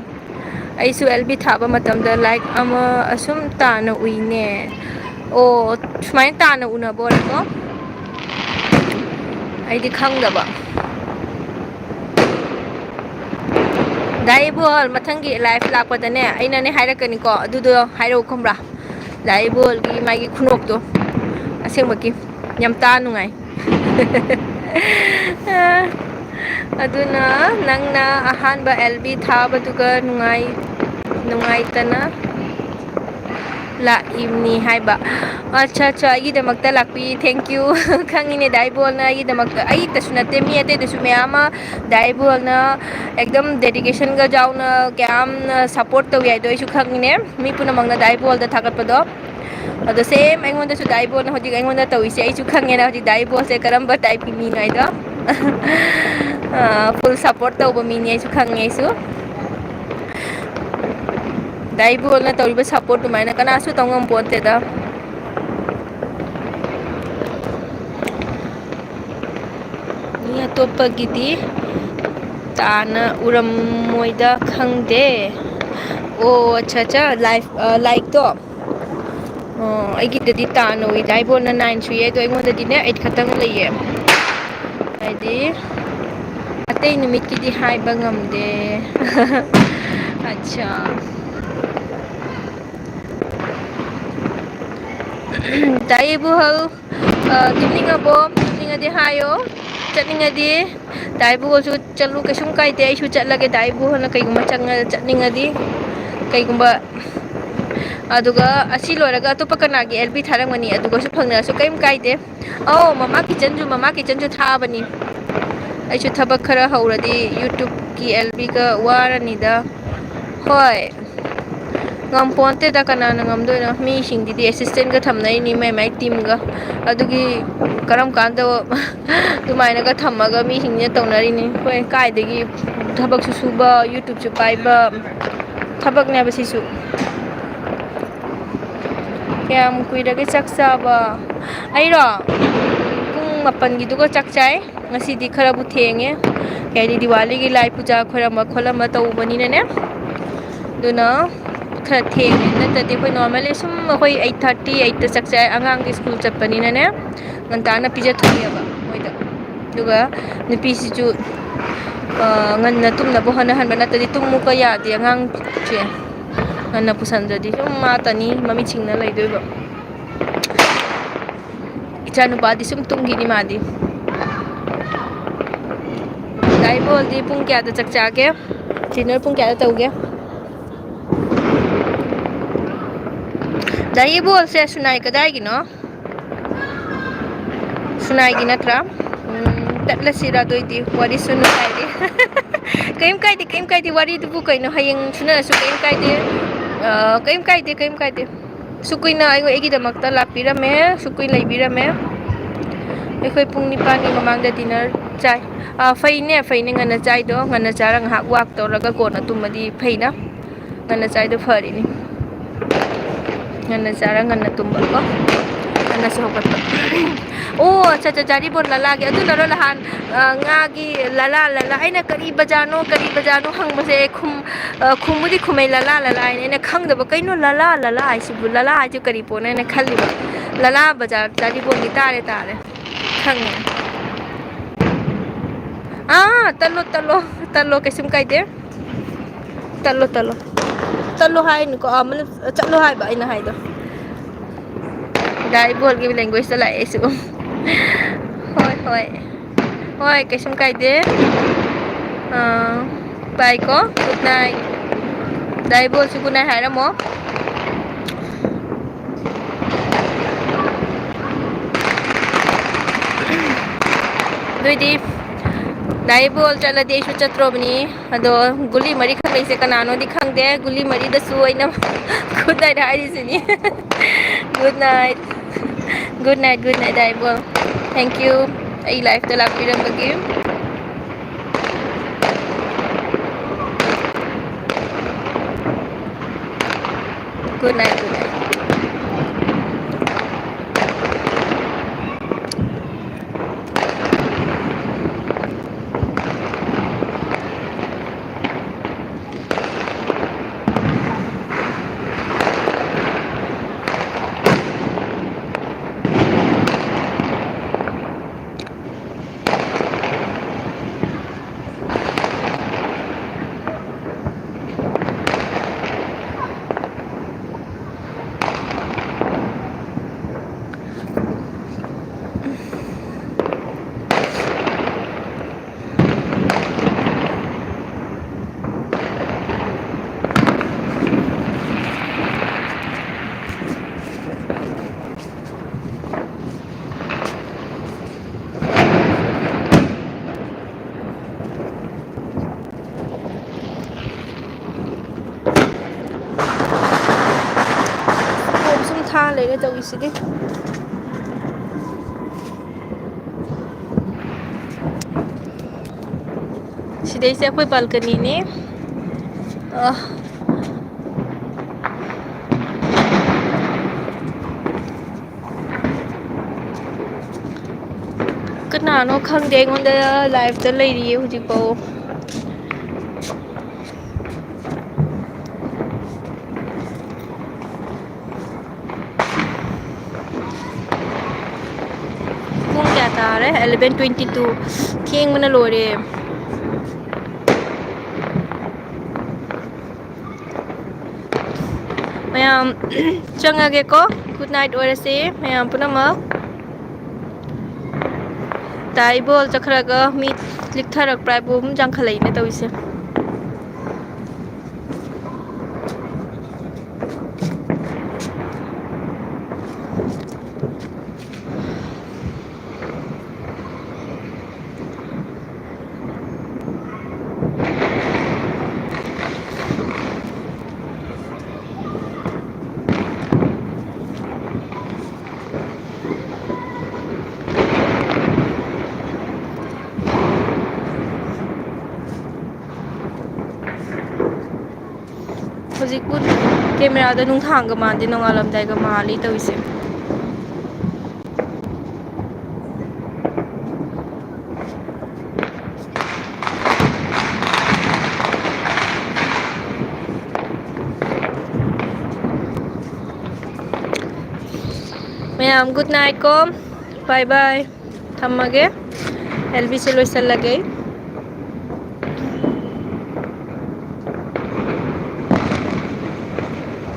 ꯑꯩꯁꯨ ꯑꯦꯜ ꯕꯤ ꯊꯥꯕ ꯃꯇꯝꯗ ꯂꯥꯏꯛ ꯑꯃ ꯑꯁꯨꯝ ꯇꯥꯅ ꯎꯏꯅꯦ꯫ ꯑꯣ, ꯁꯨꯃꯥꯏꯅ ꯇꯥꯅ ꯎꯅꯕ ꯑꯣꯏꯔꯦꯀꯣ꯫ ꯑꯩꯗꯤ ꯈꯪꯗꯕ꯫ ꯗꯥ ꯏꯕꯣꯜ, ꯃꯊꯪꯒꯤ ꯂꯥꯏꯐ ꯂꯥꯛꯄꯗꯅꯦ, ꯑꯩꯅꯅꯦ ꯍꯥꯏꯔꯛꯀꯅꯤꯀꯣ, ꯑꯗꯨꯗꯣ ꯍꯥꯏꯔꯛꯎ ꯈꯪꯕ꯭ꯔꯥ? ꯗꯥ ꯏꯕꯣꯜꯒꯤ ꯃꯥꯒꯤ ꯈꯨꯅꯣꯛꯇꯣ, ꯑꯁꯦꯡꯕꯒꯤ ꯌꯥꯝ ꯇꯥ ꯅꯨꯡꯉꯥꯏ꯫ ꯑꯗꯨꯅ ꯅꯪꯅ ꯑꯍꯥꯟꯕ ꯑꯦꯜ ꯕꯤ ꯊꯥꯕꯗꯨꯒ ꯅꯨꯡꯉꯥꯏ-, ꯅꯨꯡꯉꯥꯏꯇꯅ ꯂꯥꯛꯏꯕꯅꯤ ꯍꯥꯏꯕ꯫ ꯑꯠꯆꯥ, ꯑꯠꯆꯥ, ꯑꯩꯒꯤꯗꯃꯛꯇ ꯂꯥꯛꯄꯤ, thank you꯫ ꯈꯪꯉꯤꯅꯦ, ꯗꯥ ꯏꯕꯣꯜꯅ ꯑꯩꯒꯤꯗꯃꯛꯇ, ꯑꯩꯇꯁꯨ ꯅꯠꯇꯦ, ꯃꯤ ꯑꯇꯩꯗꯁꯨ ꯃꯌꯥꯝ ꯑꯃ ꯗꯥ ꯏꯕꯣꯜꯅ ꯑꯦꯛꯗꯝ dedication ꯒ ꯌꯥꯎꯅ ꯀꯌꯥꯝꯅ support ꯇꯧꯏ ꯍꯥꯏꯗꯣ ꯑꯩꯁꯨ ꯈꯪꯉꯤꯅꯦ꯫ ꯃꯤ ꯄꯨꯝꯅꯃꯛꯅ ꯗꯥ ꯏꯕꯣꯜꯗ ꯊꯥꯒꯠꯄꯗꯣ꯫ ꯑꯗꯣ same ꯑꯩꯉꯣꯟꯗꯁꯨ ꯗꯥ ꯏꯕꯣꯜꯅ ꯍꯧꯖꯤꯛ ꯑꯩꯉꯣꯟꯗ ꯇꯧꯔꯤꯁꯦ ꯑꯩꯁꯨ ꯈꯪꯉꯦꯅ, ꯍꯧꯖꯤꯛ ꯗꯥ ꯏꯕꯣꯜꯁꯦ ꯀꯔꯝꯕ type ꯀꯤ ꯃꯤꯅꯣ ꯍꯥꯏꯗꯣ꯫ ꯑ, full support ꯇꯧꯕ ꯃꯤꯅꯤ ꯑꯩꯁꯨ ꯈꯪꯉꯦ ꯑꯩꯁꯨ꯫ ꯗꯥ ꯏꯕꯣꯜꯅ ꯇꯧꯔꯤꯕ support ꯑꯗꯨꯃꯥꯏꯅ ꯀꯅꯥꯁꯨ ꯇꯧ ꯉꯝꯄꯣꯟꯇꯦꯗ꯫ ꯃꯤ ꯑꯇꯣꯞꯄꯒꯤꯗꯤ ꯇꯥꯅ ꯎꯔꯝꯃꯣꯏꯗ ꯈꯪꯗꯦ꯫ ꯑꯣ, ꯑꯠꯆꯥ, ꯑꯠꯆꯥ, ꯂꯥꯏꯐ, ꯑ, ꯂꯥꯏꯛꯇꯣ꯫ ꯑꯣ, ꯑꯩꯒꯤꯗꯗꯤ ꯇꯥꯅ ꯎꯏ꯫ ꯗꯥ ꯏꯕꯣꯜꯅ nine ꯁꯨꯏꯌꯦ, ꯑꯗꯣ ꯑꯩꯉꯣꯟꯗꯗꯤꯅꯦ eight ꯈꯛꯇꯪ ꯂꯩꯌꯦ꯫ ꯍꯥꯏꯗꯤ, ꯑꯇꯩ ꯅꯨꯃꯤꯠꯀꯤꯗꯤ ꯍꯥꯏꯕ ꯉꯝꯗꯦ꯫ ꯑꯠꯆꯥ꯫ ꯗꯥ ꯏꯕꯣꯜ, ꯑ, ꯇꯨꯝꯅꯤꯡꯉꯕꯣ? ꯇꯨꯝꯅꯤꯡꯉꯗꯤ ꯍꯥꯏꯌꯣ꯫ ꯆꯠꯅꯤꯡꯉꯗꯤ ꯗꯥ ꯏꯕꯣꯜꯁꯨ ꯆꯠꯂꯨ, ꯀꯩꯁꯨꯝ ꯀꯥꯏꯗꯦ꯫ ꯑꯩꯁꯨ ꯆꯠꯂꯒꯦ, ꯗꯥ ꯏꯕꯣꯜꯅ ꯀꯩꯒꯨꯝꯕ ꯆꯪꯉ-, ꯆꯠꯅꯤꯡꯉꯗꯤ꯫ ꯀꯩꯒꯨꯝꯕ, ꯑꯗꯨꯒ ꯑꯁꯤ ꯂꯣꯏꯔꯒ ꯑꯇꯣꯞꯄ ꯀꯅꯥꯒꯤ ꯑꯦꯜ ꯕꯤ ꯊꯥꯔꯝꯒꯅꯤ? ꯑꯗꯨꯒꯁꯨ ꯐꯪꯅꯔꯁꯨ ꯀꯩꯝ ꯀꯥꯏꯗꯦ꯫ ꯑꯧ, ꯃꯃꯥ ꯀꯤꯆꯟꯁꯨ, ꯃꯃꯥ ꯀꯤꯆꯟꯁꯨ ꯊꯥꯕꯅꯤ꯫ ꯑꯩꯁꯨ ꯊꯕꯛ ꯈꯔ ꯍꯧꯔꯗꯤ YouTube ꯀꯤ ꯑꯦꯜ ꯕꯤ ꯒ ꯋꯥꯔꯅꯤꯗ꯫ ꯍꯣꯏ꯫ ꯉꯝꯄꯣꯟꯇꯦꯗ, ꯀꯅꯥꯅ ꯉꯝꯗꯣꯏꯅꯣ? ꯃꯤꯁꯤꯡꯗꯨꯗꯤ assistant ꯒ ꯊꯝꯅꯩꯅꯤ, ꯃꯥꯏ ꯃꯥꯏ team ꯒ꯫ ꯑꯗꯨꯒꯤ ꯀꯔꯝ ꯀꯥꯟꯗ ꯑꯗꯨꯃꯥꯏꯅꯒ ꯊꯝꯃꯒ ꯃꯤꯁꯤꯡꯁꯤꯅ ꯇꯧꯅꯔꯤꯅꯤ? ꯍꯣꯏ, ꯀꯥꯏꯗꯒꯤ ꯊꯕꯛꯁꯨ ꯁꯨꯕ, YouTube ꯁꯨ ꯄꯥꯏꯕ, ꯊꯕꯛꯅꯦꯕ ꯁꯤꯁꯨ꯫ ꯀꯌꯥꯝ ꯀꯨꯏꯔꯒꯦ ꯆꯥꯛ ꯆꯥꯕ? ꯑꯩꯔꯣ? ꯄꯨꯡ ꯃꯥꯄꯟꯒꯤꯗꯨꯒ ꯆꯥꯛ ꯆꯥꯏ꯫ ꯉꯁꯤꯗꯤ ꯈꯔꯕꯨ ꯊꯦꯡꯉꯦ꯫ ꯀꯩ ꯍꯥꯏꯗꯤ, ꯗꯤꯋꯥꯂꯤꯒꯤ ꯂꯥꯏ ꯄꯨꯖꯥ ꯈꯣꯏꯔꯝꯕ ꯈꯣꯠꯂꯝꯕ ꯇꯧꯕꯅꯤꯅꯅꯦ꯫ ꯑꯗꯨꯅ ꯈꯔ ꯊꯦꯡꯉꯦ꯫ ꯅꯠꯇ꯭ꯔꯗꯤ ꯑꯩꯈꯣꯏ normally ꯁꯨꯝ ꯑꯩꯈꯣꯏ eight thirty, eight ꯇ ꯆꯥꯛ ꯆꯥꯏ꯫ ꯑꯉꯥꯡꯗꯤ school ꯆꯠꯄꯅꯤꯅꯅꯦ, ꯉꯟꯇꯥꯅ ꯄꯤꯖꯊꯣꯛꯑꯦꯕ ꯃꯣꯏꯗ꯫ ꯑꯗꯨꯒ ꯅꯨꯄꯤꯁꯤꯁꯨ, ꯑ, ꯉꯟꯅ ꯇꯨꯝꯅꯕ ꯍꯣꯠꯅꯍꯟꯕ ꯅꯠꯇ꯭ꯔꯗꯤ ꯇꯨꯝꯃꯨꯀ ꯌꯥꯗꯦ ꯑꯉꯥꯡꯁꯦ꯫ ꯉꯟꯅ ꯄꯨꯁꯟꯗ꯭ꯔꯗꯤ ꯁꯨꯝ ꯃꯥ ꯇꯅꯤ ꯃꯃꯤꯠ ꯁꯤꯡꯅ ꯂꯩꯗꯣꯏꯕ꯫ ꯏꯆꯥꯅꯨꯄꯥꯗꯤ ꯁꯨꯝ ꯇꯨꯝꯈꯤꯅꯤ ꯃꯥꯗꯤ꯫ ꯗꯥ ꯏꯕꯣꯜꯗꯤ ꯄꯨꯡ ꯀꯌꯥꯗ ꯆꯥꯛ ꯆꯥꯒꯦ? Dinner ꯄꯨꯡ ꯀꯌꯥꯗ ꯇꯧꯒꯦ? ꯗꯥ ꯏꯕꯣꯜꯁꯦ ꯁꯨꯅꯥꯏ ꯀꯗꯥꯏꯒꯤꯅꯣ? ꯁꯨꯅꯥꯏꯒꯤ ꯅꯠꯇ꯭ꯔꯥ? ꯎꯝ, ꯆꯠꯂꯁꯤꯔ? ꯑꯗꯨ ꯑꯣꯏꯗꯤ ꯋꯥꯔꯤꯁꯨ ꯅꯨꯡꯉꯥꯏꯔꯤ꯫ ꯀꯩꯝ ꯀꯥꯏꯗꯦ, ꯀꯩꯝ ꯀꯥꯏꯗꯦ, ꯋꯥꯔꯤꯗꯨꯕꯨ ꯀꯩꯅꯣ? ꯍꯌꯦꯡ ꯁꯨꯅꯔꯁꯨ ꯀꯩꯝ ꯀꯥꯏꯗꯦ꯫ ꯑ, ꯀꯩꯝ ꯀꯥꯏꯗꯦ, ꯀꯩꯝ ꯀꯥꯏꯗꯦ꯫ ꯑꯁꯨꯛ ꯀꯨꯏꯅ ꯑꯩ-, ꯑꯩꯒꯤꯗꯃꯛꯇ ꯂꯥꯛꯄꯤꯔꯝꯃꯦ, ꯑꯁꯨꯛ ꯀꯨꯏꯅ ꯂꯩꯕꯤꯔꯝꯃꯦ꯫ ꯑꯩꯈꯣꯏ ꯄꯨꯡ ꯅꯤꯄꯥꯟꯒꯤ ꯃꯃꯥꯡꯗ dinner ꯆꯥꯏ꯫ ꯑ, ꯐꯩꯅꯦ, ꯐꯩꯅꯦ, ꯉꯟꯅ ꯆꯥꯏꯗꯣ꯫ ꯉꯟꯅ ꯆꯥꯔꯒ ꯉꯥꯏꯍꯥꯛ walk ꯇꯧꯔꯒ ꯀꯣꯟꯅ ꯇꯨꯝꯃꯗꯤ ꯐꯩꯅ꯫ ꯉꯟꯅ ꯆꯥꯏꯗꯣ ꯐꯔꯤꯅꯤ꯫ ꯉꯟꯅ ꯆꯥꯔ ꯉꯟꯅ ꯇꯨꯝꯕꯀꯣ꯫ ꯉꯟꯅꯁꯨ ꯍꯧꯒꯠꯄ꯫ ꯑꯣ, ꯑꯠꯆꯥ, ꯑꯠꯆꯥ, ꯆꯥꯔꯤꯕꯣꯟ ꯂꯂꯥꯒꯤ꯫ ꯑꯗꯨꯅꯔꯣ ꯅꯍꯥꯟ, ꯑ, ꯉꯥꯒꯤ ꯂꯂꯥ, ꯂꯂꯥ, ꯑꯩꯅ ꯀꯔꯤ ꯕꯖꯥꯔꯅꯣ, ꯀꯔꯤ ꯕꯖꯥꯔꯅꯣ ꯍꯪꯕꯁꯦ ꯈꯨꯝ-, ꯑ, ꯈꯨꯝꯕꯨꯗꯤ ꯈꯨꯝꯃꯩ ꯂꯂꯥ, ꯂꯂꯥ ꯍꯥꯏꯅ꯫ ꯑꯩꯅ ꯈꯪꯗꯕ, "ꯀꯩꯅꯣ ꯂꯂꯥ, ꯂꯂꯥ ꯍꯥꯏꯁꯤꯕꯨ? ꯂꯂꯥ ꯍꯥꯏꯁꯤ ꯀꯔꯤ ꯄꯣꯠꯅꯣ?" ꯍꯥꯏꯅ ꯈꯜꯂꯤꯕ꯫ ꯂꯂꯥ ꯕꯖꯥꯔ ꯆꯥꯔꯤꯕꯣꯟꯒꯤ ꯇꯥꯔꯦ, ꯇꯥꯔꯦ꯫ ꯈꯪꯉꯦ꯫ ꯑꯥ, ꯇꯠꯂꯣ, ꯇꯠꯂꯣ, ꯇꯠꯂꯣ, ꯀꯩꯁꯨꯝ ꯀꯥꯏꯗꯦ꯫ ꯇꯠꯂꯣ, ꯇꯠꯂꯣ꯫ ꯇꯠꯂꯣ ꯍꯥꯏꯅꯤꯀꯣ, ꯑꯥ, ꯃꯅꯨꯡ ꯆꯠꯂꯣ ꯍꯥꯏꯕ ꯑꯩꯅ ꯍꯥꯏꯗꯣ꯫ ꯗꯥ ꯏꯕꯣꯜꯒꯤ language ꯇ ꯂꯥꯛꯑꯦ ꯑꯩꯁꯨ꯫ ꯍꯣꯏ, ꯍꯣꯏ꯫ ꯍꯣꯏ, ꯀꯩꯁꯨꯝ ꯀꯥꯏꯗꯦ꯫ ꯑꯥ, bye ꯀꯣ, good night꯫ ꯗꯥ ꯏꯕꯣꯜꯁꯨ good night ꯍꯥꯏꯔꯝꯃꯣ꯫ ꯑꯗꯨꯏꯗꯤ ꯗꯥ ꯏꯕꯣꯜ ꯆꯠꯂꯗꯤ ꯑꯩꯁꯨ ꯆꯠꯇ꯭ꯔꯣꯕꯅꯤ꯫ ꯑꯗꯣ ꯒꯨꯂꯤ ꯃꯔꯤꯈꯛ ꯂꯩꯁꯦ ꯀꯅꯥꯅꯣꯗꯤ ꯈꯪꯗꯦ꯫ ꯒꯨꯂꯤ ꯃꯔꯤꯗꯁꯨ ꯑꯩꯅ good night ꯍꯥꯏꯔꯤꯁꯤꯅꯤ꯫ Good night꯫ Good night, good night, the ꯏꯕꯣꯜ꯫ Thank you ꯑꯩ live ꯇ ꯂꯥꯛꯄꯤꯔꯝꯕꯒꯤ꯫ Good night, good night꯫ ꯇꯧꯔꯤꯁꯤꯗꯤ꯫ ꯁꯤꯗꯩꯁꯦ ꯑꯩꯈꯣꯏ ꯕꯥꯜꯀꯅꯤꯅꯦ꯫ ꯑ꯫ ꯀꯅꯥꯅꯣ ꯈꯪꯗꯦ, ꯑꯩꯉꯣꯟꯗ ꯂꯥꯏꯞꯇ ꯂꯩꯔꯤꯌꯦ ꯍꯧꯖꯤꯛꯐꯥꯎ꯫ ꯄꯨꯡ ꯀꯌꯥ ꯇꯥꯔꯦ? Eleven twenty two꯫ ꯊꯦꯡꯕꯅ ꯂꯣꯏꯔꯦ꯫ ꯃꯌꯥꯝ ꯆꯪꯉꯒꯦꯀꯣ꯫ Good night ꯑꯣꯏꯔꯁꯦ ꯃꯌꯥꯝ ꯄꯨꯝꯅꯃꯛ꯫ ꯇꯥ ꯏꯕꯣꯜ ꯆꯠꯈ꯭ꯔꯒ ꯃꯤ ꯂꯤꯛꯊꯔꯛꯄ꯭ꯔꯥ ꯍꯥꯏꯕꯨ ꯑꯗꯨꯝ ꯆꯪꯈꯠꯂꯛꯏꯅꯦ ꯇꯧꯔꯤꯁꯦ꯫ ꯍꯧꯖꯤꯛꯄꯨ ꯀꯦꯃꯦꯔꯥꯗ ꯅꯨꯡꯊꯥꯡꯒ ꯃꯥꯟꯗꯦ, ꯅꯣꯡꯉꯥꯜꯂꯝꯗꯥꯏꯒ ꯃꯥꯜꯂꯤ ꯇꯧꯔꯤꯁꯦ꯫ ꯃꯌꯥꯝ good night ꯀꯣ꯫ Bye bye꯫ ꯊꯝꯃꯒꯦ꯫ L ꯕꯤꯁꯦ ꯂꯣꯏꯁꯜꯂꯒꯦ꯫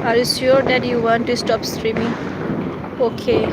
Are you sure that you want to stop streaming? Okay.